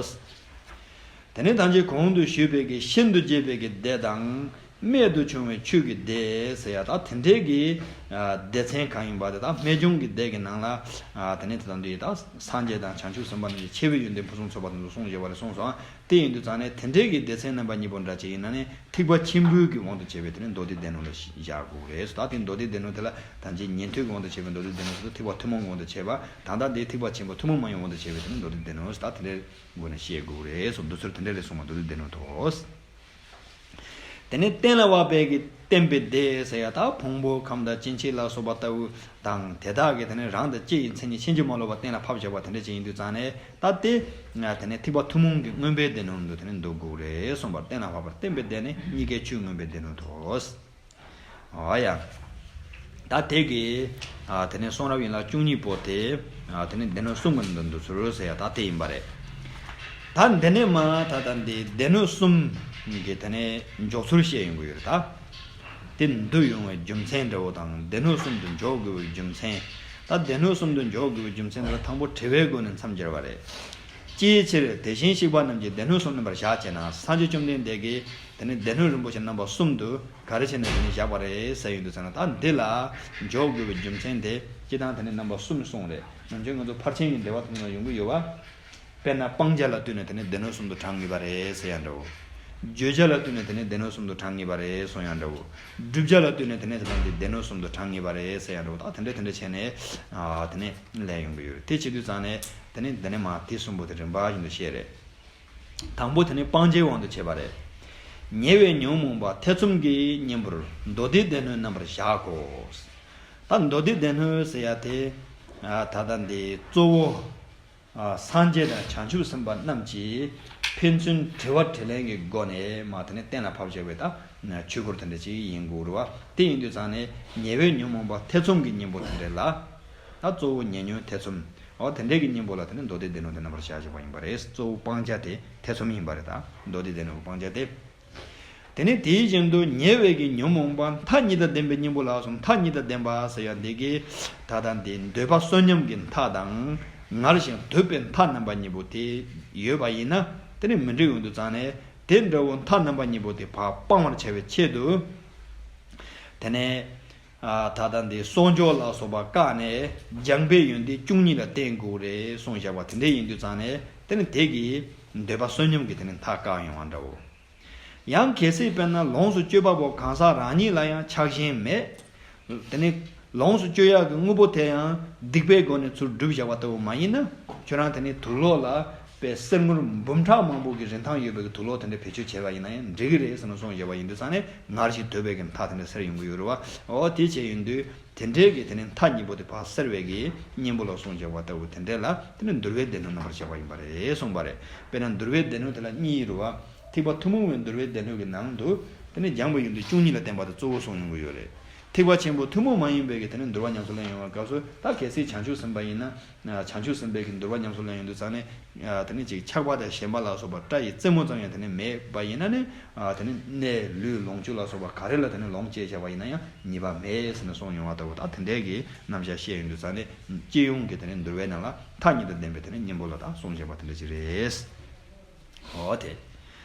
དེ་ནས་ད་ཅིའི་གོང་དུ་ཞུས་པའི་གི་ཤིན་ཏུ་རྒྱས་པའི་གི་སྡེ་དང་། རྨད་དུ་བྱུང་བའི་ཆོས་ཀྱི་སྡེ་ཟེར་ཡ། ད་དེ་འདྲའི་གི། ཨ། སྡེ་ཚན་གང་ཡིན་པ་དེ་དག་རྨད་བྱུང་གི་སྡེ་གི་ནང་ལ། ཨ། དེ་ནས་ད་ལྟ་འདི་ད་སངས་རྒྱས་དང་བྱང་ཆུབ་སེམས་དཔའ་རྣམས་ཀྱི་ཆེ་བའི་ཡོན་ཏན་ཕུན་སུམ་ཚོགས་པ་དེ་ཚོ་གསུངས་བཞག་པ་རེད་གསུངས་སོང་། དེ་ཡིན་དུས་ཙང་ནས་དེ་འདྲའི་གི་སྡེ་ཚན་རྣམ་པ་གཉིས་པོ་འདྲ་ཅིག་ཡིན་ན་ནི་ཐེག་པ་ཆེན་པོའི་གི་དབང་དུ་བྱས་པའི་དེ་ནི་མདོ་སྡེའི་སྡེ་སྣོད་ལ་བཞག་དགོས་རེད། ད་དེ་མདོ་སྡེའི་སྡེ་སྣོད་དེ་ལ་ད་ཅིའི་ཉན་ཐོས་ཀྱི་དབང་དུ་བྱས་པའི་མདོ་སྡེའི་སྡེ་སྣོད་སོགས་ཐེག་པ་ཐུན་མོང་གི་དབང་དུ་བྱས་པ། ད་ལྟ་འདི་ཐེག་པ་ཆེན་པོ་ཐུན་མོང་མ་ཡིན་དབང་དུ་བྱས་པའི་དེ་ནི་མདོ་སྡེའི་སྡེ་སྣོད། ད་དེ་འདྲའི་སྒོ་ནས་བཤད་དགོས་རེད་གསུངས། འདི་ཚོར་དེ་འདྲ་རེད་གསུངས་པ་མདོ་སྡེའི་སྡེ་སྣོད་དོ། དེ་ནས་གཏན་ལ་དབབ་པའི་གི་བརྟེན་པའི་སྡེ་ཟེར་ཡ་ད་ཕུང་པོ་ཁམས་དང་སྐྱེ་མཆེད་ལ་སོགས་པ་ལྟ་བུ་དང་དེ་དག་གི་དེ་ནས་རང་དང་སྐྱེ་ཡི་མཚན་ཉིད་ཕྱིན་ཅི་མ་ལོག་པ་གཏན་ལ་ཕབ་བཞག་པ་དེ་འདྲ་ཅིག་ཡིན་དུས་ཙང་ནས་ད་དེ་དེ་ནས་ཐེག་པ་ཐུན་མོང་གི་མངོན་པའི་སྡེ་སྣོད་དུ་དེ་ནས་འདུ་དགོས་རེད་གསུངས་པར། གཏན་ལ་དབབ་པར་བརྟེན་པའི་སྡེ་ནི་གཉིས་ཀའི་ཆོས་མངོན་པའི་སྡེ་སྣོད་དོ། ཨོ་ཡ། ད་དེ་གི་ཨ་དེ་ནས་གསུང་རབ་ཡན་ལག་བཅུ་གཉིས་པོ་དེ་ཨ་དེ་ནས་སྡེ་སྣོད་གསུམ་གྱི་ནང་དུ་འདུ་ཚུལ་ཟེར་ཡ་ད་དེ་ཡིན་པ་རེད། ད་འདི་ནས་མ་ད་ད་འདི་སྡེ་སྣོད་གསུམ་གི་དེ་ནས་འཇོག་ཚུལ་བཤད་ཡོང་གི་ཡོད་རེད་ད། དེ་འདུ་ཡོང་བའི་རྒྱུ་མཚན་འདྲ་བོ་དང་སྡེ་སྣོད་གསུམ་དུ་འཇོག་དགོས་པའི་རྒྱུ་མཚན། ད་སྡེ་སྣོད་གསུམ་དུ་འཇོག་དགོས་པའི་རྒྱུ་མཚན་དེ་ལ་དང་པོ་དྲི་བའི་སྒོ་ནས་མཚམས་སྦྱར་བ་རེད། ཅིའི་ཕྱིར་དེ་བཞིན་གཤེགས་པ་རྣམས་ཀྱིས་སྡེ་སྣོད་གསུམ་རྣམ་པར་བཞག་ཅེ་ན། སངས་རྒྱས་བཅོམ་ལྡན་འདས་ཀྱིས་དེ་ནི་སྡེ་སྣོད་རིན་པོ་ཆེ་རྣམ་པ་གསུམ་དུ་ག་རེ་བྱས་ནས་དེ་ནི་བཞག་པ་རེད་ཟེར་ཡོང་དུས་ཙང་ན། ད་འདི་ལ་འཇོག་དགོས་པའི་རྒྱུ་མཚན་དེ་སྤྱི་བཏང་དེ་ནི་རྣམ་པ་གསུམ་གསུངས་རེད། ནམ་རྒྱུན་ང་ཚོ་ཕར་ཕྱིན་གྱི་འགྲེལ་པ་དེ་ནི་ཡོང་གི་ཡོད་པ། དཔེར་ན་སྤང་བྱ་ལ་ལྟོས་ནས་དེ་ནི་སྡེ་སྣོད་གསུམ་དུ་གྲངས་ངེས་པ་རེད་ཟེར་ཡ་འདྲ་བོ། བརྗོད་བྱ་ལ་ལྟོས་ནས་དེ་ནི་སྡེ་སྣོད་གསུམ་དུ་གྲངས་ངེས་པ་རེད་གསུང་ཡ་འདྲ་བོ། བསྒྲུབ་བྱ་ལ་ལྟོས་ནས་དེ་ནི་དེ་དང་དེ་སྡེ་སྣོད་གསུམ་དུ་གྲངས་ངེས་པ་རེད་ཟེར་ཡ་འདྲ་བོ། ད་དེ་འདྲ་དེ་འདྲ་བྱས་ནས་ཨ་དེ་ནི་ལས་ཡོང་གི་ཡོད་རེད། དེ་བྱེད་དུས་ཙང་ནས་དེ་ནི་འདི་ནས་མ་དེ་གསུམ་པོ་དེ་རིམ་པ་བཞིན་དུ་བཤད་རེད། དང་པོ་དེ་ནི་སྤང་བྱའི་དབང་དུ་བྱས་པ་རེད། ཉེ་བའི་ཉོན་མོངས་པ་ཐེ་ཚོམ་གྱི་གཉེན་པོར་མདོ་སྡེའི་སྡེ་སྣོད་རྣམ་པར་བཞག་གོ། ད་མདོ་སྡེའི་སྡེ་སྣོད་ཟེར་ཡ་དེ་ཨ་ད་ལྟ་འདི་གཙོ་བོ་ཨ་སངས་རྒྱས་དང་བྱང་ཆུབ་སེམས་དཔའ་རྣམས་ཀྱིས་ཕན་ཚུན་དྲི་བ་དྲིས་ལན་གྱི་སྒོ་ནས་མ་དེ་ནས་གཏན་ལ་ཕབ་བཞག་པའི་ད་ཆོས་སྐོར་དེ་འདྲ་ཅིག་ཡིན་དགོས་རེད་བ། དེ་ཡིན་དུས་ཙང་ནས་ཉེ་བའི་ཉོན་མོངས་པ་ཐེ་ཚོམ་གྱི་གཉེན་པོ་དེ་འདྲ་ལ། ད་གཙོ་བོ་ཉེ་ཉོན་ཐེ་ཚོམ། འོ་དེ་འདྲའི་གི་གཉེན་པོ་ལ་དེ་ནི་མདོ་སྡེའི་སྡེ་སྣོད་དེ་རྣམ་པར་བཞག་བཞག་པ་ཡིན་པ་རེད། གཙོ་བོ་སྤང་བྱ་དེ་ཐེ་ཚོམ་ཡིན་པ་རེད། ད་མདོ་སྡེའི་སྡེ་སྣོད་ཀྱི་སྤང་བྱ་དེ། དེ་ནི་དེ་བཞིན་དུ་ཉེ་བའི་གི་ཉོན་མོངས་པ་མཐའ་གཉིས་དང་ལྡན་པའི་གཉེན་པོ་ལ་སོགས། མཐའ་གཉིས་དང་ལྡན་པ་ཟེར་ཡ་འདི་གི་ད་ལྟ་འདི་འདོད་པ་བསོད་སྙོམས་ཀྱི་མཐའ་དང་ངར་ཞིང་འདོད་པའི་མཐའ་རྣམ་པ་གཉིས་པོ་དེ་ཡོད་པ་ཡིན་ན། དེ་ནི་མི་འགྲིག་ཡོང་དུས་ཙང་ནས་དེ་འདྲ་བོ་མཐའ་རྣམ་པ་གཉིས་པོ་དེ་ཕར་སྤང་བར་བྱ་བའི་ཆེད་དུ། དེ་ནས། ཨ་ད་ལྟ་འདི་གསོག་འཇོག་ལ་སོགས་པ་བཀག་ནས་སྦྱངས་པའི་ཡོན་ཏན་བཅུ་གཉིས་ལ་བརྟེན་དགོས་རེད་གསུངས་བཞག་པ་དེ་འདྲ་ཡིན་དུས་ཙང་ནས་དེ་ནི་དེ་གིས་འདོད་པ་བསོད་སྙོམས་ཀྱི་དེ་ནི་མཐའ་བཀག་ཡོང་བ་འདྲ་བོ། ཡང་གལ་སྲིད་དཔེར་ན་ལོངས་སུ་སྤྱོད་པ་པོ་གང་ཟག་རང་ཉིད་ལ་ཡང་ཆགས་ཞེན་མེད། དེ་ནི་ལོངས་སུ་སྤྱོད་ཡག་གི་དངོས་པོ་དེ་ཡང་སྡིག་པའི་སྒོ་ནས་ཚུར་བསྒྲུབས་བཞག་པ་ལྟ་བུ་མ་ཡིན་ན། ཁྱོད་རང་དེ་ནི་དུག་ལོག་ལ། པའི་གསེར་དངུལ་འབུམ་ཕྲག་མང་པོ་གི་རིན་ཐང་ཡོད་པའི་གི་དུག་ལོག་དེ་འདྲ་བེད་སྤྱོད་བྱས་པ་ཡིན་ན་ཡང་འགྲིག་གི་རེད་ཟེར་ནས་གསུངས་བཞག་པ་ཡིན་དུས་ཙང་ནས་ངར་ཞིང་འདོད་པའི་གི་མཐའ་དེ་འདྲ་སེལ་ཡོང་གི་ཡོད་རེད་བ། འོ་དེ་བྱས་ཡིན་དུས་དེ་འདྲའི་གི་དེ་ནི་མཐའ་གཉིས་པོ་དེ་ཕར་སེལ་བའི་གི་གཉེན་པོ་ལ་གསུངས་བཞག་པ་ལྟ་བུ་དེ་འདྲ་ལ་དེ་ནི་འདུལ་བའི་སྡེ་སྣོད་རྣམ་པར་བཞག་པ་ཡིན་པ་རེད་གསུངས་པ་རེད། དཔེར་ན་འདུལ་བའི་སྡེ་སྣོད་དེ་ལ་གཉིས་རེད་བ། ཐེག་པ་ཐུན་མོང་བའི་འདུལ་བའི་སྡེ་སྣོད་ཀྱི་ནང་དུ་དེ་ནི་སྦྱངས་པའི་ཡོན་ཏན་བཅུ་གཉིས་ལ་བརྟེན་པ་དེ་གཙོ་བོ་གསུངས་ཡོང་གི་ཡོད་རེད། ཐེག་པ་ཆེན་པོ་ཐུན་མོང་མ་ཡིན་པའི་གི་དེ་ནི་འདུལ་བ་ཉམས་སུ་ལེན་ཡོང་བའི་སྐབས་སུ་ད་གལ་སྲིད་བྱང་ཆུབ་སེམས་དཔའ་ཡིན་ན། བྱང་ཆུབ་སེམས་དཔའི་གི་འདུལ་བ་ཉམས་སུ་ལེན་ཡོང་དུས་ཙང་ནས། དེ་ནི་ཅིག་ཆགས་པ་དང་ཞེན་པ་ལ་སོགས་པ་སྐྲ་ཡི་རྩེ་མོ་ཙམ་ཡང་དེ་ནི་མེད་པ་ཡིན་ན་ནི། དེ་ནི་གནས་ལུས་ལོངས་སྤྱོད་ལ་སོགས་པ་ག་རེ་ལ་དེ་ནི་ལོངས་སྤྱད་བྱ་བ་ཡིན་ན་ཡང་ཉེས་པ་མེད་ཟེར་ནས་གསུངས་ཡོང་བ་ལྟ་བུ། ད་དེ་འདྲའི་གི་རྣམ་གཞག་བཤད་ཡོང་དུས་ཙང་ནས་སྤྱི་ཡོངས་ཀྱི་དེ་ནི་འདུལ་བའི་ནང་ལ་མཐའ་གཉིས་དང་ལྡན་པའི་དེ་ནི་གཉེན་པོ་ལ་ད་གསུངས་བཞག་པ་དེ་འདྲ་ཅིག་རེད། འོ་དེ།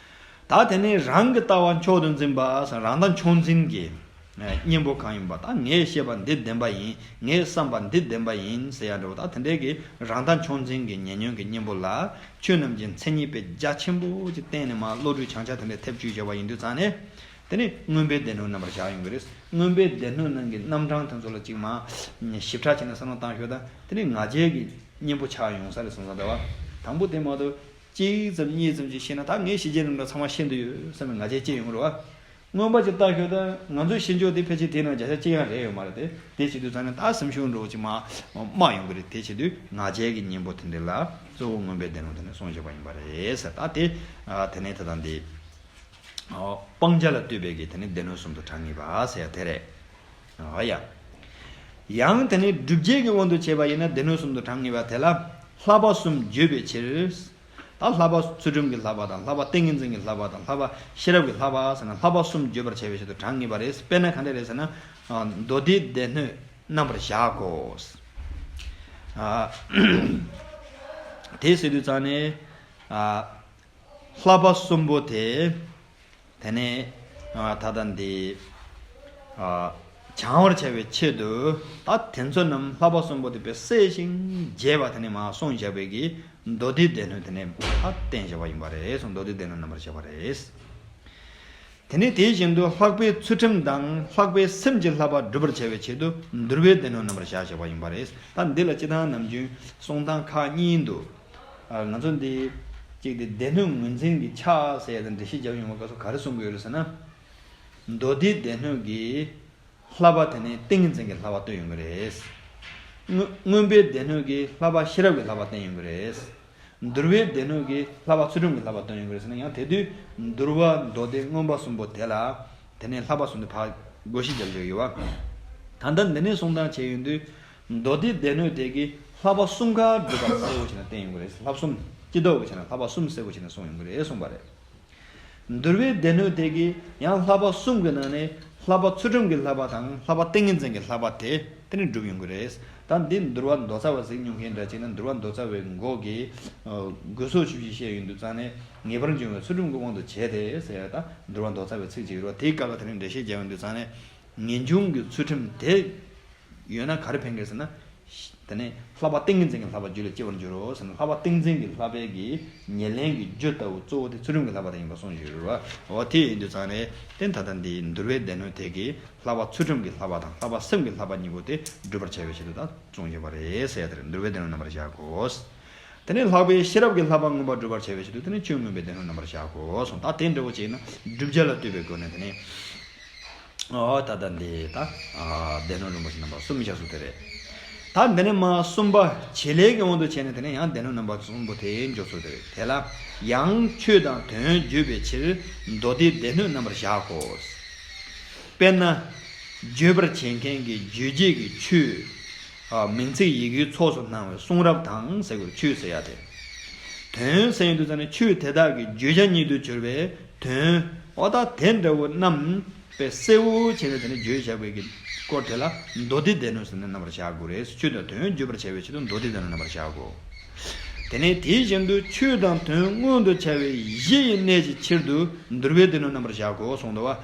ད་དེ་ནི་རང་གི་ལྟ་བ་མཆོག་ཏུ་འཛིན་པ། རང་ལྟ་མཆོག་འཛིན་གྱི་གཉེན་པོ་གང་ཡིན་པ། ད་ངས་བཤད་པ་འདི་བདེན་པ་ཡིན། ངས་བསམ་པ་འདི་བདེན་པ་ཡིན་ཟེར་ཡ་འདྲ་བོ། ད་དེ་འདྲའི་གི་རང་ལྟ་མཆོག་འཛིན་གྱི་ཉེ་ཉོན་གྱི་གཉེན་པོ་ལ་ཆོས་རྣམས་ཀྱི་མཚན་ཉིད་དཔེ་རྒྱ་ཆེན་པོ་ཅིག་བསྟན་ནས་མ་བློ་གྲོས་བྱང་ཆ་དེ་འདྲ་ཐེབས་བཅུག་བྱས་པ་ཡིན་དུས་ཙང་ནས། དེ་ནི་མངོན་པའི་སྡེ་སྣོད་རྣམ་པར་བཞག་ཡོང་གི་རེད། མངོན་པའི་སྡེ་སྣོད་ནང་གི་རྣམ་གྲངས་དེ་ཚོ་ལ་ཅིག་མ་ཞིབ་ཕྲ་བྱས་ནས་བསམ་བློ་བཏང་ཤོག་ད་དེ་ནི་ང་རྒྱལ་གྱི་གཉེན་པོ་ཆགས་ཡོང་ས་རེད་བསམ་བསམ་ད་བ། དང་པོ་དེ་མ་གཏོགས། གཅིག་ཙམ་གཉིས་ཙམ་ཅིག་ཤེས་ན་ད་ངས་ཤེས་བྱའི་རྣམ་གྲངས་ཚང་མ་ཤེས་འདོད་ཡོད་བསམ་པའི་ང་རྒྱལ་སྐྱེ་ཡོང་གི་རེད་བ། མངོན་པ་ཅིག་ལྟ་ཤོག་ད་ང་ཚོས་ཤེས་ཕྱོགས་དེ་ཕལ་ཆེར་དེའི་ནང་བརྒྱ་ཆ་གཅིག་ཡང་རེད་ཡོད་མ་རེད་དེ། དེ་བྱེད་དུས་ཙང་ནས་ད་སེམས་ཤུགས་འགྲོ་ཅིག་མ་མ་ཡོང་གི་རེད། དེ་བྱེད་དུས་ང་རྒྱལ་གྱི་གཉེན་པོ་དེ་འདྲ་ལ་གཙོ་བོ་མངོན་པའི་སྡེ་སྣོད་དེ་ནས་གསུངས་བཞག་པ་ཡིན་པ་རེད་ཟེར། ད་དེ་དེ་ནས་ད་ལྟ་འདི་སྤང་བྱ་ལ་ལྟོས་པའི་གི་དེ་ནས་སྡེ་སྣོད་གསུམ་དུ་གྲངས་ངེས་པ་ཟེར་ཡ་དེ་རེད། ཨ་ཡ། ཡང་དེ་ནི་སྒྲུབ་བྱེད་ཀྱི་དབང་དུ་བྱས་པ་ཡིན་ན་སྡེ་སྣོད་གསུམ་དུ་གྲངས་ངེས་པ་དེ་ལ་བསླབ་པ་གསུམ་བརྗོད་པའི་ཕྱིར། ད་བསླབ་པ་ཚུལ་ཁྲིམས་ཀྱི་བསླབ་པ་དང་། བསླབ་པ་ཏིང་ངེ་འཛིན་གྱི་བསླབ་པ་དང་། བསླབ་པ་ཤེས་རབ་ཀྱི་བསླབ་པ་ཟེར་ན་བསླབ་པ་གསུམ་བརྗོད་པར་བྱ་བའི་ཕྱིར་དུ་གྲངས་ངེས་པ་རེད། དཔེར་ན་ག་འདྲ་རེད་ཟེར་ན། མདོ་སྡེའི་སྡེ་སྣོད་རྣམ་པར་བཞག་གོ། ཨ། དེ་ཟེར་དུས་ཙང་ནས། ཨ། བསླབ་པ་གསུམ་པོ་དེ། དེ་ནས་ཨ་ད་ལྟ་འདི་ཨ་བྱང་བར་བྱ་བའི་ཆེད་དུ་ད་དེ་ཚོ་རྣམས་བསླབ་པ་གསུམ་པོ་དེ་དཔེ་གསལ་ཞིང་རྒྱས་པ་དེ་ནས་མ་གསུངས་བཞག་པའི་གི་མདོ་སྡེའི་སྡེ་སྣོད་དེ་ནས་ད་བསྟན་བཞག་པ་ཡིན་པ་རེད་གསུངས། མདོ་སྡེའི་སྡེ་སྣོད་རྣམ་པར་བཞག་པ་རེད། དེ་ནས་དེ་བཞིན་དུ་ལྷག་པའི་ཚུལ་ཁྲིམས་དང་ལྷག་པའི་སེམས་ཀྱི་བསླབ་པ་སྒྲུབ་པར་བྱ་བའི་ཆེད་དུ་འདུལ་བའི་སྡེ་སྣོད་རྣམ་པར་བཞག་བཞག་པ་ཡིན་པ་རེད། ད་འདི་ལ་སྤྱི་བཏང་ནམ་རྒྱུན་གསུང་སྟངས་ཁག་གཉིས་འདུག་ཨ། ང་ཚོ་འདི་གཅིག་དེ་སྡེ་སྣོད་ངོས་འཛིན་གྱི་ཕྱག་ཟེར་ཡ་དང་འགྲེལ་བཤད་རྒྱབ་ཡོང་བའི་སྐབས་སུ་ག་རེ་གསུང་གི་ཡོད་རེད་ཟེར་ན། མདོ་སྡེའི་སྡེ་སྣོད་ཀྱི་བསླབ་པ་དེ་ནི་ཏིང་ངེ་འཛིན་གྱི་བསླབ་པ་སྟོན་ཡོང་གི་རེད། མངོན་མངོན་པའི་སྡེ་སྣོད་ཀྱི་བསླབ་པ་ཤེས་རབ་ཀྱི་བསླབ་པ་བསྟན་ཡོང་གི་རེད། འདུལ་བའི་སྡེ་སྣོད་ཀྱི་བསླབ་པ་ཚུལ་ཁྲིམས་ཀྱི་བསླབ་པ་སྟོན་ཡོང་གི་རེད་ཟེར་ན། ཡང་དེ་དུས་འདུལ་བ་མདོ་སྡེ་མངོན་པ་གསུམ་པོ་དེ་ལ་དེ་ནས་བསླབ་པ་གསུམ་དེ་ཕར་བགོ་བཤའ་རྒྱབ་བཞག་ཡོད་པ། ད་ལྟ་འདི་ནས་གསུང་སྟངས་བྱས་ཡོང་དུས། མདོ་སྡེའི་སྡེ་སྣོད་དེ་གིས་བསླབ་པ་གསུམ་ཀ་སྒྲུབ་པར་གསལ་པོ་བྱས་ནས་བསྟན་ཡོང་གི་རེད། བསླབ་གསུམ་སྤྱི་ལྡོག་གི་བྱས་ནས་བསླབ་པ་གསུམ་གསལ་པོ་བྱས་ནས་གསུངས་ཡོང་གི་རེད་གསུངས་པ་རེད། འདུལ་བའི་སྡེ་སྣོད་དེ་གིས་ཡང་བསླབ་པ་གསུམ་གྱི་ནང་ནས་བསླབ་པ་ཚུལ་ཁྲིམས་ཀྱི་བསླབ་པ་དང་བསླབ་པ་ཏིང་ངེ་འཛིན་གྱི་བསླབ་པ་དེ་དེ་ནས་སྒྲུབ་ཡོང་གི་རེད། ད་འདི་འདུལ་བ་མདོ་རྩ་བ་གཟིགས་མྱོང་མཁན་འདྲ་བྱས་ན། འདུལ་བ་མདོ་རྩ་བའི་མགོ་གི་དགོས་གསུམ་བཞི་བཞི་བཤད་ཡོང་དུས་ཙང་ནས། ངེས་པར་འབྱུང་བའི་ཚུལ་ཁྲིམས་ཀྱི་དབང་དུ་བྱས་ཏེ་ཟེར་ཡ། ད་འདུལ་བ་མདོ་རྩ་བའི་ཚིག་ཅིག་ཡོད་རེད་བ། དེའི་སྐབས་ལ་དེ་ནས་འགྲེལ་བཤད་རྒྱག་ཡོང་དུས་ཙང་ནས། ངེས་འབྱུང་གི་ཚུལ་ཁྲིམས་དེ་ཡོད་ན་ག་རེ་ཕན་གི་ཟེར་ན། དེ་ནས་བསླབ་པ་ཏིང་ངེ་འཛིན་གྱི་བསླབ་པ་རྒྱུད་ལ་སྐྱེ་བར་འགྱུར་རོ་ཟེར་ན། བསླབ་པ་ཏིང་འཛིན་གྱི་བསླབ་པའི་གི་ཉེར་ལེན་གྱི་རྒྱུ་ལྟ་བུ་གཙོ་བོ་དེ་ཚུལ་ཁྲིམས་ཀྱི་བསླབ་པ་དེ་ཡིན་པ་གསུངས་ཡོད་རེད་བ། འོ་དེ་ཡིན་དུས་ཙང་ནས་དེ་ད་ལྟ་འདི་འདུལ་བའི་སྡེ་སྣོད་དེ་གིས་བསླབ་པ་ཚུལ་ཁྲིམས་ཀྱི་བསླབ་པ་དང་བསླབ་པ་སེམས་ཀྱི་བསླབ་པ་གཉིས་པོ་དེ་སྒྲུབ་པར་བྱ་བའི་ཆེད་དུ་ད་གསུངས་ཡོད་པ་རེད་ཟེར་ཡ་དེ་རེད། འདུལ་བའི་སྡེ་སྣོད་རྣམ་པར་བཞག་གོ། དེ་ནས་ལྷག་པའི་ཤེས་རབ་ཀྱི་བསླབ་པ་མངོན་པར་སྒྲུབ་པར་བྱ་བའི་ཆེད་དུ་དེ་ནི་ཆོས་མངོན་པའི་སྡེ་སྣོད་རྣམ་པར་བཞག་གོ་གསུངས། ད་དེ་འདྲ་བོ་བྱས་ན་བསྒྲུབ་བྱ་ལ་ལྟོས་པའི་སྒོ་ནས་དེ་ནི། ཨོ་ད་ལྟ་འདི་ད་སྡེ་སྣོད་རིམ་པ་བཞིན་རྣམ་པ་གསུམ་བཞག་སྲོལ་དེ་རེད། ད་འདི་ནི་མ་གསུམ་པ་བྱེད་ལས་ཀྱི་དབང་དུ་བྱས་ནས་དེ་ནི་ཡང་སྡེ་སྣོད་རྣམ་པ་གསུམ་པོ་དེ་འཇོག་སྲོལ་དེ་རེད། དེ་ལ་ཡང་ཆོས་དང་དོན་བརྗོད་པའི་ཕྱིར་མདོ་སྡེའི་སྡེ་སྣོད་རྣམ་པར་བཞག་གོ། དཔེར་ན། བརྗོད་པར་བྱེད་མཁན་གྱི་རྗོད་བྱེད་ཀྱི་ཆོས། ཨ། མིང་ཚིག་ཡི་གེའི་ཚོགས་སུ་སྣང་བའི་གསུང་རབ་དང་ཟེར་དགོས། ཆོས་ཟེར་ཡ་དེ། དོན་ཟེར་ཡོང་དུས་ཙང་ནས་ཆོས་དེ་དག་གི་བརྗོད་བྱ་ཉིད་དུ་གྱུར་པའི་དོན། ཨོ་ད་དེ་འདྲ་བོ་རྣམས་དཔེ་གསལ་བོ་བྱས་ནས་དེ་ནས་བརྗོད་བྱ་བའི་གི་སྐོར་དེ་ལ་མདོ་སྡེའི་སྡེ་སྣོད་ཟེར་ནས་རྣམ་པར་བཞག་དགོས་རེད། ཆོས་དང་དོན་བརྗོད་པར་བྱ་བའི་ཆེད་དུ་མདོ་སྡེའི་སྡེ་སྣོད་རྣམ་པར་བཞག་གོ། དེ་ནས་དེ་བཞིན་དུ་ཆོས་དང་དོན་མངོན་དུ་བྱ་བའི་གཞི་ཡི་གནད་ཀྱི་ཕྱིར་དུ་འདུལ་བའི་སྡེ་སྣོད་རྣམ་པར་བཞག་གོ་གསུངས་འདུག་བ།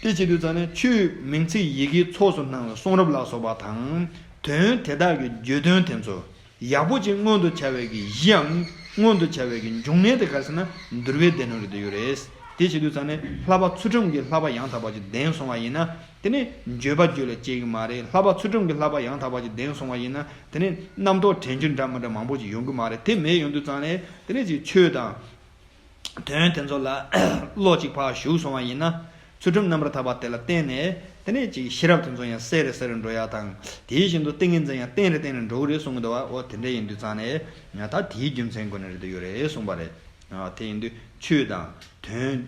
དེ་བྱེད་དུས་ཙང་ནས་ཆོས་མིང་ཚིག་ཡི་གེའི་ཚོགས་སུ་སྣང་བའི་གསུང་རབ་ལ་སོགས་པ་དང་། དོན་དེ་དག་གི་བརྗོད་དོན་དེ་ཚོ་ཡག་པོ་ཅིག་མངོན་དུ་བྱ་བའི་གི་གཞིའམ་མངོན་དུ་བྱ་བའི་གི་འབྱུང་གནས་དེ་ག་རེ་ཟེར་ན་འདུལ་བའི་སྡེ་སྣོད་རེད་འདོད་ཡོད་རེད། དེ་བྱེད་དུས་ཙང་ནས་བསླབ་པ་ཚུལ་ཁྲིམས་ཀྱི་བསླབ་པ་ཡང་དག་པ་ཅིག་ལྡན་སོང་བ་ཡིན་ན། དེ་ནི་བརྗོད་པ་རྒྱུད་ལ་སྐྱེ་གི་མ་རེད། བསླབ་པ་ཚུལ་ཁྲིམས་ཀྱི་བསླབ་པ་ཡང་དག་པ་ཅིག་ལྡན་སོང་བ་ཡིན་ན། དེ་ནི་རྣམ་རྟོག་དྲན་རྒྱུ་འདྲ་མི་འདྲ་མང་པོ་ཅིག་ཡོང་གི་མ་རེད། དེ་མེད་ཡོང་དུས་ཙང་ནས་དེ་ནི་ཅིག་ཆོས་དང་། དོན་དེ་ཚོ་ལ་བློ་གཅིག་ཕར་ཞུགས་སོང་བ་ཡིན་ན། ཚུལ་ཁྲིམས་རྣམ་པར་དག་པ་དེ་ལ་བརྟེན་ནས་དེ་ནས་ཅིག་ཤེས་རབ་དེ་ཚོ་ཡང་གསལ་རུ་གསལ་རུ་འགྲོ་ཡ་དང་། དེ་བཞིན་དུ་ཏིང་ངེ་འཛིན་ཡང་བརྟན་རུ་བརྟན་རུ་འགྲོ་གི་རེད་གསུང་གི་འདུག་བ། འོ་དེ་འདྲ་ཡིན་དུས་ཙང་ནས་ང་ད་དེའི་རྒྱུ་མཚན་སྒོ་ནས་རེད་འདོད་ཡོད་རེད་གསུངས་པ་རེད། དེ་ཡིན་དུས་ཆོས་དང་དོན།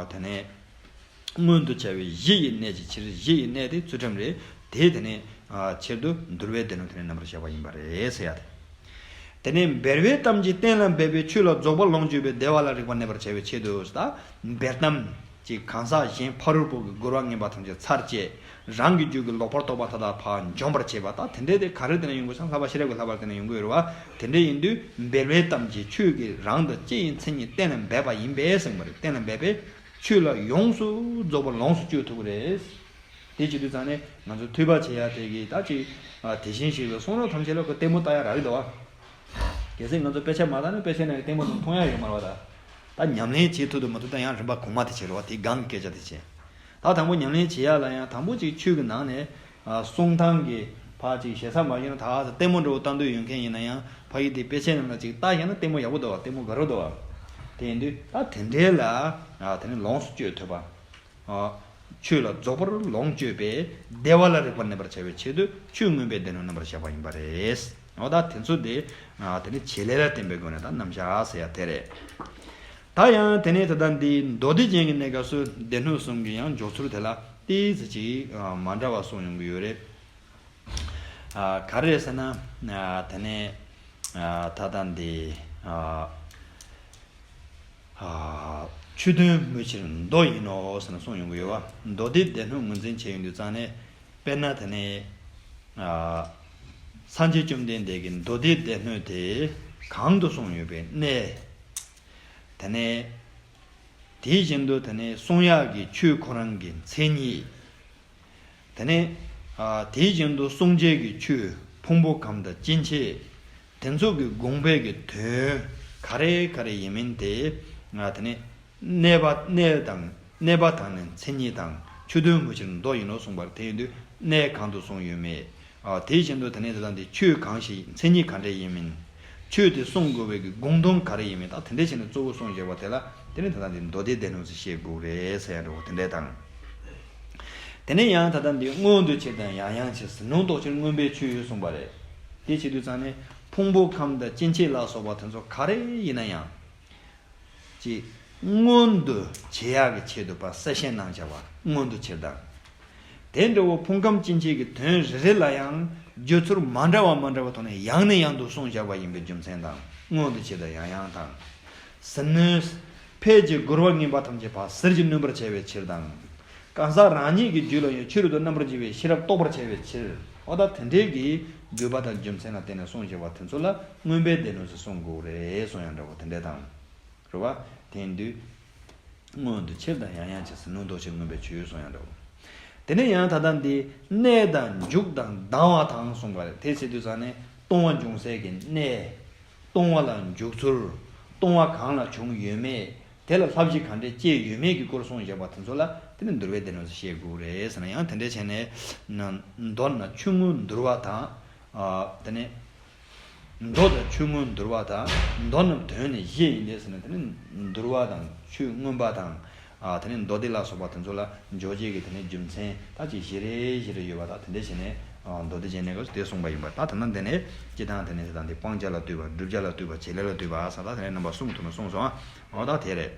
དེ་ནས་མངོན་དུ་བྱ་བའི་གཞི་ཡི་གནད་ཀྱི་ཕྱིར། གཞི་ཡི་གནད་དེ་ཚུལ་ཁྲིམས་རེད། དེ་དེ་ནས་ཨ་ཕྱིར་དུ་འདུལ་བའི་སྡེ་སྣོད་དེ་ནས་རྣམ་པར་བཞག་པ་ཡིན་པ་རེད་ཟེར་ཡ་དེ། དེ་ནས་འབེལ་བའི་གཏམ་གྱིས་གཏན་ལ་འབེབས་པའི་ཆོས་ལ་རྫོགས་པར་ལོངས་སྤྱོད་པའི་བདེ་བ་ལ་རིག་པར་གནས་པར་བྱ་བའི་ཆེད་དུ། ད་འབེལ་གཏམ་གྱིས་གང་ཟག་གཞན་ཕ་རོལ་པོ་གི་རྒོལ་བ་ངན་པ་ཐམས་ཅད་ཚར་བཅད། རང་གི་རྒྱུད་ཀྱི་ལོག་པར་རྟོག་པ་མཐའ་དག་ཕར་འཇོམས་པར་བྱེད་པ། ད་དེ་འདྲའི་དེ་ག་རེ་དེ་ནས་ཡོང་དགོས་སམ། བསླབ་པ་ཤེས་རབ་ཀྱི་བསླབ་པ་དེ་ནས་ཡོང་དགོས་རེད་བ། དེ་འདྲ་ཡིན་དུས་འབེལ་བའི་གཏམ་གྱིས་ཆོས་ཀྱི་རང་དང་སྤྱི་ཡི་མཚན་ཉིད་གཏན་ལ་འབེབས་པ་ཡིན་པས་གསུངས་པ་རེད། གཏན་ལ་འབེབས་པས། ཆོས་ལ་ཡོངས་སུ་རྫོགས་པར་ལོངས་སུ་སྤྱོད་ཐུབ་ཀྱི་རེད། དེ་བྱེད་དུས་ཙང་ནས་ང་ཚོ་ཐོས་པ་བྱེད་ཡ་དེ་གི་ད་ཅིག་ཨ་དེ་བཞིན་གཤེགས་པའི་གསུང་རབ་ཐམས་ཅད་ལ་ཁོ་ལྟད་མོ་ལྟ་ཡ་རག་གི་འདུག་བ། གལ་སྲིད་ང་ཚོ་དཔེ་ཆ་མ་བལྟས་ན་དཔེ་ཆ་ནང་གི་ལྟད་མོ་དེ་མཐོང་ཡ་ཡོད་མ་རེད་བ་ད། ད་ཉམས་ལེན་བྱེད་ཐུབ་དུ་མ་ཐུབ་ད་ཡང་རིམ་པ་གོང་མ་དེ་བྱེད་རོགས་བ། དེའི་སྒང་གི་སྐད་ཆ་དེ་བྱེད། ད་དང་པོ་ཉམས་ལེན་བྱེད་ཡ་ལ་ཡང་དང་པོ་ཅིག་ཆོས་ཀྱི་ནང་ནས་ཨ་གསུང་སྟངས་ཀྱི་ཕར་ཅིག་ཞེ་ས་མ་ཡོང་ན། ད་ལྟད་མོ་འདྲ་བོ་ལྟ་འདོད་ཡོད་མཁན་ཡིན་ན་ཡང་ཕ་གི་དེ་དཔེ་ཆའི་ནང་ལ་ཅིག་ལྟ་བཞག་ན་ལྟད་མོ་ཡག་པོ་འདུག་བ། ལྟད་མོ་དགའ་རབ་འདུག་བ། དེ་ཡིན་དུས་ད་དེ་འདྲའི་ལ་ཨ་དེ་ནི་ལོངས་སུ་སྤྱོད་ཐུབ་པ། ཨ་ཆོས་ལ་རྫོགས་པར་ལོངས་སྤྱོད་པའི་བདེ་བ་ལ་རིག་པར་གནས་པར་བྱ་བའི་ཆེད་དུ་ཆོས་མངོན་པའི་སྡེ་སྣོད་རྣམ་པར་བཞག་པ་ཡིན་པ་རེད། འོ་ད་དེ་ཚོ་དེ་ཨ་དེ་ནི་བྱེད་ལས་ལ་བརྟེན་པའི་སྒོ་ནས་ད་རྣམ་གཞག་ཟེར་ཡ་དེ་རེད། ད་ཡང་དེ་ནས་ད་ལྟ་འདི་མདོ་སྡེ་རྒྱན་གྱི་གནས་སྐབས་སུ་སྡེ་སྣོད་གསུམ་གྱི་ཡང་འཇོག་ཚུལ་དེ་ལ་ཏོག་ཙམ་ཅིག་ཨ་མ་འདྲ་བ་གསུངས་ཡོང་གི་ཡོད་རེད། ཨ་ག་རེ་ཟེར་ན། ཨ་དེ་ནས་ཨ་ད་ལྟ་འདི་ཨ་ཨ་ཆོས་དོན་སྨོས་ཕྱིར་མདོ་ཡིན་ནོ་ཟེར་ནས་གསུངས་ཡོང་གི་ཡོད་བ། མདོ་སྡེའི་སྡེ་སྣོད་ངོས་འཛིན་བྱས་ཡོང་དུས་ཙང་ནས། དཔེར་ན་དེ་ནས་ཨ་སངས་རྒྱས་བཅོམ་ལྡན་འདས་ཀྱིས་མདོ་སྡེའི་སྡེ་སྣོད་དེ་གང་དུ་གསུངས་ཡོད་པའི་གནས། དེ་ནས་དེ་བཞིན་དུ་དེ་ནས་གསུང་ཡག་གི་ཆོས་ཁོ་རང་གི་མཚན་ཉིད། དེ་ནས་ཨ་དེ་བཞིན་དུ་གསུང་བྱེད་ཀྱི་ཆོས་ཕུང་པོ་གང་དང་ཅི་མཆིས། དེ་ཚོ་གི་དགོངས་པའི་གི་དོན་ག་རེ་ག་རེ་ཡིན་མིན་དེ། ཨ་དེ་ནས་གནས་པ་གནས་དང་གནས་པ་དང་ནི་མཚན་ཉིད་དང་ཆོས་དོན་སྨོས་ཕྱིར་མདོ་ཡིན་ནོ་གསུངས་པར། དེ་ཡིན་དུས་གནས་གང་དུ་གསུངས་ཡོད་མེད། ཨ་དེ་བཞིན་དུ་དེ་ནས་དེ་དང་དེ་ཆོས་གང་ཞིག་མཚན་ཉིད་ག་འདྲ་ཡིན་མིན། ཆོས་དེ་གསུང་དགོས་པའི་གི་དགོངས་དོན་ག་རེ་ཡིན་མིན་ད་དེ་འདྲ་བྱས་ནས་གཙོ་བོ་གསུངས་བཞག་པ་དེ་ལ་དེ་ནི་ད་ལྟ་འདི་མདོ་སྡེ་སྡེ་སྣོད་ཟེར་བཤད་དགོས་རེད་ཟེར་ཡ་འདྲ་བོ་དེ་འདྲ་དང་། དེ་ནས་ཡང་ད་ལྟ་འདི་མངོན་དུ་བྱེད་དང་ཡང་ཡང་བྱེད་ཟིལ་གནོན་རྟོག་ཕྱིར་མངོན་པའི་ཆོས་གསུངས་པ་རེད། དེ་བྱེད་དུས་ཙང་ནས་ཕུང་པོ་ཁམས་དང་སྐྱེ་མཆེད་ལ་སོགས་པ་དེ་ཚོ་ག་རེ་ཡིན་ན་ཡང་། ཅིག་མངོན་དུ་བྱེད་ཡག་གི་ཆེད་དུ་པ་གསལ་བཤད་གནང་བྱ་བ་མངོན་དུ་བྱེད་དང་། དེ་འདྲ་བོ་ཕུང་ཁམས་སྐྱེ་མཆེད་ཀྱི་དོན་རེ་རེ་ལ་ཡང་བརྗོད་ཚུལ་མ་འདྲ་བ་མ་འདྲ་བ་ཐོག་ནས་ཡང་ནས་ཡང་དུ་གསུངས་བཞག་པ་ཡིན་པའི་རྒྱུ་མཚན་དང་མངོན་དུ་བྱེད་དང་ཡང་ཡང་དང་། ཟིལ་གནོན། ཕལ་གྱི་རྒོལ་བ་ངན་པ་ཐམས་ཅད་ཕར་ཟིལ་གྱིས་གནོན་པར་བྱ་བའི་ཕྱིར་དང་། གང་ཟག་རང་ཉིད་ཀྱི་རྒྱུད་ལ་ཡང་ཆོས་རབ་ཏུ་རྣམ་པར་འབྱེད་པའི་ཤེས་རབ་རྟོགས་པར་བྱ་བའི་ཕྱིར། འོ་ད་དེ་འདྲའི་གི་དགོས་པ་དང་རྒྱུ་མཚན་ལ་བརྟེན་ནས་གསུངས་བཞག་པ་དེ་ཚོ་ལ་མངོན་པའི་སྡེ་སྣོད་ཟེར་གསུང་དགོས་རེད་གསུང་ཡང་འདྲ་བོ་དེ་འདྲ་དང་། རེད་བ། དེ་ཡིན་དུས། མངོན་དུ་བྱེད་དང་ཡང་ཡང་བྱེད་ཟིལ་གནོན་རྟོག་ཕྱིར་མངོན་པའི་ཆོས་གསུང་ཡང་འདྲ་བོ། དེ་ནས་ཡང་ད་ལྟ་འདི་གནས་དང་འཇུག་དང་ལྡང་བ་དང་གསུངས་པ་རེད། དེ་བྱེད་དུས་ཙང་ནས་སྟོང་པ་འབྱུང་སའི་གི་གནས། སྟོང་པ་ལ་འཇུག་ཚུལ། སྟོང་པ་གང་ལ་བྱུང་ཡོད་མེད། དེ་ལ་ལྷ་བཞི་གང་འདྲས་སྐྱེས་ཡོད་མེད་ཀྱི་སྐོར་གསུངས་བཞག་པ་དེ་ཚོ་ལ་དེ་ནི་འདུལ་བའི་སྡེ་སྣོད་ཟེར་བཤད་དགོས་རེད་ཟེར་ན་ཡང་དེ་འདྲས་བྱས་ནས་མདོར་ན་ཆོས་མངོན་འདུལ་བ་དང་། དེ་ནས། མདོ་དང་ཆོས་མངོན་འདུལ་བ་དང་མདོ་རྣམས་དོན་ནི་བཞི་ཡིན་ཏེ་ཟེར་ན་དེ་ནི་འདུལ་བ་དང་ཆོས་མངོན་པ་དང་། དེ་ནི་མདོ་སྡེ་ལ་སོགས་པ་དེ་ཚོ་ལ་འཇོག་བྱེད་ཀྱི་དེ་ནི་རྒྱུ་མཚན་ད་ཅིག་བཞི་རེ་བཞི་རེ་ཡོད་པ་ད་དེ་འདྲ་བྱས་ནས་མདོ་སྡེ་བྱས་ནས་དེ་གསུངས་པ་ཡིན་པ་ད་དེ་ན་འདི་ནས་སྤྱི་དང་དེ་ནི་དེ་དང་དེ་སྤང་བྱ་ལ་ལྟོས་པ་བསྒྲུབ་བྱ་ལ་ལྟོས་པ་བྱེད་ལས་ལ་ལྟོས་པ་ཟེར་ད་དེ་ནས་རྣམ་པ་གསུམ་དུ་ནི་གསུངས་སོང་ཨ། འོ་ད་དེ་རེད།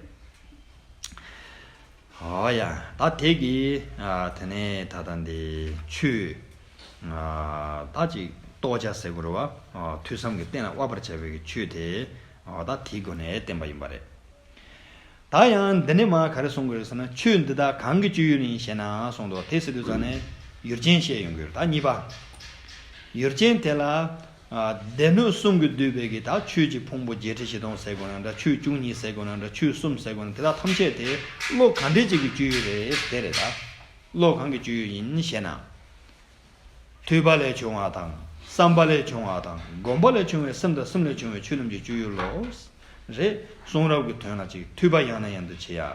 ཨོ་ཡ། ད་དེ་གི་ཨ་དེ་ནས་ད་ལྟ་འདི་ཆོས་ཨ་ད་ཅིག་རྟོགས་བྱ་ཟེར་དགོས་རེད་བ། ཨ་ཐོས་བསམ་གྱི་གཏན་ལ་དབབ་པར་བྱ་བའི་གི་ཆོས་དེ་ཨ་ད་དེའི་སྒོ་ནས་བསྟན་པ་ཡིན་པ་རེད། ད་ཡང་འདི་ནས་མ་ག་རེ་གསུང་དགོས་རེད་ཟེར་ན་ཆོས་འདི་དག་གང་གི་སྤྱོད་ཡུལ་ཡིན་ཞེ་ན་གསུངས་འདུག་དེ་ཟེར་དུས་ཙང་ནས་ཡུལ་ཅན་བཤད་ཡོང་གི་ཡོད་རེད་ད་གཉིས་པ། ཡུལ་ཅན་དེ་ལ། སྡེ་སྣོད་གསུམ་གྱིས་བསྡུས་པའི་གི་ད་ཆོས་ཀྱི་ཕུང་པོ་བརྒྱད་ཁྲི་བཞི་སྟོང་ཟེར་དགོས་ན་འདྲ་ཆོས་བཅུ་གཉིས་ཟེར་དགོས་ན་འདྲ་ཆོས་གསུམ་ཟེར་དགོས་ན་དེ་དག་ཐམས་ཅད་དེ་བློ་ག་འདྲས་ཅིག་གི་སྤྱོད་ཡུལ་རེད་དེ་རེད་ད། བློ་གང་གི་སྤྱོད་ཡུལ་ཡིན་ཞེ་ན། ཐོས་པ་ལས་བྱུང་བ་དང་བསམ་པ་ལས་བྱུང་བ་དང་སྒོམ་པ་ལས་བྱུང་བའི་སེམས་དང་སེམས་ལས་བྱུང་བའི་ཆོས་རྣམས་ཀྱི་སྤྱོད་ཡུལ་ལོ། རེད། གསུང་རབ་ཀྱི་དོན་ལ་ཅིག་ཐོས་པ་ཡང་ནས་ཡང་དུ་བྱེད་ཡ།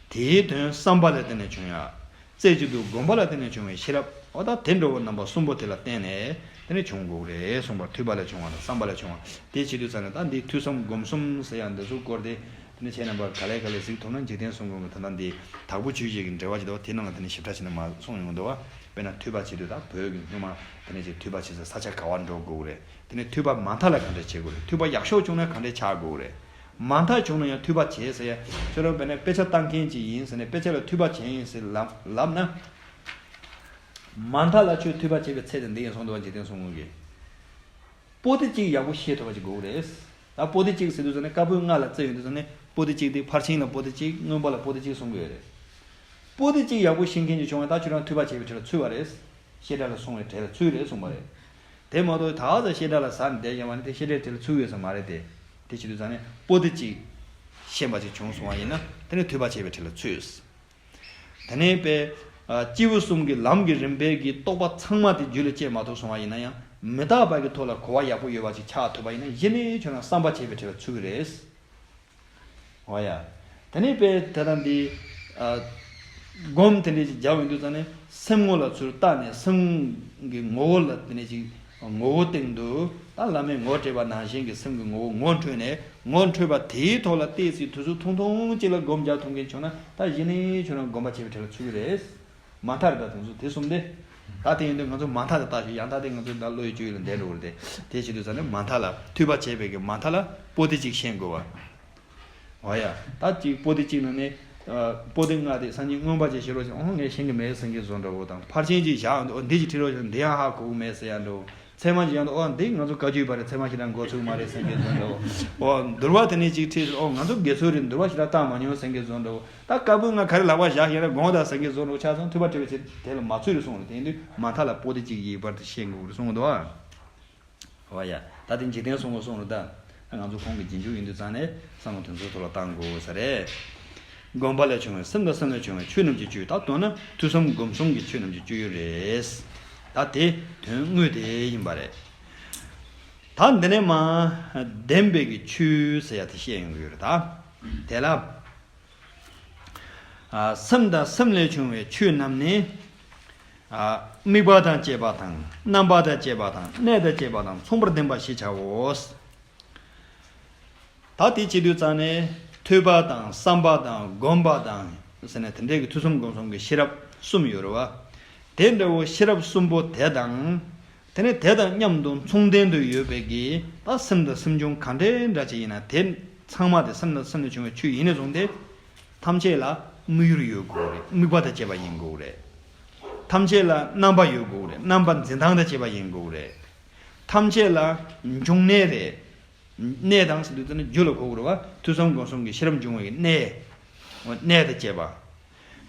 དེའི་དོན་བསམ་པ་ལ་བརྟེན་ནས་བྱུང་ཡ། རྩེ་གཅིག་ཏུ་སྒོམ་པ་ལ་བརྟེན་ནས་བྱུང་བའི་ཤེས་རབ་འོ་ད་དེ་འདྲ་བོ་རྣམ་པ་གསུམ་པོ་དེ་ལ་བརྟེན་ནས་དེ་ནས་བྱུང་དགོས་རེད་གསུངས་པ་ཐོས་པ་ལས་བྱུང་བ་དང་བསམ་པ་ལས་བྱུང་བ་དེ་བྱེད་དུས་ཙམ་ནས་ད་འདི་ཐོས་བསམ་སྒོམ་གསུམ་ཟེར་ཡ་འདི་ཚོ་སྐོར་དེ་དེ་ནས་ཁྱེད་རྣམ་པ་ག་ལེ་ག་ལེ་གཟིགས་ཐུབ་ན་འཇིག་རྟེན་གསུམ་མགོན་གྱི་ད་ལྟ་འདི་དྭགས་པོ་ཆོས་བརྒྱད་ཀྱི་འགྲེལ་བ་ཅིག་འདུག་བ་དེ་ནང་ལ་དེ་ནས་ཞིབ་ཕྲ་བྱས་ནས་མ་གསུངས་ཡོང་འདུག་བ། དཔེར་ན་ཐོས་པ་བྱེད་དུས་ད་བོད་ཀྱི་སྔོན་མ་དེ་ནས་ཅིག་ཐོས་པ་བྱེད་ས་ས་ཆ་ག་བར་འགྲོ་དགོས་རེད། དེ་ནས་ཐོས་པ་མ་མཐའ་ལ་ག་འདྲས་བྱེད་དགོས་རེད། ཐོས་པ་ཡག་ཤོས་བྱུང་ན་ག་འདྲས་ཆགས་དགོས་རེད། མ་མཐའ་བྱུང་ན་ཡང་ཐོས་པ་བྱེད་ཟེར་ཡ། ཁྱོད་རང་དཔེར་ན་དཔེ་ཆ་ལྟ་མཁན་ཅིག་ཡིན་ཟེར་ནས་དཔེ་ཆ་ལ་ཐོས་པ་བྱེད་ཡིན་ཟེར་ལབ་ལབ་ན། མ་མཐའ་ལ་ཁྱོད་ཐོས་པ་བྱེད་པའི་ཚད་དེ་འདི་ཡིན་གསུངས་འདུག་བ་འཇིག་རྟེན་གསུམ་མགོན་གྱིས། པོ་ཏི་གཅིག་ཡག་པོ་ཤེས་ཐུབ་པ་ཅིག་དགོས་རེད། ད་པོ་ཏི་གཅིག་ཟེར་དུས་ཙམ་ནས་ཀ་པོད་ལྔ་ལ་རྩི་ཡོང་དུས་ཙམ་ནས་པོ་ཏི་གཅིག་དེ་ཕར་ཕྱིན་ལ་པོ་ཏི་གཅིག་མངོན་པ་ལ་པོ་ཏི་གཅིག་གསུང་གི་ཡོད་རེད། པོ་ཏི་གཅིག་ཡག་པོ་ཤེས་མཁན་ཅིག་བྱུང་བ་ད་ཁྱོད་རང་ཐོས་པ་བྱེད་པའི་ཁྲོད་ལ་ཚུད་པ་རེད། བཤད་གྲྭ་ལ་སོང་བའི་གྲས་ལ་ཚུད་རེད་གསུངས་པ་རེད། དེ་མ་གཏོགས་ད་ག་ཚོད་བཤད་གྲྭ་ལ་ཟ་ནས་བསྡད་ཀྱང་མ་ནི་དེ་བཤད་གྲྭའི་གྲས་ལ་ཚུད་ཡོད་ས་མ་རེད་དེ། དེ་བྱེད་དུས་ཙང་ནས་པོ་ཏི་གཅིག་ཤེས་པ་ཅིག་བྱུང་སོང་བ་ཡིན་ན་དེ་ནི་ཐོས་པ་བྱས་པའི་གྲས་ལ་ཚུད། དེ་ནས་པས། སྐྱེས་བུ་གསུམ་གྱི་ལམ་གྱི་རིམ་པའི་གི་རྟོགས་པ་ཚང་མ་དེ་རྒྱུད་ལ་སྐྱེས་མ་ཐུབ་སོང་བ་ཡིན་ན་ཡང་མི་རྟག་པ་གི་ཐོག་ལ་གོ་བ་ཡག་པོ་ཡོད་པ་ཅིག་ཆགས་ཐུབ་པ་ཡིན་ན་གཞི་ནས་ཁྱོད་རང་བསམ་པ་བྱས་པའི་གྲས་ལ་ཚུད་ཀྱི་རེད། འོ་ཡ། དེ་ནས་པས་དེ་དང་འདི། ཨ། སྒོམ་དེ་འདྲས་ཅིག་རྒྱག་ཡོང་དུས་ཙང་ནས་སེམས་ངོ་ལ་ཚུར་བལྟ་ནས་སེམས་ཀྱི་ངོ་བོ་ལ་དེ་འདྲས་ཅིག་ངོ་བོ་སྟེང་དུ་ད་བླ་མས་ངོ་སྤྲད་པ་ནང་བཞིན་གྱི་སེམས་ཀྱི་ངོ་བོ་ངོ་འཕྲོད་ནས་ངོ་འཕྲོད་པ་དེའི་ཐོག་ལ་བལྟས་ཚེ་དུས་ཚོད་ཐུང་ཐུང་ཅིག་ལ་སྒོམ་རྒྱག་ཐུབ་མཁན་བྱུང་ན་ད་གཞི་ནས་ཁྱོད་རང་སྒོམ་པ་བྱས་པའི་གྲས་ལ་ཚུད་ཀྱི་རེད། མ་མཐའ་རེད་ད་དེ་ཚོ་དེ་གསུམ་དེ། ད་དེ་ཡིན་དུས་ང་ཚོ་མ་མཐའ་དེ་བལྟ་ཞིག་ཡང་མཐའ་དེ་ང་ཚོ་ད་བློ་ཡི་སྤྱོད་ཡུལ་ལ་འདས་འགྲོ་གི་རེད་དེ་དེ་བྱེད་དུས་ཙང་ནས་མ་མཐའ་ལ་ཐོས་པ་བྱས་པའི་གི་མ་མཐའ་ལ་པོ་ཏི་གཅིག་ཤེས་དགོས་པ། འོ་ཡ། ད་ཅིག་པོ་ཏི་གཅིག་ནང་ནས། ཨ། པོ་ཏི་ལྔ་དེ་སངས་རྒྱས་མངོན་པ་ཅན་ཤེས་རོགས་ཅིག་ཨོ་ངས་ཤེས་ཀྱི་མེད་ཟེར་མཁན་བཟོ་འདྲ་བོ་དང་ཕར་ཕྱིན་ཅིག་བཞག་འོ་འདི་ཅིག་ཁྲིད་རོགས་ཅིག་འདི་ཡང་ཧ་གོ་གི་མེད་ཟེར་ཡ་འདྲ་བོ། ཚད་མ་ཅིག་ཡང་འདུག་ཨོ་འདི་ང་ཚོ་བཀའ་བརྒྱུད་པ་རེད་ཚད་མ་ཞིག་དང་འགོ་ཚུགས་མ་རེད་ཟེར་མཁན་བཟོ་འདྲ་བོ། ཨོ་འདུལ་བ་དེ་ནས་ཅིག་ཁྲིད་ཨོ་ང་ཚོ་དགེ་ཚུལ་རེད་འདུལ་བ་ཞིག་ལ་བཏང་མ་མྱོང་ཟེར་མཁན་བཟོ་འདྲ་བོ། ད་བཀའ་པོད་ལྔ་ག་རེ་ལག་པ་བཞག་ཡིན་ན་དགོངས་དག་ཟེར་མཁན་བཟོ་འདྲ་བོ་ཆགས་སོང་ཐོས་པ་བྲལ་བའི་ཚེ་དེ་ལ་མ་ཚུད་རེད་གསུངས་རེད་དེ་ཡིན་དུས་མ་མཐའ་ལ་པོ་ཏི་གཅིག་ཡིན་པར་དུ་ཤེས་དགོས་རེད་གསུངས་འདུག་ཨ། ཨོ་ཡ། ད་དེ་འཇིག་རྟེན་གསུང་གོ་གསུང་རུ་ད། ང་ཚོ་ཁོང་གི་རྗེས་འཇུག་ཡིན་དུས་ཙང་ནས་བསམ་བློ་དེ་ཚོའི་ཐོག་ལ་བཏང་དགོས་ས་རེད། སྒོམ་པ་ལས་བྱུང་བའི་སེམས་དང་སེམས་ལས་བྱུང་བའི་ཆོས་རྣམས་ཀྱི་སྤྱོད་ཡུལ་ད་མདོར་ན་ཐོས་བསམ་སྒོམ་གསུམ་གྱི་ཆོས་རྣམས་ཀྱི་སྤྱོད་ཡུལ་རེད། ད་དེ་དོན་དངོས་དེ་ཡིན་པ་རེད། ད་འདི་ནས་མ། བདེན་པའི་གི་ཆོས་ཟེར་ཡ་དེ་བཤད་ཡོང་གི་ཡོད་རེད་ད། དེ་ལ། ཨ། སེམས་དང་སེམས་ལས་བྱུང་བའི་ཆོས་རྣམས་ནི། ཨ། དམིགས་པ་དང་བཅས་པ་དང་རྣམ་པ་དང་བཅས་པ་དང་གནས་དང་བཅས་པ་དང་མཚུངས་པར་ལྡན་པ་ཞེས་བྱའོ། ད་དེ་བྱེད་དུས་ཙང་ནས་ཐོས་པ་དང་བསམ་པ་དང་སྒོམ་པ་དང་ཟེར་ནས་དེ་འདྲའི་གི་ཐོས་བསམ་སྒོམ་གསུམ་གྱི་ཤེས་རབ་གསུམ་ཡོད་རེད་བ། དེ་འདྲ་བོ་ཤེས་རབ་གསུམ་པོ་དེ་དང་། དེ་ནས་དེ་དང་མཉམ་དུ་མཚུངས་ལྡན་དུ་ཡོད་པའི་གི་ད་སེམས་དང་སེམས་བྱུང་ག་འདྲའི་འདྲ་ཅིག་ཡིན་ན། དེ་ཚང་མ་དེ་སེམས་དང་སེམས་ལས་བྱུང་བའི་ཆོས་ཡིན་ནས་བཟུང་སྟེ། ཐམས་ཅད་ལ་དམིགས་ཡུལ་ཡོད་དགོས་རེད། དམིགས་པ་དང་བཅས་པ་ཡིན་དགོས་རེད། ཐམས་ཅད་ལ་རྣམ་པ་ཡོད་དགོས་རེད། རྣམ་པ་འཛིན་སྟངས་དང་བཅས་པ་ཡིན་དགོས་རེད། ཐམས་ཅད་ལ་འབྱུང་གནས་རེད། གནས་དང་ཟེར་དུས་ཙམ་ནས་རྒྱུ་ལ་གོ་དགོས་རེད་བ། ཐོས་བསམ་སྒོམ་གསུམ་གྱི་ཤེས་རབ་འབྱུང་བའི་གནས། གནས་དང་བཅས་པ།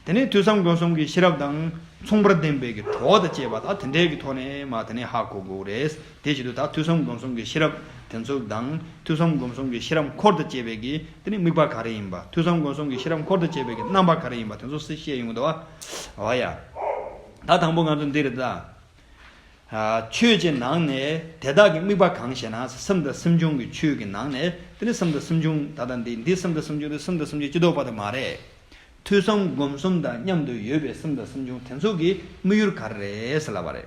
དེ་ནས་ཐོས་བསམ་སྒོམ་གསུམ་གྱི་ཤེས་རབ་དང་མཚུངས་པར་ལྡན་པའི་གི་གྲོགས་དང་བཅས་པ་དག་དེ་འདྲའི་གི་ཐོག་ནས་མ་དེ་ནས་ཧ་གོ་དགོས་རེད། དེ་བྱེད་དུས་ད་ཐོས་བསམ་སྒོམ་གསུམ་གྱི་ཤེས་རབ་དེ་ཚོ་དང་ཐོས་བསམ་སྒོམ་གསུམ་གྱི་ཤེས་རབ་འཁོར་དང་བཅས་པའི་གི་དེ་ནས་དམིགས་པ་ག་རེ་ཡིན་པ། ཐོས་བསམ་སྒོམ་གསུམ་གྱི་ཤེས་རབ་འཁོར་དང་བཅས་པའི་གི་རྣམ་པ་ག་རེ་ཡིན་པ། དེ་ཚོ་སུས་ཤེས་ཡོང་གི་འདུག་བ། འོ་ཡ། ད་དང་པོ་ང་ཚོ་འདི་རེད་ད། ཆོས་ཀྱི་ནང་ནས་དེ་དག་གི་དམིགས་པ་གང་ཞེ་ན། སེམས་དང་སེམས་བྱུང་གི་ཆོས་ཀྱི་ནང་ནས་དེ་ནི་སེམས་དང་སེམས་བྱུང་ད་ལྟ་འདི་འདི་སེམས་དང་སེམས་བྱུང་དེ་སེམས་དང་སེམས་བྱུང་སྤྱི་ལྡོག་པ་དེ་མ་རེད། ཐོས་བསམ་སྒོམ་གསུམ་དང་མཉམ་དུ་ཡོད་པའི་སེམས་དང་སེམས་བྱུང་དེ་ཚོ་གི་དམིགས་ཡུལ་ག་རེ་རེད་ཟེར་ལབ་པ་རེད།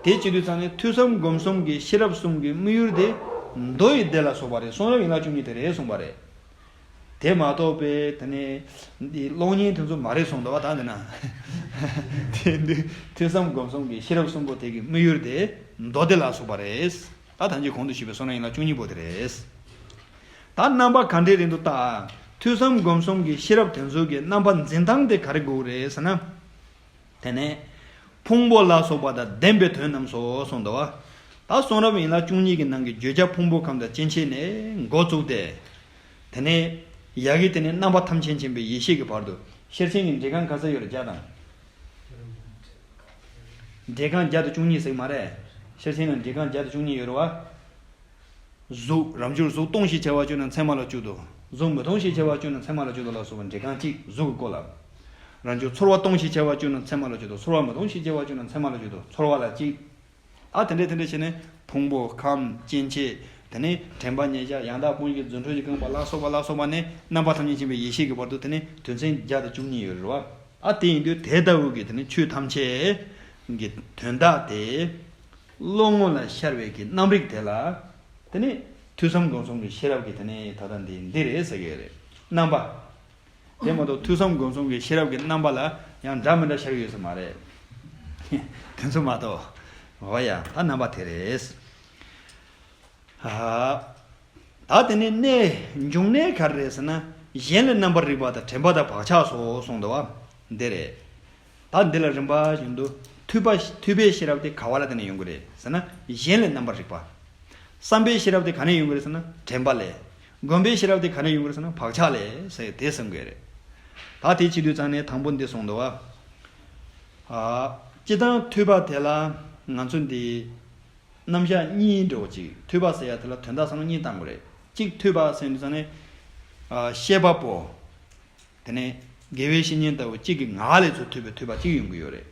དེ་བྱེད་དུས་ཙང་ནས་ཐོས་བསམ་སྒོམ་གསུམ་གྱི་ཤེས་རབ་གསུམ་གྱི་དམིགས་ཡུལ་དེ་མདོ་ཡི་སྡེ་ལ་སོགས་པ་རེད། གསུང་རབ་ཡན་ལག་བཅུ་གཉིས་དེ་རེད་གསུངས་པ་རེད། དེ་མ་གཏོགས་པའི་དེ་ནས་འདི་གློག་བརྙན་དེ་ཚོ་མ་རེད་གསུངས་འདུག་བ། ད་འདི་ན་དེ་འདི་ཐོས་བསམ་སྒོམ་གསུམ་གྱི་ཤེས་རབ་གསུམ་པོ་དེ་གི་དམིགས་ཡུལ་དེ་མདོ་སྡེ་ལ་སོགས་པ་རེད། ད་ཐམས་ཅད་གོང་དུ་ཞུས་པའི་གསུང་རབ་ཡན་ལག་བཅུ་གཉིས་པོ་དེ་རེད། ད་རྣམ་པ་ག་འདྲས་རེད་འདུག་ད་ཐོས་བསམ་སྒོམ་གསུམ་གྱི་ཤེས་རབ་དེ་ཚོ་གི་རྣམ་པ་འཛིན་སྟངས་དེ་ག་རེ་དགོས་རེད་ཟེར་ན། དེ་ནས་ཕུང་པོ་ལ་སོགས་པ་དང་ལྡན་པའི་དོན་རྣམས་སོ་གསུངས་འདུག་བ། ད་གསུང་རབ་ཡན་ལག་བཅུ་གཉིས་ཀྱི་ནང་གི་བརྗོད་བྱ་ཕུང་པོ་ཁམས་དང་སྐྱེ་མཆེད་ནས་འགོ་བཙུགས་ཏེ། དེ་ནས་ཡ་གི་དེ་ནས་རྣམ་པ་ཐམས་ཅད་མཁྱེན་པའི་ཡེ་ཤེས་ཀྱི་བར་དུ། ཤེར་ཕྱིན་གྱི་འགྲེལ་རྐང་ག་ཚོད་ཡོད་རེད། བརྒྱ་དང་། འགྲེལ་རྐང་བརྒྱ་དང་བཅུ་གཉིས་ཟེར་གྱི་མ་རེད། ཤེར་ཕྱིན་ལ་འགྲེལ་རྐང་བརྒྱ་དང་བཅུ་གཉིས་ཡོད་རེད་བ། གཟུགས་རབ་འབྱོར་གཟུགས་སྟོང་ཞེས་བྱ་བ་བཅུ་ནི་མཚན་མ་ལ་བཅུ་དོ། གཟུགས་མི་སྟོང་ཞེས་བྱ་བ་བཅུ་ནི་མཚན་མ་ལ་བཅུ་དོ་ལ་སོགས་པ་འགྲེལ་རྐང་གཅིག་གཟུགས་ཀྱི་སྐོར་ལ། རབ་འབྱོར་ཚོར་བ་སྟོང་ཞེས་བྱ་བ་བཅུ་ནི་མཚན་མ་ལ་བཅུ་དོ། ཚོར་བ་མི་སྟོང་ཞེས་བྱ་བ་བཅུ་ནི་མཚན་མ་ལ་བཅུ་དོ། ཚོར་བ་ལ་གཅིག་ཨ་དེ་འདྲས་དེ་འདྲས་བྱས་ནས་ཕུང་པོ་ཁམས་སྐྱེ་མཆེད། དེ་ནས་དྲན་པ་མཉེན་བྱ་ཡང་དག་སྤོང་བྱེད་རྫུ་འཕྲུལ་གྱི་རྐང་པ་ལ་སོགས་པ་ལ་སོགས་པ་ནས་རྣམ་པ་ཐམས་ཅད་མཁྱེན་པའི་ཡེ་ཤེས་ཀྱི་བར་དུ་དེ་ནས་དོན་ཚན་བརྒྱ་དང་བཅུ་གཉིས་ཡོད་རེད་བ། ཨ་དེ་ཡིན་དུས་དེ་ལྟ་བུ་གི་དེ་ནས་ཆོས་ཐམས་ཅད་ཀྱི་དོན་དག་དེ། བློ་ངོ་ལ་ཤར་བའི་གི་རྣམ་རིག་དེ་ལ། དེ་ནས་ཐོས་བསམ་སྒོམ་གསུམ་གྱི་ཤེས་རབ་ཀྱི་དེ་ནས་ད་ལྟ་འདི་འདི་རེད་ཟེར་གི་རེད། རྣམ་པ། དེ་མ་གཏོགས་ཐོས་བསམ་སྒོམ་གསུམ་གྱི་ཤེས་རབ་ཀྱི་རྣམ་པ་ལ་ཡང་འདྲ་མི་འདྲ་ཤར་གི་ཡོད་ས་མ་རེད། དེ་ཚོ་མ་གཏོགས། འོ་ཡ་ད་རྣམ་པ་དེ་རེད། ཨ། ད་དེ་ནས་གནས་འབྱུང་གནས་ག་རེ་རེད་ཟེར་ན། གཞན་ལ་རྣམ་པར་རིག་པ་དང་དྲན་པ་དང་བག་ཆགས་སོགས་གསུངས་འདུག་བ། འདི་རེད། ད་འདི་ལ་རིམ་པ་བཞིན་དུ་ཐོས་པ་ཐོས་པའི་ཤེས་རབ་དེ་ག་བ་ལ་བརྟེན་ནས་ཡོང་གི་རེད་ཟེར་ན། གཞན་ལ་རྣམ་པར་རིག་པ། བསམ་པའི་ཤེས་རབ་དེ་ག་ནས་ཡོང་གི་རེད་ཟེར་ན། དྲན་པ་ལས། སྒོམ་པའི་ཤེས་རབ་དེ་ག་ནས་ཡོང་གི་རེད་ཟེར་ན། བག་ཆགས་ལས་ཟེར་དེ་གསུང་གི་རེད། ད་དེ་བྱེད་དུས་ཙང་ནས་དང་པོ་འདི་གསུངས་འདུག་བ། ཨ། སྤྱིར་བཏང་ཐོས་པ་དེ་ལ་ང་ཚོ་འདི། རྣམ་གཞག་གཉིས་འདྲ་བོ་ཅིག་ཐོས་པ་ཟེར་ཡ་དེ་ལ་དོན་དག་བསམ་བློ་གཉིས་བཏང་དགོས་རེད། གཅིག་ཐོས་པ་ཟེར་དུས་ཙང་ནས། ཨ། བཤད་པ་པོ། དེ་ནས་དགེ་བའི་བཤེས་གཉེན་ལྟ་བུ་གཅིག་གི་ངག་ལས་ཚུར་ཐོས་པའི་ཐོས་པ་གཅིག་ཡོང་གི་ཡོད་རེད།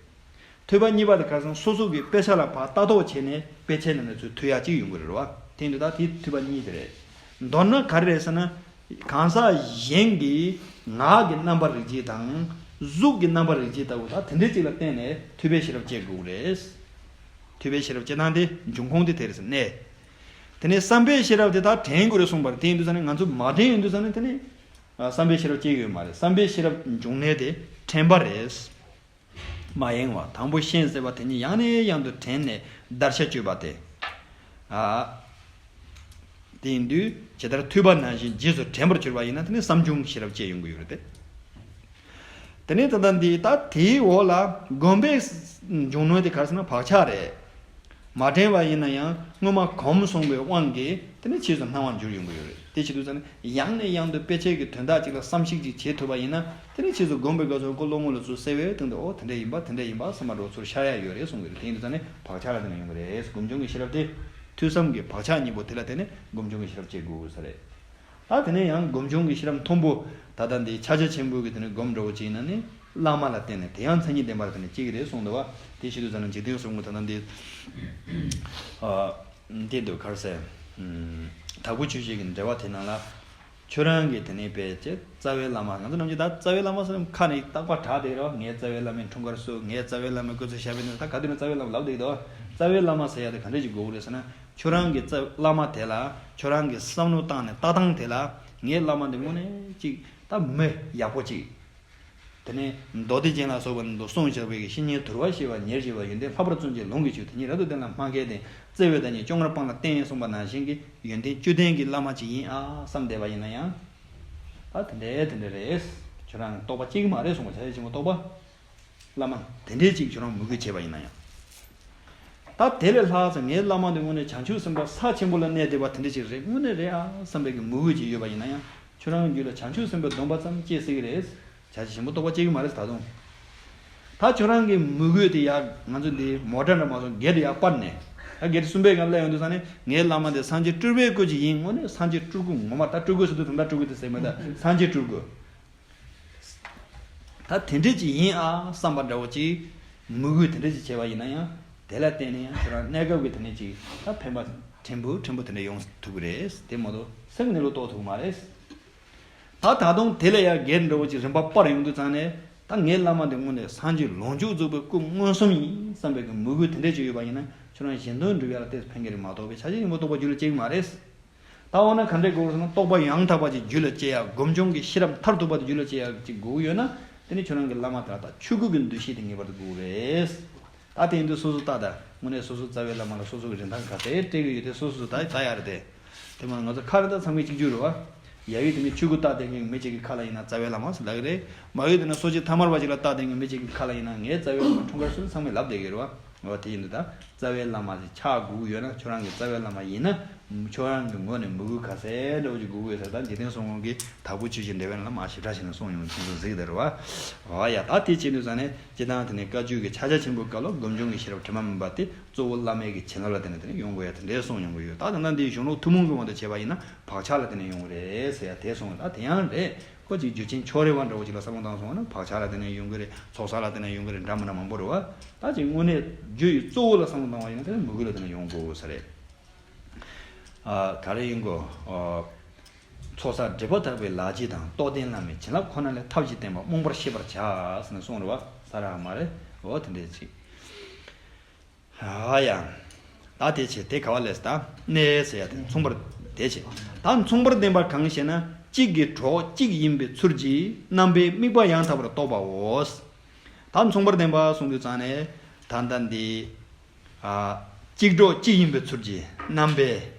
ཐོས་པ་གཉིས་པ་དེ་ཁ་སང་སོ་སོ་གི་དཔེ་ཆ་ལ་ཕར་ལྟ་རྟོག་བྱས་ནས་དཔེ་ཆའི་ནང་ནས་ཚུར་ཐོས་ཡ་གཅིག་ཡོང་གི་རེད་བ། དེ་འདུག་ད་དེ་ཐོས་པ་གཉིས་དེ་རེད། མདོར་ན་ག་རེ་རེད་ཟེར་ན། གང་ཟག་གཞན་གྱི་ངག་གི་རྣམ་པར་རིག་བྱེད་དང་། གཟུགས་ཀྱི་རྣམ་པར་རིག་བྱེད་ལྟ་བུ་དག་དེ་འདྲའི་ཅིག་ལ་བརྟེན་ནས་ཐོས་པའི་ཤེས་རབ་སྐྱེ་དགོས་རེད། ཐོས་པའི་ཤེས་རབ་སྐྱེ་སྟངས་དེ་འབྱུང་ཁུངས་དེ་དེ་རེད་ཟེར་ནས། དེ་ནས་བསམ་པའི་ཤེས་རབ་དེ་དག་དྲན་དགོས་རེད་གསུངས་པ་རེད། དེ་ཡིན་དུས་ཙང་ནས་ང་ཚོ་མ་དྲན་ཡོང་དུས་ཙང་ནས་དེ་ནས། ཨ། བསམ་པའི་ཤེས་རབ་སྐྱེ་ཡོད་མ་རེད། བསམ་པའི་ཤེས་རབ་འབྱུང་གནས་དེ་དྲན་པ་རེད། མ་ཡེངས་པ་དང་པོ་ཤེས་ཟེར་བ་དེ་ཉིད་ཡང་ནས་ཡང་དུ་དྲན་ནས་བརྡར་ཤ་གཅོད་པ་སྟེ། ཨ། དེ་ཡིན་དུས་ཇི་ལྟར་ཐོས་པ་ནང་བཞིན་རྗེས་སུ་དྲན་པར་གྱུར་པ་ཡིན་ན་དེ་ནི་བསམ་བྱུང་ཤེས་རབ་སྐྱེ་ཡོང་གི་ཡོད་རེད་དེ། དེ་ནས་ད་ལྟ་འདི་ད་དེའི་འོག་ལ་སྒོམ་པའི་འབྱུང་གནས་དེ་ག་རེ་ཟེར་ན་བག་ཆགས་རེད། མ་དྲན་པ་ཡིན་ན་ཡང་སྔོན་མ་གོམས་སོང་བའི་དབང་གིས་དེ་ནི་རྗེས་སུ་སྣང་བར་འགྱུར་ཡོང་གི་ཡོད་རེད། དེ་བྱེད་དུས་ཙང་ནས་ཡང་ནས་ཡང་དུ་དཔེ་ཆའི་གི་དོན་དག་ཅིག་ལ་བསམ་གཞིག་ཅིག་བྱེད་ཐུབ་པ་ཡིན་ན་དེ་ནི་རྗེས་སུ་སྒོམ་པའི་སྐབས་སུ་ཁོ་བློ་ངོ་ལ་ཚུར་གསལ་བའི་སྟེང་དུ་ཨོ་དེ་འདྲ་ཡིན་པ་དེ་འདྲ་ཡིན་པ་བསམ་པ་འདྲ་བོ་ཚུར་ཤར་ཡ་ཡོད་རེད་གསུང་གི་རེད། དེ་ཡིན་དུས་ཙང་ནས་བག་ཆགས་ལ་བརྟེན་ནས་ཡོང་གི་རེད། སྒོམ་བྱུང་གི་ཤེས་རབ་དེ་ཐོས་བསམ་གྱི་བག་ཆགས་གཉིས་པོ་དེ་ལ་བརྟེན་ནས་སྒོམ་བྱུང་གི་ཤེས་རབ་སྐྱེ་དགོས་ས་རེད། ད་དེ་ནས་ཡང་སྒོམ་བྱུང་གི་ཤེས་རབ་མཐོན་པོ་ད་ལྟ་འདི་ཕྱག་རྒྱ་ཆེན་པོའི་གི་དེ་ནས་སྒོམ་འདྲ་བོ་ཅིག་ཡིན་ན་ནི་བླ་མ་ལ་བརྟེན་ནས་དེ་ཡང་མཚན་ཉིད་ལྡན་པ་ལ་བརྟེན་ནས་སྐྱེ་གི་རེད་གསུངས་འདུག་བ། དེ་བྱེད་དུས་ཙམ་ན་འཇིག་རྟེན་གསུམ་གྱི་ད་ལྟ་འདི། ཨ། འདི་འདུག་ག་རེ་ཟེར། ཨམ། དྭགས་པོ་ཆོས་བརྒྱད་ཀྱི་འགྲེལ་པ་དེ་ནང་ལ། ཁྱོད་རང་གི་དེ་ནས་དཔེ་ཅིག་རྩ་བའི་བླ་མ། ང་ཚོ་ནམ་རྒྱུན་ད་རྩ་བའི་བླ་མ་ཟེར་ན་ཁ་ནས་རྟག་པར་གྲགས་བསྡད་རོགས། ངའི་རྩ་བའི་བླ་མའི་འཁྲུངས་སྐར་བསུ། ངའི་རྩ་བའི་བླ་མའི་སྐུ་ཚེ་ཞབས་པད་བརྟན། ད་ག་དུས་ནས་རྩ་བའི་བླ་མ་ལབ་བསྡད་ཀྱི་འདུག་རྩ་བའི་བླ་མ་ཟེར་ཡ་དེ་ག་འདྲས་ཅིག་དགོས་ཀྱི་རེད་ཟེར་ན། ཁྱོད་རང་གི་རྩ་བླ་མ་དེ་ལ་ཁྱོད་རང་གི་བསམ་བློ་བཏང་ནས་ལྟ་སྟངས་དེ་ལ་ངའི་བླ་མ་འདི་དངོས་གནས་ཅིག་ད་མི་ཡག་པོ་ཅིག་དེ་ནས་མདོ་སྡེ་རྒྱན་ལ་སོགས་པ་ནི་མདོ་གསུངས་བཞག་པའི་གི་བཤེས་གཉེན་དུལ་བ་ཞི་བ་ཉེར་ཞི་བ་ཡོན་ཏན་ལྷག་པར་བརྩོན་ཅིང་ལོངས་སྐུའི་ཆོས་དེ་ཉིད་རབ་ཏུ་བསྟན་ལ་སྨྲ་མཁས་ཏེ་བརྩེ་བས་བདག་ཉིད་བཅོ་ལྔར་སྤངས་ལ་བསྟེན་གསུངས་པ་ནང་བཞིན་གྱི་ཡོན་ཏན་བཅུ་ལྡན་གྱི་བླ་མ་ཅིག་ཡིན་ཨ་བསམ་བསྡད་པ་ཡིན་ན་ཡང་། ད་དེ་འདྲའི་དེ་འདྲ་རེད། ཁྱོད་རང་རྟོགས་པ་སྐྱེ་གི་མ་རེད་གསུངས་པ། བྱ་བྱེད་ཆེན་པོ་རྟོགས་པ། བླ་མ་དེ་འདྲའི་ཅིག་ཁྱོད་རང་མོས་གུས་བྱས་པ་ཡིན་ན་ཡང་། ད་དེ་ལས་ལྷག་ཙམ་ངའི་བླ་མ་འདི་དངོས་གནས་བྱང་ཆུབ་སེམས་དཔའ་ས་ཆེན་པོ་ལ་གནས་བསྡད་པ་དེ་འདྲ་ཅིག་རེད། དངོས་གནས་རེད་ཨ་བསམ་པའི་གི་མོས་གུས་ཅིག་ཡོད་པ་ཡིན་ན་ཡང་། ཁྱོད་རང་རྒྱུད་ལ་བྱང་ཆུབ་སེམས་དཔའི་སྡོམ་པ་ཙམ་སྐྱེ་སྲིད་ཀྱི་རེད། བྱ་བྱེད་ཆེན་པོ་རྟོགས་པ་སྐྱེ་གི་མ་རེད་ད་དུང་། ད་ཁྱོད་རང་གི་མོས་གུས་དེ་ཡར་ང་ཚོ་འདི་མོ་ཊ་འདྲ་མ་སོང་སྒེར་དེ་ཡར་སྤར་ནས། ད་སྒེར་གསུམ་པའི་སྒང་སླེབས་ཡོང་དུས་ཙང་ནས་ངའི་བླ་མ་དེ་སངས་རྒྱས་སྤྲུལ་པའི་སྐུ་ཅིག་ཡིན། དངོས་གནས་སངས་རྒྱས་སྤྲུལ་སྐུ་ངོ་མ། ད་སྤྲུལ་སྐུ་ཟེར་དུས་ད་ལྟ་སྤྲུལ་སྐུ་དེ་ཟེར་མེད་ད། སངས་རྒྱས་སྤྲུལ་སྐུ། ད་དེ་འདྲ་ཅིག་ཡིན་ཨ་བསམ་པ་འདྲ་བོ་ཅིག་མོས་གུས་དེ་འདྲ་ཅིག་བྱས་པ་ཡིན་ན་ཡང་། དེ་ལ་བརྟེན་ནས་ཡང་ཁྱོད་རང་གནས་སྐབས་ཀྱི་དེ་ནས་ཅིག་ད་ཕན་པ་ཕྲན་བུ་ཕྲན་བུ་དེ་འདྲ་ཡོང་ཐུབ་ཀྱི་རེད། དེ་མ་གཏོགས་སེམས་གནས་ལུགས་རྟོགས་ཐུབ་ཀྱི་མ་རེད། ད་ད་དུང་དེ་ལས་ཡང་སྒེར་འདྲ་བོ་ཅིག་རིམ་པ་སྤར་ཡོང་དུས་ཙང་ནས། ད་ངའི་བླ་མ་དེ་དངོས་གནས་སངས་རྒྱས་ལོངས་སྤྱོད་རྫོགས་པའི་སྐུ་མངོན་སུམ་ཡིན་བསམ་པའི་གི་མོས་གུས་དེ་འདྲ་ཅིག་ཡོད་པ་ཡིན་ན། ཁྱོད་རང་གཞན་དོན་སྒྲུབ་ཡ་ལ་ཏོག་ཙམ་ཕན་གྱི་རེད་མ་གཏོགས་པའི་བྱ་བྱེད་ཆེན་པོ་རྟོགས་པ་རྒྱུད་ལ་སྐྱེ་གི་མ་རེད། ད་འོ་ན་ག་འདྲའི་དགོས་ཟེར་ན། རྟོགས་པ་ཡང་དག་པ་ཅིག་རྒྱུད་ལ་སྐྱེ་ཡ། སྒོམ་བྱུང་གི་ཤེས་རབ་མཐར་ཐུག་པ་དེ་རྒྱུད་ལ་སྐྱེ་ཡ་ཅིག་དགོས་ཀྱི་ཡོད་ན། དེ་ནི་ཁྱོད་རང་གི་བླ་མ་དེ་ལ་ད་ཆོས་སྐུ་གི་འདུ་ཤེས་དེ་ངེས་པར་དུ་དགོས་ཀྱི་རེད། ད་དེ་ཡིན་དུས་སོ་སོ་ལྟ་ད། དངོས་གནས་སོ་སོ་རྩ་བའི་བླ་མ་ལ་སོ་སོ་གི་རིན་ཐང་ག་ཚད་སྤྲད་ཀྱི་ཡོད་དེ་སོ་སོ་ད་ལྟ་ཡ་རེད་དེ། དེ་མ་ང་ཚོ་ཁ་རེ་ད་ཚང་མས་གཅིག་གྱུར་རེད་བ། ཡ་ཡུལ་དེ་ནི་ཆོས་སྐུ་ལྟ་བསྡད་མཁན་མི་གཅིག་གི་ཁ་ལ་ཡིན་ན་རྩ་བའི་བླ་མ་ཟེར་ལབ་ཀྱི་རེད། མ་ཡུལ་དེ་ན་སོ་སྐྱེ་ཐ་མལ་པ་ཅིག་ལ་ལྟ་བསྡད་མཁན་མི་གཅིག་གི་ཁ་ལ་ཡིན་ན་ངའི་རྩ་བའི་བླ་མ་འཁྲུངས་སྐར་སུ་ཚང་མས་ལབ་བསྡད་ཀྱི་རེད་བ། འོ་དེ་ཡིན་དུས་ད་རྩ་བའི་བླ་མ་ཞིག་ཆགས་དགོས་ཀྱི་ཡོད་ན། ཁྱོད་རང་གི་རྩ་བའི་བླ་མ་ཡིན་ན་ཁྱོད་རང་གི་ངོས་ནས་མོས་གུས་ག་ཚད་འདྲ་བོ་ཅིག་དགོས་ཀྱི་ཡོད་ཟེར། ད་འཇིག་རྟེན་གསུམ་མགོན་གྱི་དྭགས་པོ་ཆོས་ཀྱི་འགྲེལ་པ་ལ་མ་ཞིབ་ཕྲ་བྱས་ནས་གསུངས་ཡོང་གི་ཚུལ་གཟིགས་དེ་རེད་བ། འོ་ཡ། ད་དེ་བྱེད་དུས་ཙང་ནས་སྤྱིར་བཏང་དེ་ནས་བཀའ་བརྒྱུད་ཀྱི་ཕྱག་རྒྱ་ཆེན་པོའི་སྐབས་ལ་སྒོམ་བྱུང་གི་ཤེས་རབ་དྲི་མ་མེད་པ་དེ་གཙོ་བོ་བླ་མའི་གི་བྱིན་རླབས་ལ་བརྟེན་ནས་དེ་ནས་ཡོང་དགོས་ཡ་དེ་འདྲའི་གསུངས་ཡོང་གི་ཡོད། ད་ད་ལྟ་འདིའི་གཞུང་ལུགས་ཐུན་མོང་གི་དབང་དུ་བྱས་པ་ཡིན་ན་བག་ཆགས་ལ་བརྟེན་ནས་ཡོང་གི་རེད་ཟེར་ཡ་དེ་གསུངས་ཡོད། ད་དེ་ཡང་རེད། ཁོ་ཅིག་རྒྱུ་རྐྱེན་ཕྱོགས་རིས་པ་འདྲ་བོ་ཅིག་ལ་བསམ་བློ་བཏང་སོང་བ་ན་བག་ཆགས་ལ་བརྟེན་ནས་ཡོང་གི་རེད། ཚོགས་བསགས་ལ་བརྟེན་ནས་ཡོང་གི་རེད། འདྲ་མི་འདྲ་མང་པོ་རེད་བ། ད་ཅིག་དངོས་གནས་རྒྱུ་ཡི་གཙོ་བོ་ལ་བསམ་བློ་བཏང་བ་ཡིན་ན་དེ་མོས་གུས་ལ་བརྟེན་ནས་ཡོང་དགོས་ས་རེད། ཨ། ག་རེ་ཡིན་གོ། ཨ། ཚོགས་བསགས་སྒྲིབ་པ་དག་པའི་ལག་རྗེས་དང་། རྟོགས་ལྡན་བླ་མའི་བྱིན་རླབས་ཁོ་ན་ལས། ཐབས་ཀྱིས་བསྟན་པ་རྨོངས་པར་ཤེས་པར་བྱ། ཟེར་ནས་གསུངས་རེད་བ། ས་ར་མ་རེད། འོ་དེ་འདྲས་ཅིག་ཨ་ཡ། ད་དེ་བྱས་དེ་ག་བ་ལས་ད་གནས་ཟེར་ཡ་དེ་མཚུངས་པར་དེ་བྱས། ད་མཚུངས་པར་ལྡན་པ་གང་ཞེ་ན། གཅིག་གི་གྲོགས་གཅིག་ཡིན་པའི་ཚུལ་གྱིས་རྣམ་པའི་དམིགས་པ་ཡང་དག་པར་རྟོགས་པའོ། ད་མཚུངས་པར་ལྡན་པ་གསུང་དུས་ཙང་ནས་ད་ལྟ་འདི། ཨ། གཅིག་གྲོགས་གཅིག་ཡིན་པའི་ཚུལ་གྱིས་རྣམ་པའི་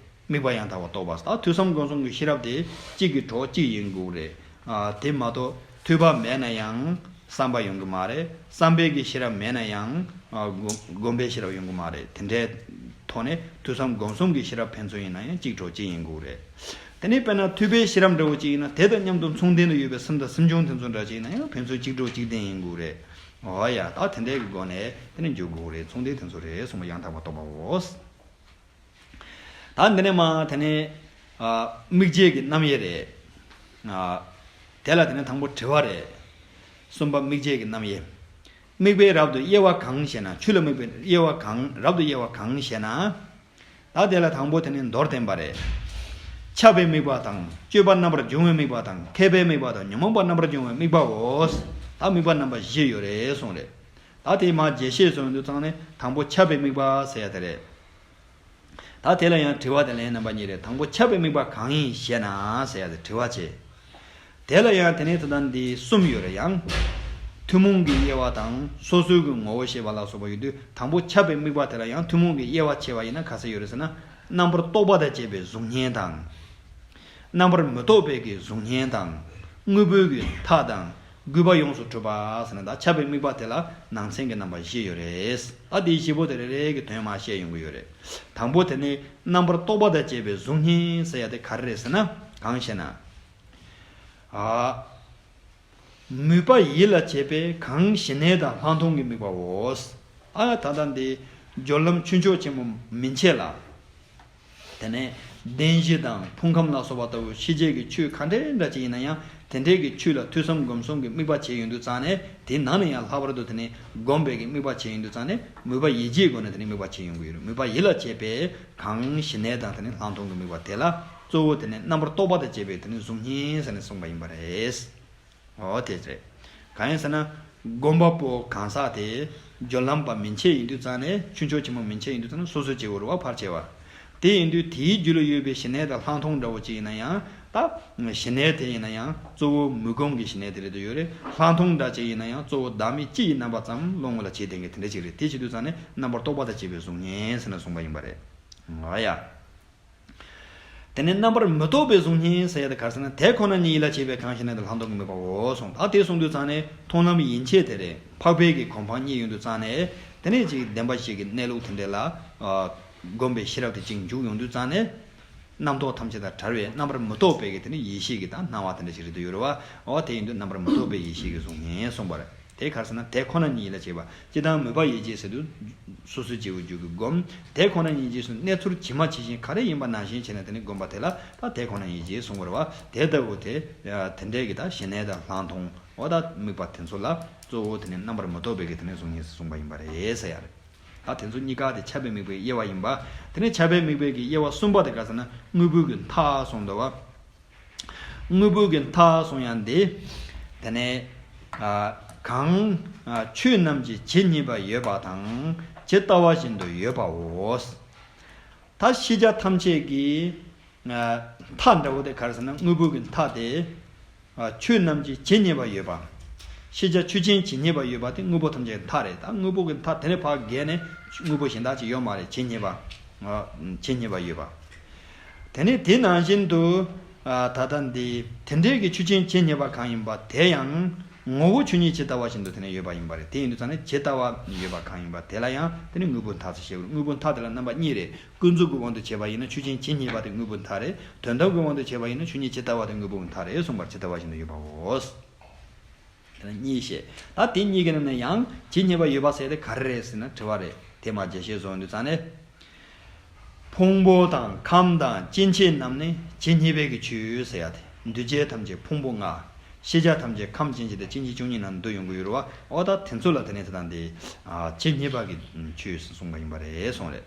དམིགས་པ་ཡང་དག་པར་རྟོགས་པ། ད་ཐོས་བསམ་སྒོམ་གསུམ་གྱི་ཤེས་རབ་དེ་གཅིག་གི་གྲོགས་གཅིག་ཡིན་དགོས་རེད། ཨ། དེ་མ་གཏོགས་ཐོས་པ་མེད་ན་ཡང་བསམ་པ་ཡོང་གི་མ་རེད། བསམ་པའི་གི་ཤེས་རབ་མེད་ན་ཡང་། ཨ། སྒོམ་སྒོམ་པའི་ཤེས་རབ་ཡོང་གི་མ་རེད། དེ་འདྲའི་ཐོག་ནས་ཐོས་བསམ་སྒོམ་གསུམ་གྱི་ཤེས་རབ་ཕན་ཚུན་ཡིན་ན་ཡང་གཅིག་གྲོགས་གཅིག་ཡིན་དགོས་རེད། དེ་ནས་དཔེར་ན་ཐོས་པའི་ཤེས་རབ་འདྲ་བོ་གཅིག་ཡིན་ན་དེ་དང་མཉམ་དུ་མཚུངས་ལྡན་དུ་ཡོད་པའི་སེམས་དང་སེམས་བྱུང་དེ་ཚོ་འདྲ་གཅིག་ཡིན་ན་ཡང་ཕན་ཚུན་གཅིག་གྲོགས་གཅིག་ལྡན་ཡིན་དགོས་རེད། འོ་ཡ། ད་དེ་འདྲའི་གི་སྒོ་ནས་དེ་ནས་འཇུག་དགོས་རེད། མཚུངས་ལྡན་དེ་ཚོ་རེད་གསུངས་པ་ཡང་དག་པར་རྟོགས་པའོ། ད་འདི་ནས་མ་དེ་ནས། ཨ། དམིགས་བྱས་ཀྱི་རྣམ་དབྱེ་རེད། ཨ། དེ་ལ་དེ་ནས་དང་པོ་དྲི་བ་རེད། གསུམ་པ་དམིགས་བྱས་ཀྱི་རྣམ་དབྱེ། དམིགས་པས་རབ་ཏུ་དབྱེ་བ་གང་ཞེ་ན། ཆོས་ལ་དམིགས་པས་དབྱེ་བ་གང་། རབ་ཏུ་དབྱེ་བ་གང་ཞེ་ན། ད་དེ་ལ་དང་པོ་དེ་ནི་མདོར་བསྟན་པ་རེད། ཁྱབ་པའི་དམིགས་པ་དང་། སྤྱོད་པ་རྣམ་པར་འབྱུང་བའི་དམིགས་པ་དང་། མཁས་པའི་དམིགས་པ་དང་། ཉོན་མོངས་པ་རྣམ་པར་འབྱུང་བའི་དམིགས་པའོ། ད་དམིགས་པ་རྣམ་པ་བཞི་ཡོད་རེད་གསུངས་རེད། ད་དེ་མ་རྒྱས་བཤད་སོང་དུས་ཙང་ནས་དང་པོ་ཁྱབ་པའི་དམིགས་པ་ཟེར་ཡ་དེ་རེད། ད་དེ་ལ་ཡང་དྲི་བ་དེ་ལན་རྣམ་པ་གཉིས་རེད། དང་པོ་ཁྱབ་པའི་དམིགས་པ་གང་ཡིན་ཞེ་ན་ཟེར་ཡ་དེ་དྲི་བ་བྱེད། དེ་ལ་ཡང་དེ་ནས་ད་ལྟ་འདི་གསུམ་ཡོད་རེད་ཡང་། ཐུན་མོང་གི་དབྱེ་བ་དང་། སོ་སོའི་གི་ངོ་བོ་ཤེས་པ་ལ་སོགས་པ་ཡོད་དུས། དང་པོ་ཁྱབ་པའི་དམིགས་པ་དེ་ལ་ཡང་ཐུན་མོང་གི་དབྱེ་བ་ཕྱེ་བ་ཡིན་ན་ག་ཚད་ཡོད་རེད་ཟེར་ན། རྣམ་པར་རྟོག་པ་དང་བཅས་པའི་གཟུགས་བརྙན་དང་། རྣམ་པར་མི་རྟོག་པའི་གི་གཟུགས་བརྙན་དང་། དངོས་པོའི་གི་མཐའ་དང་། དགོས་པ་ཡོངས་སུ་གྲུབ་པ་ཟེར་ན། ད་ཁྱབ་པའི་དམིགས་པ་དེ་ལ་ནང་ཚན་གྱི་རྣམ་པ་བཞི་ཡོད་རེད། ད་འདིའི་བཞི་པོ་དེ་རེ་རེ་གི་དོན་མར་བཤད་ཡོང་གི་ཡོད་རེད། དང་པོ་དེ་ནི་རྣམ་པར་རྟོག་པ་དང་བཅས་པའི་གཟུགས་བརྙན་ཟེར་ཡ་དེ་ག་རེ་རེད་ཟེར་ན། གང་ཞེ་ན། ཨ། མོས་པ་ཡིད་ལ་བྱེད་པས་གང་ཞི་གནས་དང་ལྷག་མཐོང་གི་དམིགས་པའོ། ཨ། ད་ལྟ་འདི་སྦྱོར་ལམ་ཆོས་མཆོག་ཆེན་པོ་མན་ཆད་ལ། དེ་ནས་བདེན་བཞི་དང་ཕུང་ཁམས་ལ་སོགས་པ་ལྟ་བུ་ཕྱི་རྒྱལ་གྱི་ཆོས་ག་འདྲ་འདྲ་ཅིག་ཡིན་ན་ཡང་། དེ་འདྲའི་གི་ཆོས་ལ་ཐོས་བསམ་སྒོམ་གསུམ་གྱི་དམིགས་པ་བྱས་ཡོང་དུས་ཙང་ནས། དེའི་ནང་ནས་ཡང་ལྷག་པར་དུ་དེ་ནས་སྒོམ་པའི་གི་དམིགས་པ་བྱས་ཡོང་དུས་ཙང་ནས། མོས་པ་ཡིད་ཀྱི་སྒོ་ནས་དེ་ནས་དམིགས་པ་བྱས་ཡོང་གི་ཡོད་རེད། མོས་པ་ཡིད་ལ་བྱེད་པས་གང་ཞི་གནས་དང་དེ་ནས་ལྷག་མཐོང་གི་དམིགས་པ་དེ་ལ། གཙོ་བོ་དེ་ནས་རྣམ་པར་རྟོག་པ་དང་བཅས་པའི་དེ་ནས་གཟུགས་བརྙན་ཟེར་ནས་གསུངས་པ་ཡིན་པ་རེད། འོ་དེ་རེད། གང་ཡིན་ཟེར་ན། སྒོམ་པ་པོ་གང་ཟག་དེ་སྦྱོར་ལམ་པ་མན་ཆད་ཡིན་དུས་ཙང་ནས། ཆོས་མཆོག་ཆེན་པོ་མན་ཆད་ཡིན་དུས་ཙང་ནས། སོ་སོའི་སྐྱེ་བོ་རེད་བ། ཕལ་ཆེ་བ། དེ་ཡིན་དུས་དེའི་རྒྱུད་ལ་ཡོད་པའི་ཞི་གནས་དང་ལྷག་མཐོང་འདྲ་བོ་ཅིག་ཡིན་ན་ཡང་། ད་ཞི་གནས་དེ་ཡིན་ན་ཡང་གཙོ་བོ་མུན་སྒོམ་གྱི་ཞི་གནས་དེ་རེད་དུ་ཡོད་རེད། ལྷག་མཐོང་འདྲ་ཅིག་ཡིན་ན་ཡང་གཙོ་བོ་བདག་མེད་སྤྱི་ཡི་རྣམ་པ་ཙམ་བློ་ངོ་ལ་བྱེད་བསྟན་གྱི་དེ་འདྲ་ཅིག་རེད། དེ་བྱེད་དུས་ཙང་ནས་རྣམ་པར་རྟོག་པ་དང་བཅས་པའི་གཟུགས་བརྙན་ཟེར་ནས་གསུངས་པ་ཡིན་པ་རེད། ཨ་ཡ། དེ་ནས་རྣམ་པར་མི་རྟོག་པའི་གཟུགས་བརྙན་ཟེར་ཡ་དེ་ག་རེ་ཟེར་ན། དེ་ཁོ་ན་ཉིད་ཡིད་ལ་བྱེད་པའི་གང་ཞིག་ན་དེ་ལྷག་མཐོང་གི་དམིགས་པའོ་གསུངས། ད་དེ་གསུངས་དུས་ཙང་ནས་མཐོང་ལམ་ཡན་ཆད་དེ་རེད། འཕགས་པའི་གི་གོ་འཕང་བརྙེས་ཡོང་དུས་ཙང་ནས་དེ་ནས་ཅིག་བདེན་པ་བཞི་གི་གནས་ལུགས་དེ་འདྲ་ལ་ཨ་སྒོམ་པའི་ཤེས་རབ་དེ་ཅིག་འཇུག་ཡོང་དུས་ཙང་ནས། རྣམ་རྟོག་ཐམས་ཅད་དང་བྲལ་བའི་རྣམ་པར་མི་རྟོག་པའི་གི་དེ་ནི་ཡེ་ཤེས་ཀྱི་དང་སྣང་བ་དེ་འདྲ་ཞིག་རེད་དུ་ཡོད་རེད་བ། འོ་དེ་ཡིན་དུས་རྣམ་པར་མི་རྟོག་པའི་ཡེ་ཤེས་ཀྱི་གཟུགས་བརྙན་གསུངས་པ་རེད། དེ་ག་རེ་ཟེར་ན། དེ་ཁོ་ན་ཉིད་ལ་བྱེད་པ། སྤྱི་དང་མོས་པ་ཡིད་བྱེད་ཟེར་དུས་སོ་སོའི་བྱེད་པོ་རྒྱུད་ཀྱི་སྒོམ། དེ་ཁོ་ན་ཉིད་རྗེས་སུ་གནས་ཚུལ་ཇི་མ་ཇི་བཞིན་ག་རེ་ཡིན་པ་ནང་བཞིན་བྱས་ནས་དེ་ནི་སྒོམ་པ་དེ་ལ་ད་དེ་ཁོ་ན་ཉིད་རྗེས་གསུངས་པ་རེད་བ། དེ་ལྟ་བུ་དེ་དེ་འདྲའི་གི་ད་ཞི་གནས་དང་ལྷག་མཐོང་འོ་ད་དམིགས་པ་དེ་ཚོ་ལ་གཙོ་བོ་དེ་ནི་རྣམ་པར་མི་རྟོག་པའི་གི་དེ་ནི་གཟུགས་བརྙན་གསུངས་པ་ཡིན་པ་རེད་ཟེར་ཡ་རེད། ད་དེ་ཚོ་གཉིས་ཀ་དེ་ཁྱབ་པའི་དམིགས་པའི་དབྱེ་བ་ཡིན་པ། དེ་ནས་ཁྱབ་པའི་དམིགས་པའི་གི་དབྱེ་བ་གསུམ་པ་དེ་ག་ཟེར་ན། དངོས་པོའི་གི་མཐའ་གསུངས་འདུག་བ། དངོས་པོའི་གི་མཐའ་གསུངས་ཡང་འདི། དེ་ནས་ཨ་གང་ཨ་ཆོས་རྣམས་ཀྱི་ཇི་སྙེད་པ་ཡོད་པ་དང་ཇི་ལྟ་བ་བཞིན་དུ་ཡོད་པའོ། ད་ཤེས་བྱ་ཐམས་ཅད་ཀྱི་ཨ་མཐའ་འདྲ་བོ་དེ་ག་རེ་ཟེར་ན། དངོས་པོ་གི་མཐའ་དེ་ཨ་ཆོས་རྣམས་ཀྱི་ཇི་སྙེད་པ་ཡོད་པ། ཤེས་བྱ་ཆོས་ཅན་ཇི་སྙེད་པ་ཡོད་པ་དེ་དངོས་པོ་ཐམས་ཅད་ཀྱི་མཐའ་རེད། ད་དངོས་པོ་གི་མཐའ་དེ་ནས་ཕར་བརྒལ་ནས་དངོས་པོ་གཞན་དག་ཅིག་ཡོད་མ་རེད། ཇི་སྙེད་པ་ཨ་ཇི་སྙེད་པ་ཡོད་པ། དེ་ནས་དེ་ནང་བཞིན་དུ་ཨ་ད་ལྟ་འདི་དེ་འདྲའི་གི་ཆོས་ཅན་ཇི་སྙེད་པ་གང་ཡིན་པ་དེ་ཡང་ངོ་བོ་ཆོས་ཉིད་ཇི་ལྟ་བ་བཞིན་དུ་དེ་ནས་ཡོད་པ་ཡིན་པ་རེད། དེ་ཡིན་དུས་ཙང་ནས་ཇི་ལྟ་བ་ཡོད་པ་གང་ཡིན་པ་དེ་ལ་ཡང་དེ་ནི་དངོས་པོའི་མཐའ་ཟེར་བཤད་དགོས་རེད། དངོས་པོའི་མཐའ་དེ་ལ་རྣམ་པ་གཉིས་རེད། ཀུན་རྫོབ་ཀྱི་དབང་དུ་བྱས་པ་ཡིན་ན་ཆོས་ཅན་ཇི་སྙེད་པ་དེ་དངོས་པོའི་མཐའ་རེད། དོན་དམ་གྱི་དབང་དུ་བྱས་པ་ཡིན་ན་ཆོས་ཉིད་ཇི་ལྟ་བ་དེ་དངོས་པོའི་མཐའ་རེད་གསུངས་པར་ཇི་ལྟ་བ་བཞིན་དུ་ཡོད་པའོ། དེ་ལ་གཉིས་བཤད། ད་དེ་གཉིས་ཀྱི་ནང་ནས་ཡང་ཇི་སྙེད་པ་ཡོད་པ་ཟེར་དེ་ག་རེ་རེད་ཟེར་ན་དྲི་བ་རེད། དེ་མ་རྒྱས་བཤད་བཟོ་འདུག་ཙང་ནས། ཕུང་པོ་དང་ཁམས་དང་སྐྱེ་མཆེད་རྣམས་ནི་ཇི་སྙེད་པའི་གི་ཆོས་ཟེར་ཡ་དེ། འདུས་བྱས་ཐམས་ཅད་ཕུང་པོ་ལྔ། ཤེས་བྱ་ཐམས་ཅད་ཁམས་སྐྱེ་མཆེད་དང་སྐྱེ་མཆེད་བཅུ་གཉིས་ནང་འདུ་ཡོང་གི་ཡོད་རེད་བ། འོ་ད་དེ་ཚོ་ལ་དེ་ནས་དེ་དང་དེ་ཇི་སྙེད་པ་གི་ཆོས་གསུངས་པ་ཡིན་པ་རེད་གསུངས་རེད།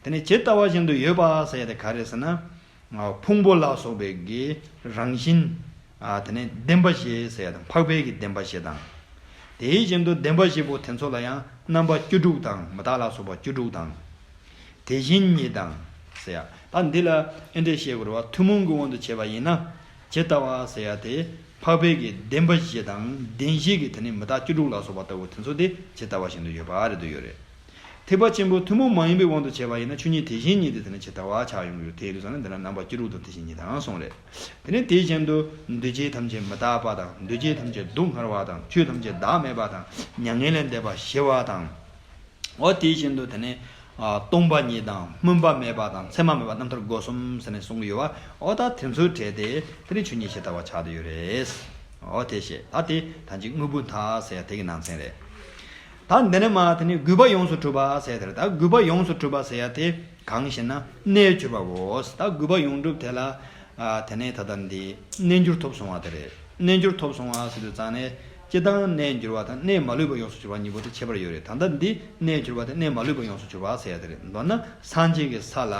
དེ་ནས་ཇི་ལྟ་བ་བཞིན་དུ་ཡོད་པ་ཟེར་ཡ་དེ་ག་རེ་ཟེར་ན། ཕུང་པོ་ལ་སོགས་པའི་གི་རང་བཞིན། དེ་ནས་བདེན་པ་བཞི་ཟེར་ཡ་དང་འཕགས་པའི་གི་བདེན་པ་བཞི་དང་། དེ་བཞིན་དུ་བདེན་པ་བཞི་པོ་དེ་ཚོ་ལ་ཡང་རྣམ་པ་བཅུ་དྲུག་དང་མི་རྟག་ལ་སོགས་པ་བཅུ་དྲུག་དང་། དེ་བཞིན་ཉིད་དང་ཟེར་ཡ། ད་འདི་ལ་ཨེ་འདྲས་བཤད་དགོས་རེད་བ། ཐུན་མོང་གི་དབང་དུ་བྱས་པ་ཡིན་ན། ཇི་ལྟ་བ་ཟེར་ཡ་དེ་འཕགས་པའི་གི་བདེན་པ་བཞི་དང་བདེན་བཞི་གི་དེ་ནི་མི་རྟག་བཅུ་དྲུག་ལ་སོགས་པ་ལྟ་བུ་དེ་ཚོ་དེ་ཇི་ལྟ་བ་བཞིན་དུ་ཡོད་པ་རེད་དུ་ཡོད་རེད། ཐེག་པ་ཆེན་པོ་ཐུན་མོང་མ་ཡིན་པའི་དབང་དུ་བྱས་པ་ཡིན་ན་ཆོས་ཉིད་དེ་བཞིན་ཉིད་དེ་དེ་ནི་ཇི་ལྟ་བ་ཆགས་ཡོང་གི་ཡོད། དེ་ཡིན་དུས་ཙང་ནི་འདི་ལ་རྣམ་པ་བཅུ་དྲུག་དང་དེ་བཞིན་ཉིད་དང་གསུངས་རེད། དེ་ནི་དེ་བཞིན་དུ་འདུས་བྱས་ཐམས་ཅད་མི་རྟག་པ་དང་འདུས་བྱས་ཐམས་ཅད་སྡུག་བསྔལ་བ་དང་ཆོས་ཐམས་ཅད་བདག་མེད་པ་དང་མྱ་ངན་ལས་འདས་པ་ཞི་བ་དང་། འོ་དེ་བཞིན་དུ་དེ་ནི་ཨ་སྟོང་པ་ཉིད་དང་སྨོན་པ་མེད་པ་དང་མཚན་མ་མེད་པ་རྣམ་ཐར་སྒོ་གསུམ་ཟེར་ནས་གསུངས་ཀྱི་ཡོད་པ། འོ་ད་དེ་ཚོའི་གྲས་དེ་དེ་ནི་ཆོས་ཉིད་ཇི་ལྟ་བ་ཆགས་བསྡད་ཡོད་རེད། འོ་དེ་བཤད། ད་དེ་ད་ཅིག་དངོས་པོའི་མཐའ་ཟེར་ཡ་དེ་གི་ནང་ཚན་རེད། ད་འདི་ནས་མ་དེ་ནི་དགོས་པ་ཡོངས་སུ་གྲུབ་པ་ཟེར་ཡ་དེ་རེད། ད་དགོས་པ་ཡོངས་སུ་གྲུབ་པ་ཟེར་ཡ་དེ་གང་ཞེ་ན་རྣལ་འབྱོར་པའོ། ད་དགོས་པ་ཡོངས་གྲུབ་དེ་ལ་ཨ་དེ་ནས་ད་ལྟ་འདི་རྣལ་འབྱོར་ཐོབ་སོང་བ་དེ་རེད། རྣལ་འབྱོར་ཐོབ་སོང་བ་ཟེར་དུས་ཙང་ནས་སྤྱིར་བཏང་རྣལ་འབྱོར་པ་དང་རྣལ་མ་ལུས་པ་ཡོངས་སུ་གྱུར་པ་གཉིས་པོ་དེ་ཁྱད་པར་ཡོད་རེད། ད་ལྟ་འདི་རྣལ་འབྱོར་པ་དང་རྣལ་མ་ལུས་པ་ཡོངས་སུ་གྱུར་པ་ཟེར་ཡ་དེ་རེད། མདོར་ན་སངས་རྒྱས་ཀྱི་ས་ལ་ཨ་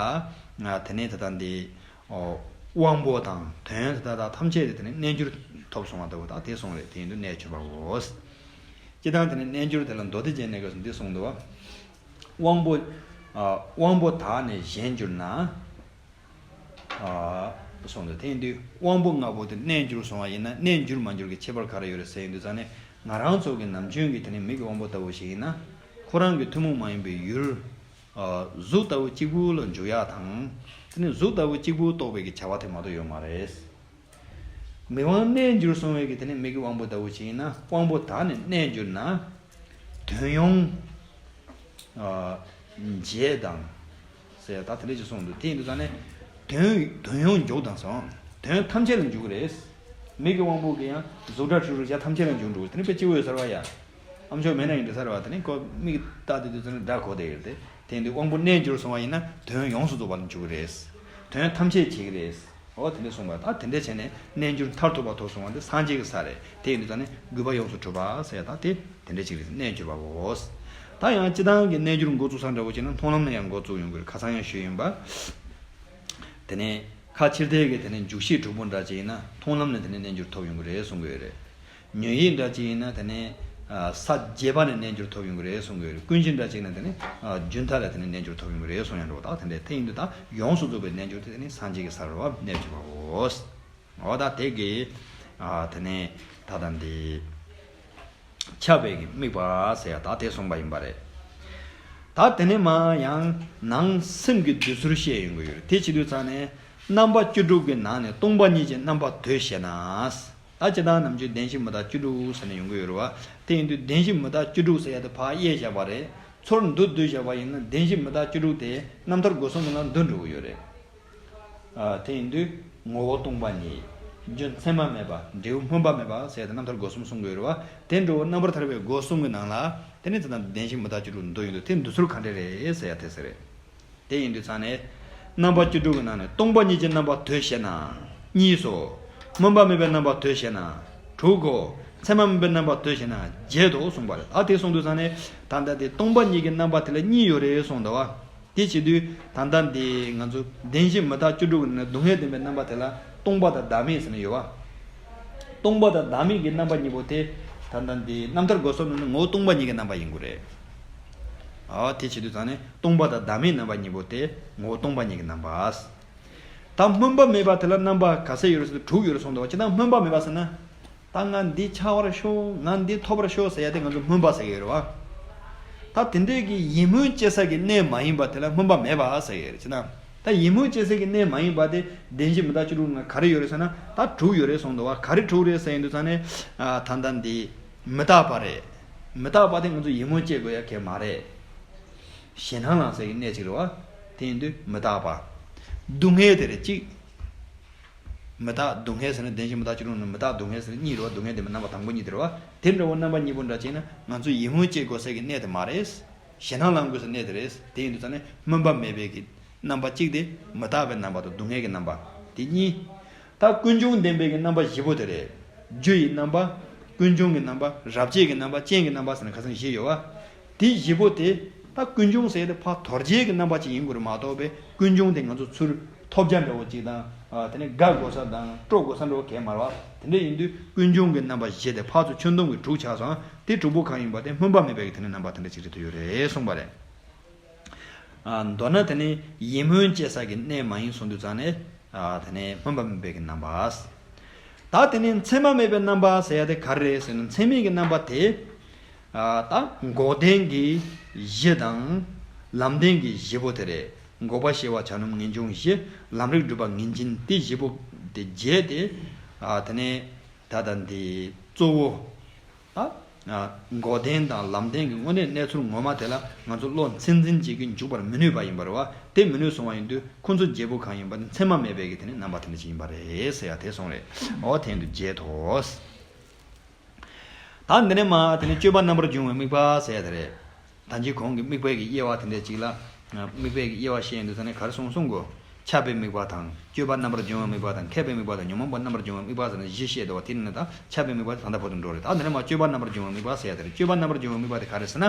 དེ་ནས་ད་ལྟ་འདི་ཨོ་དབང་པོ་དང་དོན་དེ་དག་ཐམས་ཅད་དེ་དེ་ནས་རྣལ་འབྱོར་ཐོབ་སོང་བ་ལྟ་བུ་དག་དེ་གསུངས་རེད། དེ་ཡིན་དུས་རྣལ་འབྱོར་པའོ། སྤྱིར་བཏང་དེ་ནས་རྣལ་འབྱོར་དེ་ལ་མདོ་སྡེ་རྒྱན་ནས་སྐབས་སུ་འདི་གསུངས་འདུག་བ། དབང་པོ་ཨ་དབང་པོ་དག་ནི་གཞན་འགྱུར་ན། ཨ་གསུངས་འདུག་དེ་ཡིན་དུས་དབང་པོ་ལྔ་པོ་དེ་རྣལ་འགྱུར་སོང་བ་ཡིན་ན་རྣལ་འགྱུར་མ་འགྱུར་གྱི་ཁྱད་པར་ག་རེ་ཡོད་རེད་ཟེར་ཡིན་དུས་ཙང་ནས་ང་རང་ཚོ་གི་ནམ་རྒྱུན་གྱི་དེ་ནས་མིག་གི་དབང་པོ་ལྟ་བུ་ཞིག་ཡིན་ན་ཁོ་རང་གི་ཐུན་མོང་མ་ཡིན་པའི་ཡུལ་ཨ་གཟུགས་ལྟ་བུ་གཅིག་པུ་ལ་འཇུག་ཡག་དང་། དེ་ནས་གཟུགས་ལྟ་བུ་གཅིག་པུ་རྟོགས་པའི་གི་བྱ་བ་དེ་མ་གཏོགས་ཡོད་མ་རེད། མིག་དབང་རྣལ་འགྱུར་སོང་བའི་གི་དེ་ནས་མིག་གི་དབང་པོ་ལྟ་བུ་ཞིག་ཡིན་ན་དབང་པོ་དག་ནི་རྣལ་འགྱུར་ན། དོན་ཡོངས་ཨ་འཇལ་དང་ཟེར་ད་དེ་འདྲ་ཞིག་གསུངས་འདུག་དེ་ཡིན་དུས་ཙང་ནས་དོན་དོན་ཡོངས་འཇུག་དང་སོང་དོན་ཐམས་ཅད་ལ་འཇུག་གི་རེད། མིག་གི་དབང་པོ་གི་ཡང་གཟུགས་སྒྲ་དྲི་རོ་རེག་བྱ་ཐམས་ཅད་ལ་འཇུག་འགྲོ་གི་དེ་ནི་དཔེ་སྐྱིད་པོ་ཡོད་ས་རེད་བ་ཡ། ཨ་མཆོག་མེད་ན་ཡིན་འདྲ་ས་རེད་བ། དེ་ནི་ཁོ་མིག་ལྟ་དུས་དུས་ཙང་ནས་སྒྲ་གོ་བསྡད་ཡོད་རེད་དེ། དེ་ཡིན་དུས་དབང་པོ་རྣལ་འབྱོར་སོང་བ་ཡིན་ན་དོན་ཡོངས་སུ་རྫོགས་པ་ལ་འཇུག་གི་རེད། དོན་ཐམས་ཅད་བྱེད་ཀྱི་རེད། འོ་དེ་འདྲ་གསུངས་པ་ད་དེ་འདྲ་བྱས་ནས་རྣལ་འབྱོར་མཐར་ཐུག་པ་ཐོབ་སོང་བ་འདི་སངས་རྒྱས་ཀྱི་ས་རེད། དེ་ཡིན་དུས་ཙང་ནས་དགོས་པ་ཡོངས་སུ་གྲུབ་པ་ཟེར་ཡ་ད་དེ་དེ་འདྲ་ཅིག་རེད། རྣལ་འབྱོར་པའོ། ད་ཡང་སྤྱིར་བཏང་གི་རྣལ་འབྱོར་འགོ་བཙུགས་ས་འདྲ་བོ་བྱས་ན་མཐོང་ལམ་ནས་ཡང་འགོ་བཙུགས་ཡོང་གི་རེད། ཁ་སང་ཡང་ཞུས་ཡིན་པ། དེ་ནས་ཁ་ཕྱིར་བལྟས་ཀྱི་དེ་ནས་འཇུག་ཤེས་དྲུག་པོ་འདྲ་ཅིག་ཡིན་ན་མཐོང་ལམ་ནས་དེ་ནས་རྣལ་འབྱོར་ཐོབ་ཡོང་གི་རེད་གསུང་གི་ཡོད་རེད། ཉོན་ཡིད་འདྲ་ཅིག་ཡིན་ན་དེ་ནས་ ས་བརྒྱད་པ་ནས་རྣལ་འབྱོར་ཐོབ་ཡོང་གི་རེད་གསུང་གི་ཡོད་རེད། ཀུན་མཁྱེན་འདྲ་བྱས་ན་དེ་ནི་རྒྱུན་མཐའ་ལ་དེ་ནི་རྣལ་འབྱོར་ཐོབ་ཡོང་གི་རེད་གསུང་ཡང་འགྲོ། ད་དེ་འདྲ་དེ་ཡིན་དུས་ད་ཡོངས་སུ་རྫོགས་པའི་རྣལ་འབྱོར་དེ་དེ་ནི་སངས་རྒྱས་ཀྱི་སར་བ་གནས་བཅུག་པའོ། འོ་ད་དེ་གི་དེ་ནི་ད་ལྟ་འདི་ཁྱབ་པའི་གི་དམིགས་པ་ཟེར་ཡ་ད་དེ་གསུངས་པ་ཡིན་པ་རེད། ད་དེ་ནས་མ་ཡང་ནང་སེམས་ཀྱི་འདུས་ཚུལ་བཤད་ཡོང་གི་ཡོད་རེད། དེ་བྱེད་དུས་ཙང་ནས་རྣམ་པ་བཅུ་དྲུག་གི་ནང་ནས་སྟོང་པ་ཉིད་ཀྱི་རྣམ་པ་དོ་ཞེ་ན། ད་སྤྱིར་བཏང་ནམ་རྒྱུན་བདེན་བཞི་མི་རྟག་བཅུ་དྲུག་ཟེར་ནས་ཡོང་གི་ཡོད་རེད་བ། དེ་ཡིན་དུས་བདེན་བཞི་མི་རྟག་བཅུ་དྲུག་ཟེར་ཡ་དེ་ཕར་དབྱེ་བཞག་པ་རེད། ཚུར་མདོར་བསྡུས་བཞག་པ་ཡིན་ན་བདེན་བཞི་མི་རྟག་བཅུ་དྲུག་དེ་རྣམ་ཐར་སྒོ་གསུམ་གྱི་ནང་བསྡུས་འགྲོ་གི་ཡོད་རེད། ཨ། དེ་ཡིན་དུས་ངོ་བོ་སྟོང་པ་ཉིད། རྒྱུ་མཚན་མ་མེད་པ། འབྲས་བུ་སྨོན་པ་མེད་པ་ཟེར་ཡ་དེ་རྣམ་ཐར་སྒོ་གསུམ་གསུང་གི་ཡོད་རེད་བ། དེ་འདྲ་བོ་རྣམ་པར་ཐར་པའི་སྒོ་གསུམ་གྱི་ནང་ལ་དེ་ནི་དེ་དང་བདེན་བཞི་མི་རྟག་བཅུ་དྲུག་འདུ་ཡོང་དུས་དེ་འདུ་ཚུལ་ག་འདྲ་རེད་ཟེར་ཡ་དེ་ཟེར་རེད། དེ་ཡིན་དུས་ཙང་ནས་རྣམ་པ་བཅུ་དྲུག་གི་ནང་ནས་སྟོང་པ་ཉིད་ཀྱི་རྣམ་པ་དོ་ཞེ་ན་གཉིས་སོ། སྨོན་པ་མེད་པའི་རྣམ་པ་དོ་ཞེ་ན་དྲུག་གོ། མཚན་མ་མེད་པའི་རྣམ་པ་དོ་ཞེ་ན་བརྒྱད་དོ་གསུངས་པ་རེད། ད་དེ་གསུངས་དུས་ཙང་ནས་ད་ལྟ་དེ་སྟོང་པ་ཉིད་ཀྱི་རྣམ་པ་དེ་ལ་གཉིས་ཡོད་རེད་གསུངས་འདུག་བ། དེ་བྱེད་དུས་ད་ལྟ་འདི་ང་ཚོ་བདེན་བཞི་མི་རྟག་བཅུ་དྲུག་གི་ནང་ནས་སྡུག་བསྔལ་བདེན་པའི་རྣམ་པ་དེ་ལ་སྟོང་པ་དང་བདག་མེད་ཟེར་ནས་ཡོད་བ། སྟོང་པ་དང་བདག་མེད་ཀྱི་རྣམ་པ་གཉིས་པོ་དེ་ད་ལྟ་འདི་རྣམ་ཐར་སྒོ་གསུམ་ནང་ནས་ངོ་བོ་སྟོང་པ་ཉིད་ཀྱི་རྣམ་པ་ཡིན་དགོས་རེད། ཨ། དེ་བྱེད་དུས་ཙང་ནས་སྟོང་པ་དང་བདག་མེད་རྣམ་པ་གཉིས་པོ་དེ་ངོ་བོ་སྟོང་པ་ཉིད་ཀྱི་རྣམ་པ། ད་སྨོན་པ་མེད་པ་དེ་ལ་རྣམ་པ་ག་ཚད་ཡོད་རེད་ཟེར་དུས་དྲུག་ཡོད་རེད་གསུངས་འདུག་བ། ཅི་ལྟར་སྨོན་པ་མེད་པ་ཟེར་ན། ད་ང་འདི་ཆགས་པར་ཤོག་ང་འདི་ཐོབ་པར་ཤོག་ཟེར་ཡ་དེ་ང་ཚོ་སྨོན་པ་ཟེར་གྱི་ཡོད་རེད་བ། ད་དེ་འདྲའི་གི་ཡིད་སྨོན་སྐྱེ་ས་གི་གནས་མ་ཡིན་པ་དེ་ལ་སྨོན་པ་མེད་པ་ཟེར་གྱི་ཡོད་རེད། ཅི་ན། ད་ཡིད་སྨོན་སྐྱེ་ས་གི་གནས་མ་ཡིན་པ་དེ་བདེན་བཞི་མི་རྟག་བཅུ་དྲུག་ནང་ག་རེ་ཡོད་རེད་ཟེར་ན་ད་དྲུག་ཡོད་རེད་གསུངས་འདུག་བ། ག་རེ་དྲུག་རེད་ཟེར་ཡིན་དུས་ཙང་ནས། ཨ། ད་ལྟ་འདི་མི་རྟག་པ་རེད། མི་རྟག་པ་དེ་ང་ཚོ་ཡིད་སྨོན་སྐྱེ་དགོས་ཡ་གལ་མ་རེད། ཞེད་སྣང་ལངས་ས་གི་གནས་གཅིག་རེད་བ། དེ་ཡིན་དུས་མི་རྟག་པ། སྡུག་བསྔལ་དེ་རེད་གཅིག་མི་རྟག་སྡུག་བསྔལ་ཟེར་ན་བདེན་བཞི་མི་རྟག་བཅུ་དྲུག་ནང་མི་རྟག་སྡུག་བསྔལ་ཟེར་ན་གཉིས་རེད་བ། སྡུག་བསྔལ་དེ་མི་རྣམ་པ་དང་པོ་གཉིས་དེ་རེད་བ། དེ་འདྲ་བོ་རྣམ་པ་གཉིས་པོ་འདྲ་བྱས་ན་ང་ཚོ་ཡིད་སྨོན་སྐྱེ་དགོས་ས་གི་གནས་དེ་མ་རེད། ཞེད་སྣང་ལངས་དགོས་ས་གནས་དེ་རེད། དེ་ཡིན་དུས་ཙང་ནས་སྨོན་པ་མེད་པའི་གི་རྣམ་པ་གཅིག་དེ་མི་རྟག་པའི་རྣམ་པ་དང་སྡུག་བསྔལ་གྱི་རྣམ་པ། དེ་གཉིས། ད་ཀུན་འབྱུང་བདེན་པའི་གི་རྣམ་པ་བཞི་པོ་དེ་རེད། རྒྱུ་ཡི་རྣམ་པ། ཀུན་འབྱུང་གི་རྣམ་པ། རབ་བྱེད་ཀྱི་རྣམ་པ། རྐྱེན་གྱི་རྣམ་པ་ཟེར་ནས་ཁ་སང་བཞི་ཡོད་བ། དེ་བཞི་པོ་དེ་ད་ཀུན་འབྱུང་ཟེར་ཡ་དེ་ཕར་དོར་བྱེད་ཀྱི་རྣམ་པ་ཅིག་ཡིན་དགོས་རེད་མ་གཏོགས་པའི་ཀུན་འབྱུང་དེ་ང་ཚོ་ཚུར་ཐོབ་བྱ་འདྲ་བོ་ཅིག་དང་། ཨ། དེ་ནས་དགའ་དགོས་ས་དང་སྤྲོ་དགོས་ས་འདྲ་བོ་གས་མ་རེད་བ། དེ་འདྲ་ཡིན་དུས་ཀུན་འབྱུང་གི་རྣམ་པ་བཞི་དེ་ཕར་ཚུར་ཁྱོན་བསྡོམས་ཀྱི་དྲུག་ཆགས་སོང་། དེ་དྲུག་པོ་གང་ཡིན་པ་དེ་སྨོན་པ་མེད་པའི་གི་དེ་ནས་རྣམ་པ་དེ་འདྲ་ཅིག་རེད་དུ་ཡོད་རེད་གསུངས་པ་རེད། ཨ། མདོར་ན་དེ་ནི་ཡིད་སྨོན་སྐྱེ་ས་གི་གནས་མ་ཡིན་གསུངས་དུས་ཙང་ནས། ཨ། དེ་ནི་སྨོན་པ་མེད་པའི་གི་རྣམ་པ། ད་དེ་ནི་མཚན་མ་མེད་པའི་རྣམ་པ་ཟེར་ཡ་དེ་ག་རེ་རེད་ཟེར་ན་མཚན་མེད་ཀྱི་རྣམ་པ་དེ། ཨ། ད་འགོག་བདེན་གྱི་བཞི་དང་ལམ་བདེན་གྱི་བཞི་པོ་དེ་རེད། འགོག་པ་ཤེས་པ་བྱ་སྙོམས་ངེས་འབྱུང་བཞི། ལམ་རིགས་སྒྲུབ་པ་ངེས་འབྱིན་དེ་བཞི་པོ་དེ་བརྒྱད་དེ། ཨ། དེ་ནི་ད་ལྟ་འདི་གཙོ་བོ། ད། ཨ། འགོག་བདེན་དང་ལམ་བདེན་གྱི་དངོས་གནས་གནས་ཚུལ་ངོ་མ་དེ་ལ་ང་ཚོ་བློ་ཚད་འཛིན་བྱེད་ཀྱི་འཇུག་པར་མི་ནུས་པ་ཡིན་པ་རེད་བ། དེ་མི་ནུས་སོང་བ་ཡིན་དུས་ཁོ་ཚོ་བརྒྱད་པོ་གང་ཡིན་པ་དེ་མཚན་མ་མེད་པའི་གི་དེ་ནི་རྣམ་པ་དེ་འདྲ་ཞིག་ཡིན་པ་རེད་ཟེར་ཡ་དེ་གསུངས་རེད། འོ་དེ་ཡིན་དུས་བརྒྱད་དོ། ད་འདི་ནས་མ་དེ་ནི་སྤྱོད་པ་རྣམ་པར་སྦྱོང་བའི་དམིགས་པ་ཟེར་ཡ་དེ་རེད། ད་གིན་གོང་གི་དམིགས་པའི་གི་དབྱེ་བ་དེ་འདྲ་ཅིག་ལ། དམིགས་པའི་གི་དབྱེ་བ་བཤད་ཡོང་དུས་ཙ་ནས་ག་རེ་གསུངས་གསུང་གོ། ཁྱབ་པའི་དམིགས་པ་དང་སྤྱོད་པ་རྣམ་པར་སྦྱོང་བའི་དམིགས་པ་དང་མཁས་པའི་དམིགས་པ་དང་ཉོན་མོངས་པ་རྣམ་པར་སྦྱོང་བའི་དམིགས་པ་ཟེར་ནས་བཞི་བཤད་འདུག་བ། དེ་ནི་ད་ཁྱབ་པའི་དམིགས་པ་དེ་ད་ལྟ་བར་དུ་འགྲོ་རེད། ད་འདི་ནས་མ་སྤྱོད་པ་རྣམ་པར་སྦྱོང་བའི་དམིགས་པ་ཟེར་ཡ་དེ་རེད། སྤྱོད་པ་རྣམ་པར་སྦྱོང་བའི་དམིགས་པ་དེ་ག་རེ་ཟེར་ན།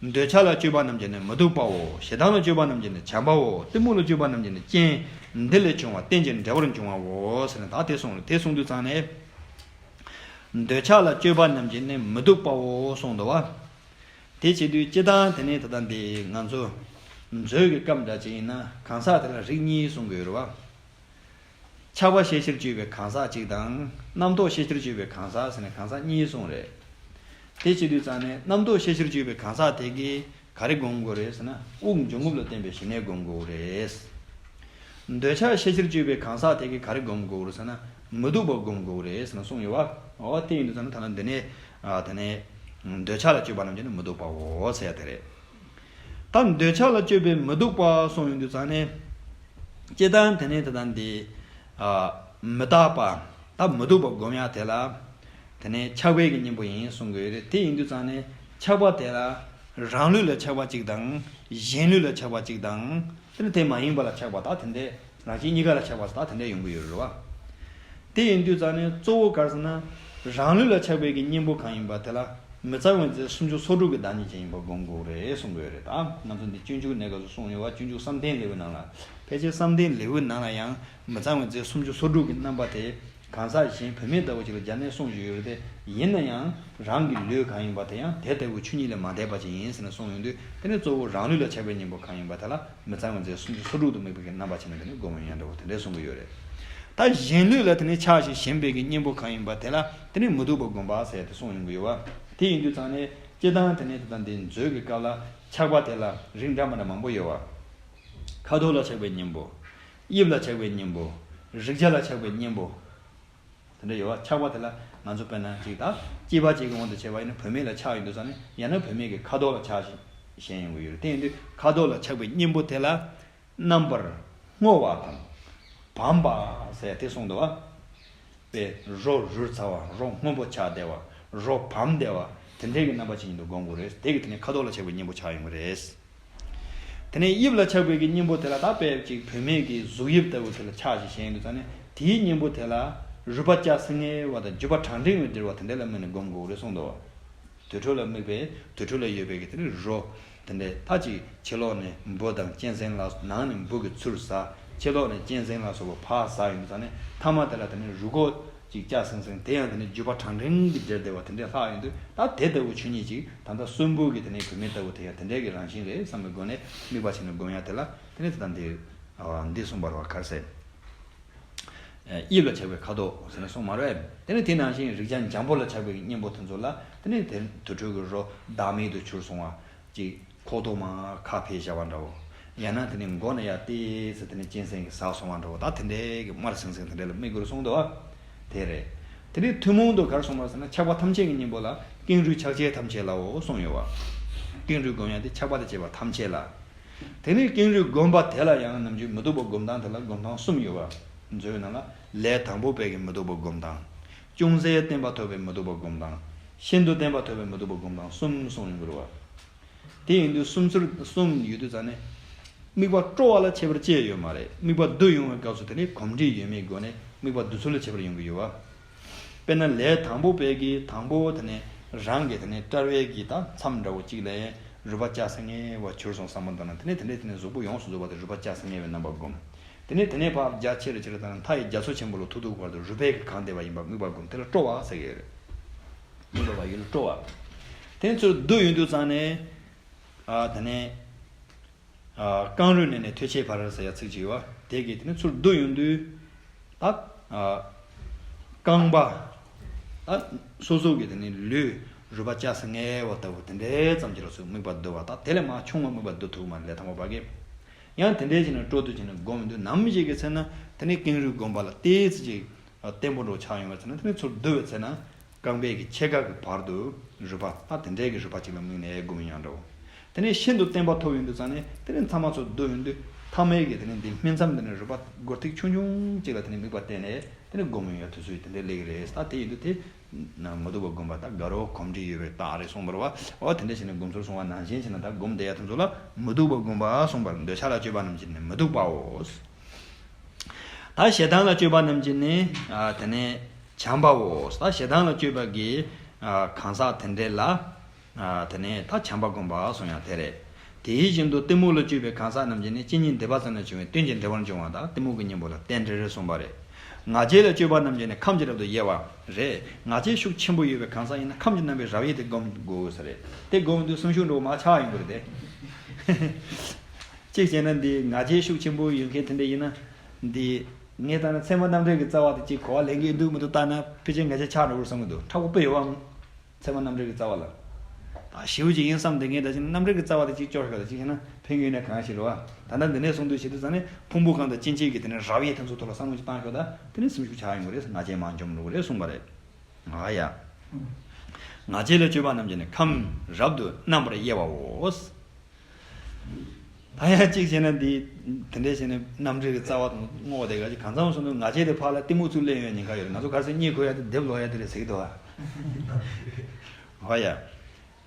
འདོད་ཆགས་ལ་སྤྱོད་པ་རྣམས་ཀྱི་ནི་མི་སྡུག་པའོ། ཞེ་སྡང་ལ་སྤྱོད་པ་རྣམས་ཀྱི་ནི་བྱམས་པའོ། གཏི་མུག་ལ་སྤྱོད་པ་རྣམས་ཀྱི་ནི་རྐྱེན་འདི་ལས་བྱུང་བ་རྟེན་ཅིང་འབྲེལ་བར་འབྱུང་བའོ་ཟེར་ནས་ད་དེ་གསུངས་རེད། དེ་གསུངས་དུས་ཙང་ནས། འདོད་ཆགས་ལ་སྤྱོད་པ་རྣམས་ཀྱི་ནི་མི་སྡུག་པའོ་གསུངས་འདུག་བ། དེ་བྱེད་དུས་སྤྱིར་བཏང་དེ་ནི་ད་ལྟ་འདི་ང་ཚོ་མཛོད་ཀྱི་སྐབས་འདྲ་ཅིག་ཡིན་ན་གང་ཟག་དེ་ལ་རིགས་གཉིས་གསུང་གི་ཡོད་རེད་བ། ཆགས་པ་ཤས་ཆེར་སྤྱོད་པའི་གང་ཟག་གཅིག་དང་རྣམ་རྟོག་ཤས་ཆེར་སྤྱོད་པའི་གང་ཟག་ཟེར་ནས་གང་ཟག་གཉིས་གསུངས་རེད། དེ་བྱེད་དུས་ཙང་ནས་རྣམ་རྟོག་ཤས་ཆེར་སྤྱོད་པའི་གང་ཟག་དེ་གིས་ག་རེ་སྒོམ་དགོས་རེད་ཟེར་ན་དབུགས་འབྱུང་རྔུབ་ལ་བརྟེན་པའི་ཞི་གནས་སྒོམ་དགོས་རེད། འདོད་ཆགས་ཤས་ཆེར་སྤྱོད་པའི་གང་ཟག་དེ་གིས་ག་རེ་སྒོམ་དགོས་རེད་ཟེར་ན་མི་སྡུག་པ་སྒོམ་དགོས་རེད་ཟེར་ན་གསུངས་ཡོད་བ། འོ་དེ་ཡིན་དུས་ཙང་ནས་ད་ལྟ་འདི་ནས་ཨ་དེ་ནས་འདོད་ཆགས་ལ་སྤྱོད་པ་རྣམས་ཀྱི་ནི་མི་སྡུག་པའོ་ཟེར་ཡ་དེ་རེད། ད་འདོད་ཆགས་ལ་སྤྱོད་པའི་མི་སྡུག་པ་གསུངས་ཡོང་དུས་ཙང་ནས། སྤྱིར་བཏང་དེ་ནས་ད་ལྟ་འདི་ཨ་མི་རྟག་པ་ད་མི་སྡུག་པ་སྒོམ་ཡ་དེ་ལ། དེ་ནས་ཆགས་པའི་གི་གཉེན་པོ་ཡིན་གསུང་གི་ཡོད་རེད། དེ་ཡིན་དུས་ཙང་ནས་ཆགས་པ་དེ་ལ་རང་ལུས་ལ་ཆགས་པ་གཅིག་དང་གཞན་ལུས་ལ་ཆགས་པ་གཅིག་དང་། དེ་ནི་དེ་མ་ཡིན་པ་ལ་ཆགས་པ་དག་དེ་འདྲས་རང་བཞིན་གཉིས་ཀ་ལ་ཆགས་པ་དག་དེ་འདྲས་ཡོང་གི་ཡོད་རེད་བ། དེ་ཡིན་དུས་ཙང་ནས་གཙོ་བོ་ག་རེ་ཟེར་ན། རང་ལུས་ལ་ཆགས་པའི་གི་གཉེན་པོ་གང་ཡིན་པ་དེ་ལ་མི་གཙང་བའི་རྫས་སུམ་ཅུ་སོ་དྲུག་གི་བདག་ཉིད་ཅན་ཡིན་པ་སྒོམ་དགོས་རེད་གསུང་གི་ཡོད་རེད། ད་ང་ཚོ་འདི་སྤྱོད་འཇུག་གནས་སྐབས་སུ་གསུངས་ཡོད་བ། སྤྱོད་འཇུག་བསམ་གཏན་ལེའུའི་ནང་ལ། ཕལ་ཆེར་བསམ་གཏན་ལེའུའི་ནང་ལ་ཡང་མི་གཙང་བའི་རྫས་སུམ་ཅུ་སོ་དྲུག་གི་རྣམ་པ་དེ། གང་ཟག་གཞན་བུད་མེད་ལྟ་བུ་ཅིག་ལ་སྦྱར་ནས་གསུངས་བཞིན་ཡོད་རེད་དེ། ཡིན་ན་ཡང་རང་གི་ལུས་གང་ཡིན་པ་དེ་ཡང་དེ་ལྟ་བུའི་ཆོས་ཉིད་ལས་མ་འདས་པ་ཅིག་ཡིན་ཟེར་ནས་གསུངས་ཡོང་དུས། དེ་ནི་གཙོ་བོ་རང་ལུས་ལ་ཆགས་པའི་གཉེན་པོ་གང་ཡིན་པ་དེ་ལ་མི་གཙང་བའི་རྫས་སུམ་ཅུ་སོ་དྲུག་ཏུ་དམིགས་པའི་རྣམ་པ་ཅན་ནི་དེ་ནི་སྒོམ་ཡང་འདྲ་བོ་དེ་འདྲས་གསུང་གི་ཡོད་རེད། ད་གཞན་ལུས་ལ་དེ་ནི་ཆགས་ཤིང་ཞེན་པའི་གཉེན་པོ་གང་ཡིན་པ་དེ་ལ་དེ་ནི་མི་སྡུག་པ་བསྒོམ་པ་ཟེར་ཏེ་གསུངས་ཡོང་གི་ཡོད་པ། དེ་ཡིན་དུས་ཙང་ནས་སྤྱིར་བཏང་དེ་ནི་དེ་དང་དེ་མཛོད་ཀྱི་སྐབས་ལ་ཆགས་པ་དེ་ལ་རིགས་འདྲ་མི་འདྲ་མང་པོ་ཡོད་པ། ཁ་དོག་ལ་ཆགས་པའི་གཉེན་པོ། དབྱིབས་ལ་ཆགས་པའི་གཉེན་པོ། རེག་བྱ་ལ་ཆགས་པའི་གཉེན་པོ། དེ་འདྲ་ཡོད་པ། ཆགས་པ་དེ་ལ་ང་ཚོ་དཔེར་ན་ཅིག་ད་སྐྱེས་པ་ཅིག་གི་དབང་དུ་བྱས་པ་ཡིན་ན་བུད་མེད་ལ་ཆགས་ཡོང་དུས་ཙང་ནས་ཡང་ན་བུད་མེད་ཀྱི་ཁ་དོག་ལ་ཆགས་ཤིང་ཞེན་ཡོང་གི་ཡོད་རེད། དེ་ཡིན་དུས་ཁ་དོག་ལ་ཆགས་པའི་གཉེན་པོ་དེ་ལ་རྣམ་པར་སྔོ་བ་དང་བམ་པ་ཟེར་དེ་གསུངས་འདུག་བ། པའི་རོ་རུལ་ཚ་བ། རོ་སྔོན་པོ་ཆགས་བསྡད་པ། རོ་བམ་བསྡད་པ། དེ་འདྲའི་གི་རྣམ་པ་ཅན་དུ་བསྒོམ་དགོས་རེད། དེ་གི་དེ་ནས་ཁ་དོག་ལ་ཆགས་པའི་གཉེན་པོ་ཆགས་ཡོང་གི་རེད། དེ་ནས་དབྱིབས་ལ་ཆགས་པའི་གི་གཉེན་པོ་དེ་ལ་ད་དཔེ་ཅིག་བུད་མེད་ཀྱི་གཟུགས་དབྱིབས་ལྟ་བུ་དེ་ལ་ཆགས་ཤིང་ཞེན་དུས་ཙང་ནས་དེའི་གཉེན་པོ་དེ་ལ་རུས་པ་ལྕགས་སྲེག་བརྔོས་པ་དང་རྒྱུ་བ་གྲང་འབྲིང་བས་བསྒྲིལ་བ་དེ་འདྲ་ལ་དམིགས་ནས་བསྒོམ་དགོས་རེད་གསུངས་འདུག་དུར་ཁྲོད་ལ་དམིགས་པའི་དུར་ཁྲོད་ལ་ཡོད་པའི་གི་དེ་ནི་རོ་དེ་འདྲའི་ད་ཅིག་ཕྱི་ལོགས་ནས་འབུ་དང་གཅན་གཟན་ལ་ནང་ནས་འབུ་གི་ཚུར་ཟ། ཕྱི་ལོགས་ནས་གཅན་གཟན་ལ་སོགས་པ་ཕར་ཟ་ཡོང་དུས་ཙང་ནས་མཐའ་མ་དེ་ལ་དེ་ནི་རུས་ཁོག་ཅིག་ལྕགས་སྲེག་སྲེག་དེ་ཡང་དེ་ནི་རྒྱུ་བ་གྲང་འབྲིང་གི་འབྲེལ་བསྡད་པ་དེ་འདྲའི་ལྷག་ཡོང་དུས། ད་དེ་ལྟ་བུ་ཆོས་ཉིད་ཅིག་ད་ལྟ་གསོན་པོ་གི་དེ་ནི་བུད་མེད་ལྟ་བུ་དེ་ཡང་དེ་འདྲའི་གི་རང་བཞིན་རེད་བསམ་པའི་སྒོ་ནས་དམིགས་པ་བྱས་ནས་བསྒོམ་ཡ་དེ་ལ་དེ་ནི་དེ་དང་འདི་འདི་གསུངས་པ་རེད་བ། ག་རེ་ཟེར། དབྱིབས་ལ་ཆགས་པའི་ཁ་དོག་ཟེར་ནས་གསུངས་མ་རེད། དེ་ནི་དེ་ནང་བཞིན་རེག་བྱ་འཇམ་པོ་ལ་ཆགས་པའི་གཉེན་པོ་དེ་ཚོ་ལ་དེ་ནི་དེ་དུར་ཁྲོད་ཀྱི་རོ་བདག་མེད་དུ་གྱུར་སོང་བ་ཅིག་ཁོག་ཐོག་མར་ཁ་ཕྱེ་བཞག་པ་འདྲ་བོ། ཡང་ན་དེ་ནི་མགོ་ནས་ཡར་ཏོག་ཙམ་དེ་ནི་གཅན་གཟན་གྱིས་ཟ་སོང་བ་འདྲ་བོ། ད་དེ་འདྲའི་གི་དམར་སིང་སིང་དེ་འདྲ་ལ་དམིགས་དགོས་གསུངས་འདུག་བ། དེ་རེད། དེ་ནི་ཐུན་མོང་དུ་ག་རེ་གསུངས་པ་ཟེར་ན་ཆགས་པ་ཐམས་ཅད་ཀྱི་གཉེན་པོ་ལ་ཀེང་རུས་ཆགས་བྱེད་ཐམས་ཅད་ལའོ་གསུངས་ཡོད་བ། ཀེང་རུས་བསྒོམ་ཡ་དེ་ཆགས་པ་དང་བཅས་པ་ཐམས་ཅད་ལ། དེ་ནས་ཀེང་རུས་བསྒོམ་པ་དེ་ལ་ཡང་ནམ་རྒྱུན་མི་སྡུག་པ་སྒོམ་སྟངས་དེ་ལ་སྒོམ་སྟངས་གསུམ་ཡོད་པ། མཛོད་ནང་ལ་ལས་དང་པོ་པའི་གི་མི་སྡུག་པ་སྒོམ་སྟངས། ཅུང་ཟད་བརྟན་པ་ཐོབ་པའི་མི་སྡུག་པ་སྒོམ་སྟངས། ཤིན་ཏུ་བརྟན་པ་ཐོབ་པའི་མི་སྡུག་པ་སྒོམ་སྟངས་གསུམ་གསུངས་ཡོང་གི་རེད་བ། དེ་ཡིན་དུས་གསུམ་ཚུལ་གསུམ་ཡོད་དུས་ཙང་ནས། དམིགས་པ་སྤྲོ་བ་ལ་ཁྱད་པར་ཅི་ཡང་ཡོད་མ་རེད། དམིགས་པ་བསྡུ་ཡོང་བའི་སྐབས་སུ་དེ་ནི་གོམས་འདྲིས་ཡོད་མེད་སྒོ་ནས་དམིགས་པ་བསྡུ་ཚུལ་ལ་ཁྱད་པར་ཡོང་གི་ཡོད་བ། དཔེར་ན་ལས་དང་པོ་པའི་གི་དང་པོ་དེ་ནས་རང་གི་དེ་ནས་དཔྲལ་བའི་གི་ད་མཚམས་འདྲ་བོ་གཅིག་ལ་རུས་པ་ལྕགས་སྲེག་བརྔོས་པ་གྱུར་སོང་བསམ་བློ་བཏང་ན། དེ་ནས་དེ་ནས་དེ་ནས་གཟུགས་པོ་ཡོངས་སུ་རྫོགས་པ་དེ་རུས་པ་ལྕགས་སྲེག་བརྔོས་པའི་རྣམ་པ་བསྒོམ། དེ་ནས་དེ་ནས་ཕར་རྒྱ་ཆེ་རུ་ཆེ་རུ་བཏང་ན་མཐའ་ཡི་རྒྱ་མཚོ་ཆེན་པོ་ལ་ཐུག་ཐུག་བར་དུ་རུས་པས་གི་གང་བསྡད་པ་ཡིན་པ་དམིགས་པ་བསྒོམ། དེ་ལ་སྤྲོ་བ་ཟེར་གི་ཡོད་རེད། དམིགས་པ་བ་ཡུལ་ལ་སྤྲོ་བ། དེ་ཚུར་བསྡུ་ཡོང་དུས་ཙང་ནས། ཨ་དེ་ནས། ཨ་རྐང་རུས་ནས་ནས་ཐོད་ཕྱེད་བར་ཟེར་ཡ་ཚིག་ཅིག་ཡོད་བ། དེ་གིས་དེ་ནས་ཚུར་བསྡུ་ཡོང་དུས། ད་ཨ་རྐང་པ། ད་སོ་སོ་གི་དེ་ནས་ལུས་རུས་པ་ལྕགས་སྲེག་བརྔོས་པ་ལྟ་བུ་དེ་འདྲའི་ཙམ་གྱི་ལ་སོགས་དམིགས་པ་བསྡུ་བ། ད་དེ་ལས་མར་ཆུང་བ་དམིགས་པ་བསྡུ་ཐུབ་མ་རེད། ལས་དང་པོ་པ་གིས། ཡང་དེ་འདྲའི་བྱས་ནས་སྤྲོ་བསྡུ་བྱས་ནས་སྒོམ་ཡོང་དུས་ནམ་ཞིག་གི་ཚེ་ན་དེ་ནས་ཀེང་རུས་བསྒོམ་པ་ལ་ཏོག་ཙམ་ཅིག་བརྟན་པོ་འདྲ་བོ་ཆགས་ཡོང་བའི་ཚེ་ན། དེ་ནས་ཚུར་བསྡུ་བའི་ཚེ་ན། རྐང་པའི་གི་ཕྱེད་ཀ་གི་བར་དུ་རུས་པ། ད་དེ་འདྲའི་གི་རུས་པ་གཅིག་ལ་དམིགས་ནས་སྒོམ་ཡང་འདྲ་བོ། དེ་ནས་ཤིན་ཏུ་བརྟན་པ་ཐོབ་ཡོང་དུས་ཙང་ནས་དེ་ནས་ཚང་མ་ཚུར་བསྡུ་ཡོང་དུས་མཐའ་མའི་གི་དེ་ནས་འདི་སྨིན་མཚམས་དེ་ནས་རུས་པ་སྒོར་ཐིག་ཆུང་ཆུང་གཅིག་ལ་དེ་ནས་དམིགས་པ་བསྟན་ནས་དེ་ནས་སྒོམ་ཡོང་ཡ་དུས་ཚོད་དེ་འདྲའི་སླེབས་ཀྱི་རེད། ད་དེ་ཡིན་དུས་དེ་ན་མི་སྡུག་པ་བསྒོམ་པ་ད་དགའ་རབ་གོམས་འདྲིས་ཡོད་པའི་རྟགས་རེད་གསུངས་པ་རེད་བ། འོ་དེ་འདྲ་བྱས་ནས་སྒོམ་ཚུལ་གསུངས་པ་ནང་བཞིན་བྱས་ན་ད་སྒོམ་བསྡད་ཡ་དེ་ཚོ་ལ་མི་སྡུག་པ་བསྒོམ་པ་གསུངས་པ་རེད། འདོད་ཆགས་ལ་སྤྱོད་པ་རྣམས་ཀྱིས་ནི་མི་སྡུག་པའོ། ད་ཞེ་སྡང་ལ་སྤྱོད་པ་རྣམས་ཀྱིས་ནི་ཨ་དེ་ནས་བྱམས་པའོ། ད་ཞེ་སྡང་ལ་སྤྱོད་པ་གི་ཨ་གང་ཟག་དེ་འདྲས་ལ་ཨ་དེ་ནས་ད་བྱམས་པ་བསྒོམ་པ་གསུངས་ཡང་དེ་རེད། དེ་བཞིན་དུ་གཏི་མུག་ལ་སྤྱོད་པའི་གང་ཟག་རྣམས་ཀྱིས་ནི་སྤྱན་གཉིས་འདེབས་པ་ཙམ་ལས་བྱུང་བའི་གཏན་གྱི་བདེ་བར་འབྱུང་བ་དང་གཏི་མུག་གི་གཉེན་པོ་ལ་རྟེན་འབྲེལ་གསུངས་པ་རེད། ང་རྒྱལ་ལ་སྤྱོད་པ་རྣམས་ཀྱིས་ནི་ཁམས་ཀྱི་རབ་ཏུ་དབྱེ་བ་རེད། ང་རྒྱལ་ཤུགས་ཆེན་པོ་ཡོད་པའི་གང་ཟག་ཡིན་ན་ཁམས་ཀྱི་རྣམ་པའི་རབ་དབྱེ་དེ་སྒོམ་དགོས་ས་རེད། དེ་སྒོམ་དུས་སེམས་ཤུགས་འདྲ་བོ་མར་ཆག་ཡོང་གི་རེད་དེ། གཅིག་བྱས་ན་འདི་ང་རྒྱལ་ཤུགས་ཆེན་པོ་ཡོད་མཁན་དེ་འདྲ་ཡིན་ན། འདི་ངས་ལྟ་ན་ཚད་མ་རྣམ་འགྲེལ་གྱི་རྩ་བ་དེ་གཅིག་གོ་བ་ལེན་གྱི་འདུག་མི་འདུག་ལྟ་ན་ཕལ་ཆེར་ང་རྒྱལ་ཆག་འགྲོ་གི་རེད་བསམ་གྱི་འདུག་མཁྲེགས་པོ་དཔེ་ཡོད་བ། ཚད་མ་རྣམ་འགྲེལ་གྱི་རྩ་བ་ལ། ད་ཞེ་པོ་ཅིག་ཡིན་བསམ་དེ་ངས་ད་ཅིག་རྣམ་འགྲེལ་གྱི་རྩ་བ་དེ་གཅིག་སྐྱོར་ཤོག་ད་ཅིག་བྱས་ན་ཕན་གྱི་ཡོད་ན་གང་ཞིག་རེད་བ། ད་ལྟ་འདི་ནས་གསུང་དུས་བྱེད་དུས་ཙང་ནས་ཕུང་པོ་གང་དང་སྐྱེ་མཆེད་ཀྱི་དེ་ནས་རབ་དབྱེ་དེ་ཚོ་ཐོག་ལ་བསམ་བློ་ཅིག་བཏང་ཤོག་ད་དེ་ནས་སེམས་ཤུགས་ཆག་ཡོང་གི་རེད། ང་རྒྱལ་མར་འཇོམས་འགྲོ་གི་རེད་གསུངས་པ་རེད། ཨ་ཡ། ང་རྒྱལ་ལ་སྤྱོད་པ་རྣམས་ཀྱིས་ནི་ཁམས་རབ་ཏུ་རྣམ་པར་དབྱེ་བའོ། ད་ཡང་གཅིག་བྱས་ན་འདི་དེ་འདྲས་བྱས་ན་རྣམ་འགྲེལ་གྱི་རྩ་བ་དང་བསྔོ་བ་དེ་ག་ཅིག་གང་འཚམ་སོང་དུས་ང་རྒྱལ་དེ་ཕར་ལ་གཏི་མུག་ཚུར་སླེབས་ཡོང་ཉེན་ཁ་ཡོད་རེད། ང་ཚོ་ག་རེ་ཟེར་གཉིད་ཁུག་ཡ་དེ་སྡེབ་ལོག་ཡ་དེ་རེད་ཟེར་གྱི་འདུག་ཨ། ཧོ་ཡ།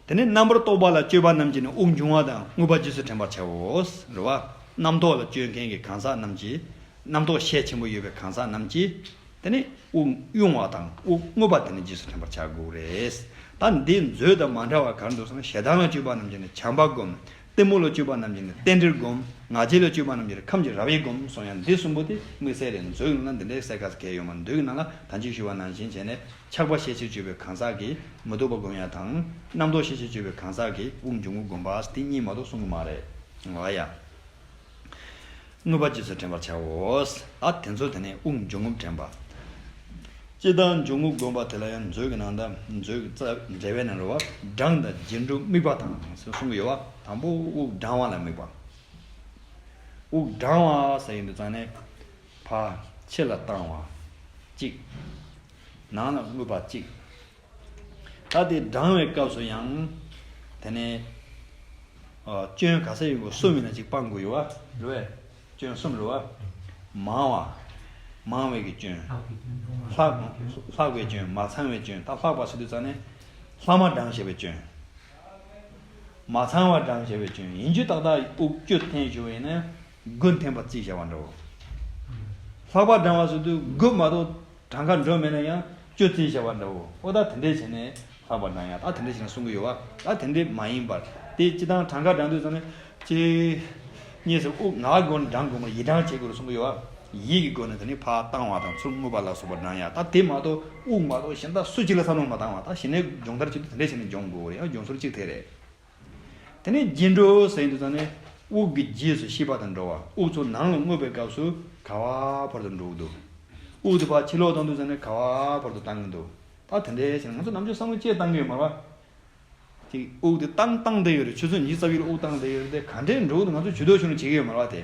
དེ་ནས་རྣམ་པར་རྟོག་པ་ལ་སྤྱོད་པ་རྣམས་ཀྱིས་ནི་དབུགས་འབྱུང་བ་དང་རྔུབ་པ་རྗེས་སུ་དྲན་པར་བྱའོ། རེད་བ། རྣམ་རྟོག་ལ་སྤྱོད་མཁན་གྱི་གང་ཟག་རྣམས་ཀྱིས། རྣམ་རྟོག་ཤས་ཆེན་པོ་ཡོད་པའི་གང་ཟག་རྣམས་ཀྱིས། དེ་ནི་དབུགས་དབྱུང་བ་དང་དབུགས་རྔུབ་པ་དེ་ནི་རྗེས་སུ་དྲན་པར་བྱ་དགོས་རེད། ད་འདི་མཛོད་དང་མ་འདྲ་བ་ག་རེ་འདུག་ཟེར་ན་ཞེ་སྡང་ལ་སྤྱོད་པ་རྣམས་ཀྱིས་ནི་བྱམས་པ་བསྒོམ། གཏི་མུག་ལ་སྤྱོད་པ་རྣམས་ཀྱིས་ནི་རྟེན་འབྲེལ་བསྒོམ། ང་རྒྱལ་ལ་སྤྱོད་པ་རྣམས་ཀྱིས་ནི་ཁམས་ཀྱི་རབ་དབྱེ་བསྒོམ་གསུངས་ཡང་འདི་གསུམ་པོ་དེ་དམིགས་བསལ་རེད། མཛོད་ཀྱི་ནང་ན་འདི་འདྲའི་གསལ་ཁ་གང་ཡང་ཡོད་མ་རེད། མཛོད་ཀྱི་ནང་ལ་ད་ཅི་ཞུ་བ་ནང་བཞིན་བྱས་ནས་ཆགས་པ་ཤས་ཆེར་སྤྱོད་པའི་གང་ཟག་གིས་མི་སྡུག་པ་བསྒོམ་ཡ་དང་། རྣམ་རྟོག་ཤས་ཆེར་སྤྱོད་པའི་གང་ཟག་གིས་དབུགས་འབྱུང་རྔུབ་བསྒོམ་པ་དེ་གཉིས་མ་གཏོགས་གསུང་གི་མ་རེད། ཨ་ཡ། དངོས་པོ་རྗེས་སུ་དྲན་པར་བྱའོ། ད་དེ་ཚོ་དེ་ནས་དབུགས་འབྱུང་རྔུབ་དྲན་པ། སྤྱིར་བཏང་འབྱུང་རྔུབ་བསྒོམ་པ་དེ་ལ་ཡང་མཛོད་ཀྱི་ནང་དང་མཛོད་ཀྱི་རྩ་འགྲེལ་པའི་ནང་རེད་བ། གྲངས་དང་རྗེས་འགྲོ་དམིགས་པ་དང་ཟེར་གསུང་གི་ཡོད་བ། དང་པོ་དབུགས་གྲང་བ་ལ་དམིགས་པ། དབུགས་གྲང་བ་ཟེར་ཡོང་དུས་ཙང་ནས་ཕར་ཕྱི་ལ་བཏང་བ་གཅིག་ནང་ལ་རྔུབ་པ་གཅིག་ད་དེ་གྲང་བའི་སྐབས་སུ་ཡང་དེ་ནས་ཨ་སྐྱོན་ག་ཚད་ཡོད་པ་གསུམ་ཡིན་ན་གཅིག་སྤང་དགོས་ཡོད་བ་རེད་བས། སྐྱོན་གསུམ་རེད་བ། མང་བ། མང་བའི་གི་སྐྱོན། ལྷག་ལྷག་པའི་སྐྱོན། མ་ཚང་བའི་སྐྱོན། ད་ལྷག་པ་ཟེར་དུས་ཙང་ནས་ལྷག་མ་གྲང་བྱས་པའི་སྐྱོན། མ་ཚང་བ་གྲང་བྱས་པའི་སྐྱོན། ཡིན་རྒྱུ་ཏག་ཏག་དབུགས་བཅུ་འཐེན་བྱུང་བས་ན་དགུ་འཐེན་པ་རྩིས་བྱ་བ་འདྲ་བོ། ལྷག་པ་གྲང་བ་ཟེར་དུས་དགུ་མ་གཏོགས་གྲངས་ཀ་འགྲོ་མེད་ན་ཡང་བཅུ་རྩིས་བྱ་བ་འདྲ་བོ། ཨོ་ད་དེ་འདྲས་བྱས་ནས་ལྷག་པ་གྲང་ཡ་ད་དེ་འདྲས་བྱས་ནས་གསུང་གི་ཡོད་བ། ད་དེ་འདྲས་མ་ཡིན་པར་དེ་སྤྱིར་བཏང་གྲངས་ཀ་གྲངས་དུས་ཙམ་ནས་གཅིག་གཉིས་སུ་དབུགས་ངག་གི་སྒོ་ནས་གྲངས་དགོས་མ་ཡིད་གྲངས་བྱེད་དགོས་རུ་གསུང་གི་ཡོད་བ། ཡིད་ཀྱི་སྒོ་ནས་དེ་ནི་ཕར་བཏང་བ་དང་ཚུར་རྔུབ་པ་ལ་སོགས་པ་གྲངས་ཡ་ད་དེ་མ་གཏོགས་དབུགས་མ་གཏོགས་གཞན་དག་སུ་གཅིག་ལ་བསམ་བློ་མ་བཏང་བ། ད་གཞི་ནས་སྦྱོང་བརྡར་བྱེད་དུས་དེ་འདྲས་བྱས་ནས་སྦྱོང་དགོས་རེད། ཡང་སྦྱོང་ཚུལ་གཅིག་དེ་རེད། དེ་ནས་རྗེས་འགྲོ་ཟེར་དུས་ཙང་ནས་དབུགས་ཀྱི་རྗེས་སུ་ཤེས་པ་དང་འགྲོ་བ། དབུགས་ཚོ་ནང་ལ་རྔུབ་པའི་སྐབས་སུ་ག་བ་བར་དུ་འགྲོ་གི་འདུག་དབུགས་དེ་ཕར་ཕྱི་ལོགས་བཏང་དུས་ཙང་ནས་ག་བ་བར་དུ་བཏང་གི་འདུག་ད་དེ་འདྲའི་ཕྱིར་ང་ཚོ་ནམ་རྒྱུན་བསམ་བློ་ཅི་བཏང་གི་ཡོད་མ་རེད་བ། ཅིག་དབུགས་དེ་བཏང་བཏང་བསྡད་ཡོད་རེད། ཆུ་ཚོད་ཉི་ཤུ་རྩ་བཞི་ལ་དབུགས་བཏང་བསྡད་ཡོད་རེད་དེ་ག་འདྲས་འགྲོ་གི་འདུག་ང་ཚོ་ཇུས་གཏོགས་བྱུང་ནས་བྱེད་ཀྱི་ཡོད་མ་རེད་བ་དེ།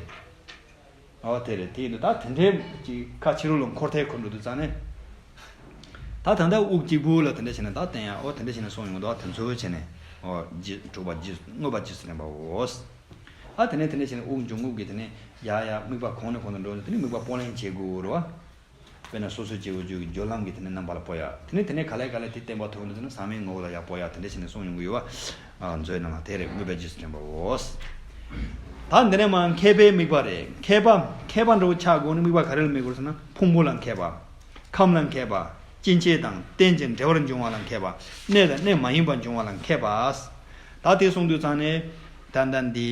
ཨོ་དེ་རེད། དེ་ཡིན་དུས་ད་དེ་འདྲའི་ཅིག་ཁ་ཕྱི་རོལ་ལ་འཁོར་ཐལ་འཁོར་འགྲོ་དུས་ཙང་ནས། ད་ད་ལྟ་དབུགས་གཅིག་པུ་ལ་དེ་འདྲ་བྱས་ནས་ད་བསྟན་ཡ། ཨོ་དེ་འདྲ་བྱས་ནས་སོང་ཡོང་དུས་དེ་ཚོ་བྱས་ནས་ཨོ་རྗེས་དྲུག་པ་རྗེས་དངོས་པོ་རྗེས་སུ་དྲན་པའོ། ཨ་དེ་ནས་དེ་འདྲ་བྱས་ནས་དབུགས་འབྱུང་རྔུབ་ཀྱི་དེ་ནས་ཡ་ཡ་དམིགས་པ་གོང་ནས་གོང་དུ་འགྲོ་ནས་དེ་ནས་དམིགས་པ་སྤོ་ལེན་བྱེད་དགོས་རེད་བ། དཔེར་ན་སོ་སོའི་སྐྱེ་བོ་རྒྱུད་ཀྱི་སྦྱོར་ལམ་གྱི་དེ་ནས་རྣམ་པ་ལ་སྤོ་ཡ། དེ་ནས་དེ་ནས་ག་ལེ་ག་ལེ་དེ་བརྟན་པ་ཐོབ་ནས་དེ་ནས་ཟག་མེད་ངོ་བོ་ལ་ཡ་སྤོ་ཡ་དེ་འདྲ་བྱས་ནས་གསུངས་ཡོང་གི་ཡོད་བ། ཨ་མཛོད་ནང་ལ་དེ་རེད། དངོས་པོ་རྗེས་སུ་དྲན་པའོ། ད་འདི་ནས་མར་མཁས་པའི་དམིགས་པ་རེད། མཁས་པ་མཁས་པ་འདྲ་བོ་ཆགས་དགོས་ནི་དམིགས་པ་ག་རེ་ལ་དམིགས་དགོས་ཟེར་ན་ཕུང་པོ་ལ་མཁས་པ། ཁམས་ལ་མཁས་པ། སྐྱེ་མཆེད་དང་རྟེན་ཅིང་འབྲེལ་བར་འབྱུང་བ་ལ་མཁས་པ། གནས་དང་གནས་མ་ཡིན་པར་འབྱུང་བ་ལ་མཁས་པ། ད་དེ་གསུངས་དུས་ཙང་ནས་ད་ལྟ་འདི།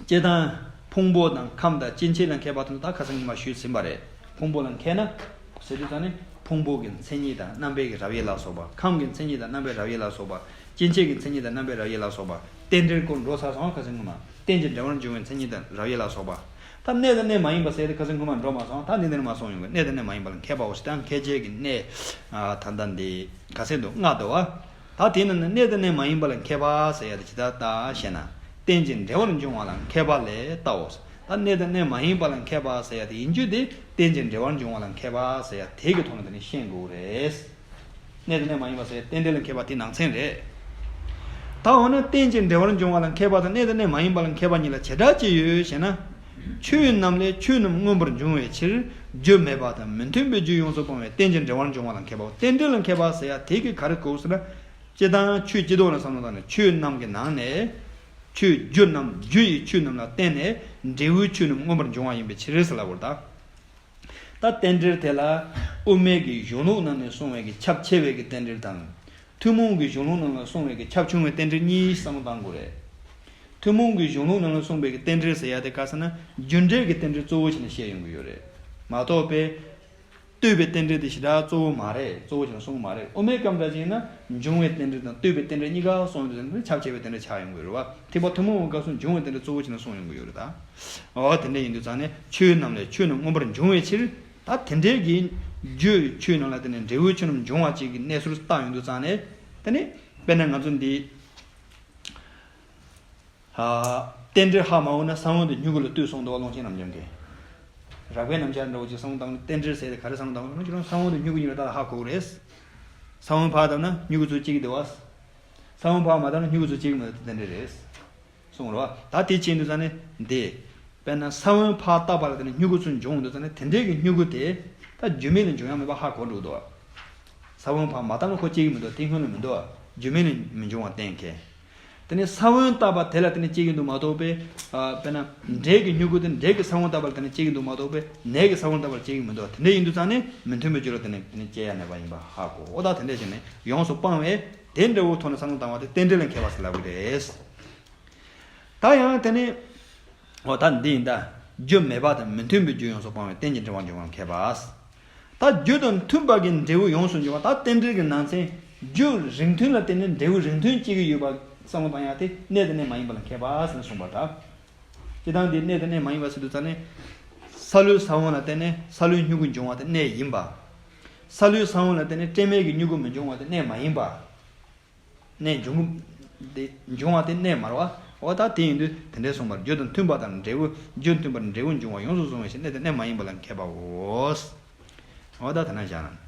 སྤྱིར་བཏང་ཕུང་པོ་དང་ཁམས་དང་སྐྱེ་མཆེད་ལ་མཁས་པ་དང་ད་ཁ་སང་ཉི་མ་ཞུས་ཟིན་པ་རེད། ཕུང་པོ་ལ་མཁས་ན་ཟེར་དུས་ཙང་ནས་ཕུང་པོ་གི་མཚན་ཉིད་དང་རྣམ་པའི་གི་རབ་དབྱེ་ལ་སོགས་པ། ཁམས་ཀྱི་མཚན་ཉིད་དང་རྣམ་པའི་རབ་དབྱེ་ལ་སོགས་པ། སྐྱེ་མཆེད་ཀྱི་མཚན་ཉིད་དང་རྣམ་པའི་རབ་དབྱེ་ལ་སོགས་པ། རྟེན་འབྲེལ་སྐོར་འགྲོ་ཚར་སོང་ཁ་སང་ཉི་མ། རྟེན་ཅིང་འབྲེལ་བར་འབྱུང་བའི་མཚན་ཉིད་དང་རབ་དབྱེ་ལ་སོགས་པ། ད་གནས་དང་གནས་མ་ཡིན་པ་ཟེར་ཏེ་ཁ་སང་ཉི་མ་འགྲོ་མ་སོང་། ད་ནི་འདི་ནས་མ་སོང་ཡོང་གི། གནས་དང་གནས་མ་ཡིན་པ་ལ་མཁས་པའོ་ཞེས་ད་མཁས་བྱའི་གི་གནས། ཨ་ད་ལྟ་འདི་ག་ཚད་འདུག་ལྔ་འདུག་བ། ད་དེ་ནི་གནས་དང་གནས་མ་ཡིན་པ་ལ་མཁས་པ་ཟེར་ཡ་དེ་ཇི་ལྟར་ལྟ་ཞེ་ན། རྟེན་ཅིང་འབྲེལ་བར་འབྱུང་བ་ལ་མཁས་པ་ལས་ལྟའོ། ད་གནས་དང་གནས་མ་ཡིན་པ་ལ་མཁས་པ་ཟེར་ཡ་དེ་ཡིན་རྒྱུ་དེ་རྟེན་ཅིང་འབྲེལ་བར་འབྱུང་བ་ལ་མཁས་པ་ཟེར་ཡ་དེ་གི་ཐོག་ནས་དེ་ནི་ཤེས་དགོས་རེད། གནས་དང་གནས་མ་ཡིན་པ་ཟེར་ཡ་རྟེན་འབྲེལ་ལ་མཁས་པ་དེ་ནང་ཚན་རེད། ད་འོ་ན་རྟེན་ཅིང་འབྲེལ་བར་འབྱུང་བ་ལ་མཁས་པ་དང་གནས་དང་གནས་མ་ཡིན་པ་ལ་མཁས་པ་གཉིས་ལ་བྱེ་བྲག་ཅི་ཡོད་ཞེ་ན། ཆོས་རྣམས་ལས་ཆོས་རྣམས་མངོན་པར་འབྱུང་བའི་ཕྱིར། རྒྱུ་མེད་པ་དང་མི་མཐུན་པའི་རྒྱུ་ཡོངས་སུ་སྤོང་བའི་རྟེན་ཅིང་འབྲེལ་བར་འབྱུང་བ་ལ་མཁས་པའོ། རྟེན་འབྲེལ་ལ་མཁས་པ་ཟེར་ཡ་དེ་གི་ག་རེ་གོ་ཟེར་ན། སྤྱིར་བཏང་ཆོས་སྤྱི་ལྡོག་ནས་བསམ་བློ་བཏང་ནས་ཆོས་རྣམས་ཀྱི་ནང་ནས། ཆོས་རྒྱུ་རྣམས་རྒྱུ་ཡི་ཆོས་རྣམས་ལ་བརྟེན་ནས་འབྲས་བུའི་ཆོས་རྣམས་མངོན་པར་འབྱུང་བ་ཡིན་པའི་ཕྱིར་ཟེར་ལབ་པ་རེད་ད། ད་རྟེན་འབྲེལ་དེ་ལ་དབུ་མའི་གི་གཞུང་ལུགས་ནང་ནས་གསུངས་པའི་གི་ཁྱབ་ཆེ་བའི་གི་རྟེན་འབྲེལ་དང་། ཐུན་མོང་གི་གཞུང་ལུགས་ནང་ལ་གསུངས་པའི་གི་ཁྱབ་ཆུང་བའི་རྟེན་འབྲེལ་གཉིས་བསམ་བློ་བཏང་དགོས་རེད། ཐུན་མོང་གི་གཞུང་ལུགས་ནང་ལ་གསུངས་པའི་གི་རྟེན་འབྲེལ་ཟེར་ཡ་དེ་ག་ཟེར་ན་རྒྱུ་འབྲས་ཀྱི་རྟེན་འབྲེལ་གཙོ་བོ་བྱས་ནས་བཤད་ཡོང་གི་ཡོད་རེད། མ་གཏོགས་པའི་ལྟོས་པའི་རྟེན་འབྲེལ་དེ་ཞེ་དྲག་གཙོ་བོ་མ་རེད། གཙོ་བོ་བྱས་ནས་གསུངས་མ་རེད། དབུ་མའི་སྐབས་འདྲ་ཅིག་ཡིན་ན་འབྱུང་བའི་རྟེན་འབྲེལ་དང་ལྟོས་པའི་རྟེན་འབྲེལ་གཉིས་ཀ་གསུངས་ཡོང་དུས་ཁྱབ་ཆེ་བའི་རྟེན་འབྲེལ་ཆགས་ཡོང་གི་རེད་བ། ཐེག་པ་ཐུན་མོང་གི་སྐབས་སུ་འབྱུང་བའི་རྟེན་འབྲེལ་གཙོ་བོ་བྱས་ནས་གསུངས་ཡོང་གི་ཡོད་རེད་ད། འོ་དེ་འདྲ་ཡིན་དུས་ཙང་ནས་ཆོས་རྣམས་ལས་ཆོས་རྣམས་མངོན་པར་འབྱུང་བའི་ཕྱིར། ད་དེ་འདྲའི་གི་རྒྱུ་ཆོས་རྣམས་ལ་བརྟེན་ནས་འབྲས་བུའི་ཆོས་རྣམས་འབྱུང་བ་གཅིག་གི་གནས་ཚུལ་བལྟ་ཡོང་དུས་ཙང་ནས། དེ་ནི་དཔེར་ན་ང་ཚོ་འདི་ཨ་རྟེན་འབྲེལ་ཧ་མ་གོ་ན་ས་བོན་དེ་སྨྱུ་གུ་ལ་ལྟོས་གསུངས་འདུག་བ། ཀློང་ཆེན་རབ་འབྱམས་ཀྱིས། རབ་དགའི་རྣམ་གཞག་འདྲ་བོ་ཅིག་བསམ་བློ་བཏང་ན་རྟེན་འབྲེལ་ཟེར་ཏེ་ག་རེ་བསམ་བློ་བཏང་དགོས་ན་ཁྱེད་རང་ས་བོན་དེ་སྨྱུ་གུ་གཉིས་ལ་ལྟ་ལ་ཧ་གོ་གི་རེད། ས་བོན་ཕར་བཏབ་ན་སྨྱུ་གུ་ཚོ་གཅིག་འདུག་བ། ས་བོན་ཕར་མ་བཏབ་ན་སྨྱུ་གུ་ཚོ་གཅིག་མི་འདུག་རྟེན་འབྲེལ་རེད། གསུངས་རེད་བ། ད་དེ་བྱས་འདུག་ཙང་ནས་འདི། དཔེར་ན་ས་བོན་ཕར་བཏབ་པ་ལ་དེ་ནས་སྨྱུ་གུ་ཚོ་འབྱུང་འདུག་ཙང་ནས་དེ་འདྲའི་གི་སྨྱུ་གུ་དེ་ད་རྒྱུ་མེད་ལ་འབྱུང་ཡ་མེད་པ་ཧ་གོ་འགྲོ་འདུག་ས་བོན་ཕར་མ་བཏབ་ན་ཁོ་སྐྱེ་གི་མི་འདུག་དེ་སྔོན་ལ་མི་འདུག་རྒྱུ་མེད་ལ་མི་འབྱུང་བ་གཏན་འཁེལ། དེ་ནས་ས་བོན་བཏབ་པ་དེ་ལ་དེ་ནས་སྐྱེ་གི་འདུག་མ་གཏོགས་པས། ཨ་དཔེར་ན་འབྲས་ཀྱི་སྨྱུ་གུ་དེ་འབྲས་ཀྱི་ས་བོན་བཏབ་པ་ལ་དེ་ནས་སྐྱེ་གི་འདུག་མ་གཏོགས་པས་ནས་ཀྱི་ས་བོན་བཏབ་པ་ལ་སྐྱེ་གི་མི་འདུག་དེ་འདྲ་ཡིན་དུས་ཙང་ནས་མི་མཐུན་པའི་རྒྱུ་ལ་དེ་ནས་དེ་ནས་སྐྱེ་ཡ་མེད་པ་ཡིན་པ་ཧ་གོ། འོ་ད་དེ་འདྲ་བྱས་ནས་ཡོངས་སུ་སྤང་བས་དེ་འདྲ་བོའི་ཐོག་ནས་བསམ་བློ་བཏང་བ་དེ་རྟེན་འབྲེལ་ལ་མཁས་པ་ཟེར་ལབ་ཀྱི་རེད། ད་ཡང་དེ་ནས། འོ་ད་འདི་ཡིན་ད། རྒྱུ་མེད་པ་དང་མི་མཐུན་པའི་རྒྱུ་ཡོངས་སུ་སྤང་བའི་རྟེན་གྱི་འབྲེལ་བ་འབྱུང་བ་ལ་མཁས་པ། ད་རྒྱུ་དང་མཐུན་པ་གི་འབྲས་བུ་ཡོངས་སུ་འབྱུང་བ། ད་རྟེན་འབྲེལ་གྱི་ནང་ཚན། རྒྱུ་རིགས་མཐུན་ལ་བརྟེན་ནས་འབྲས་བུ་རིགས་མཐུན་སྐྱེ་གི་ཡོད་པ་བསམ་བློ་བཏང་ཡ་དེ་གནས་དང་གནས་མ་ཡིན་པ་ལ་མཁས་པ་ཟེར་ནས་གསུངས་པ་འདྲ། སྤྱིར་བཏང་འདི་གནས་དང་གནས་མ་ཡིན་པ་ཟེར་དུས་ཙ་ནས། སཱ་ལུའི་ས་བོན་ལ་བརྟེན་ནས་སཱ་ལུའི་མྱུ་གུ་འབྱུང་བ་དེ་གནས་ཡིན་པ། སཱ་ལུའི་ས་བོན་ལ་བརྟེན་ནས་སྲན་མའི་གི་མྱུ་གུ་མི་འབྱུང་བ་དེ་གནས་མ་ཡིན་པ། གནས་འབྱུང་། དེ་འབྱུང་བ་དེ་གནས་མ་རེད་བ། འོ་ད་དེ་ཡིན་དུས་དེ་འདྲའི་གསུངས་པར་རྒྱུ་དང་མཐུན་པ་དང་འབྲས་བུ། རྒྱུ་མཐུན་པར་འབྲས་བུ་འབྱུང་བ་ཡོངས་སུ་བཟུང་བའི་ཕྱིར་གནས་དང་གནས་མ་ཡིན་པ་ལ་མཁས་པའོ། འོ་ད་དེ་ན་བཞག་ན།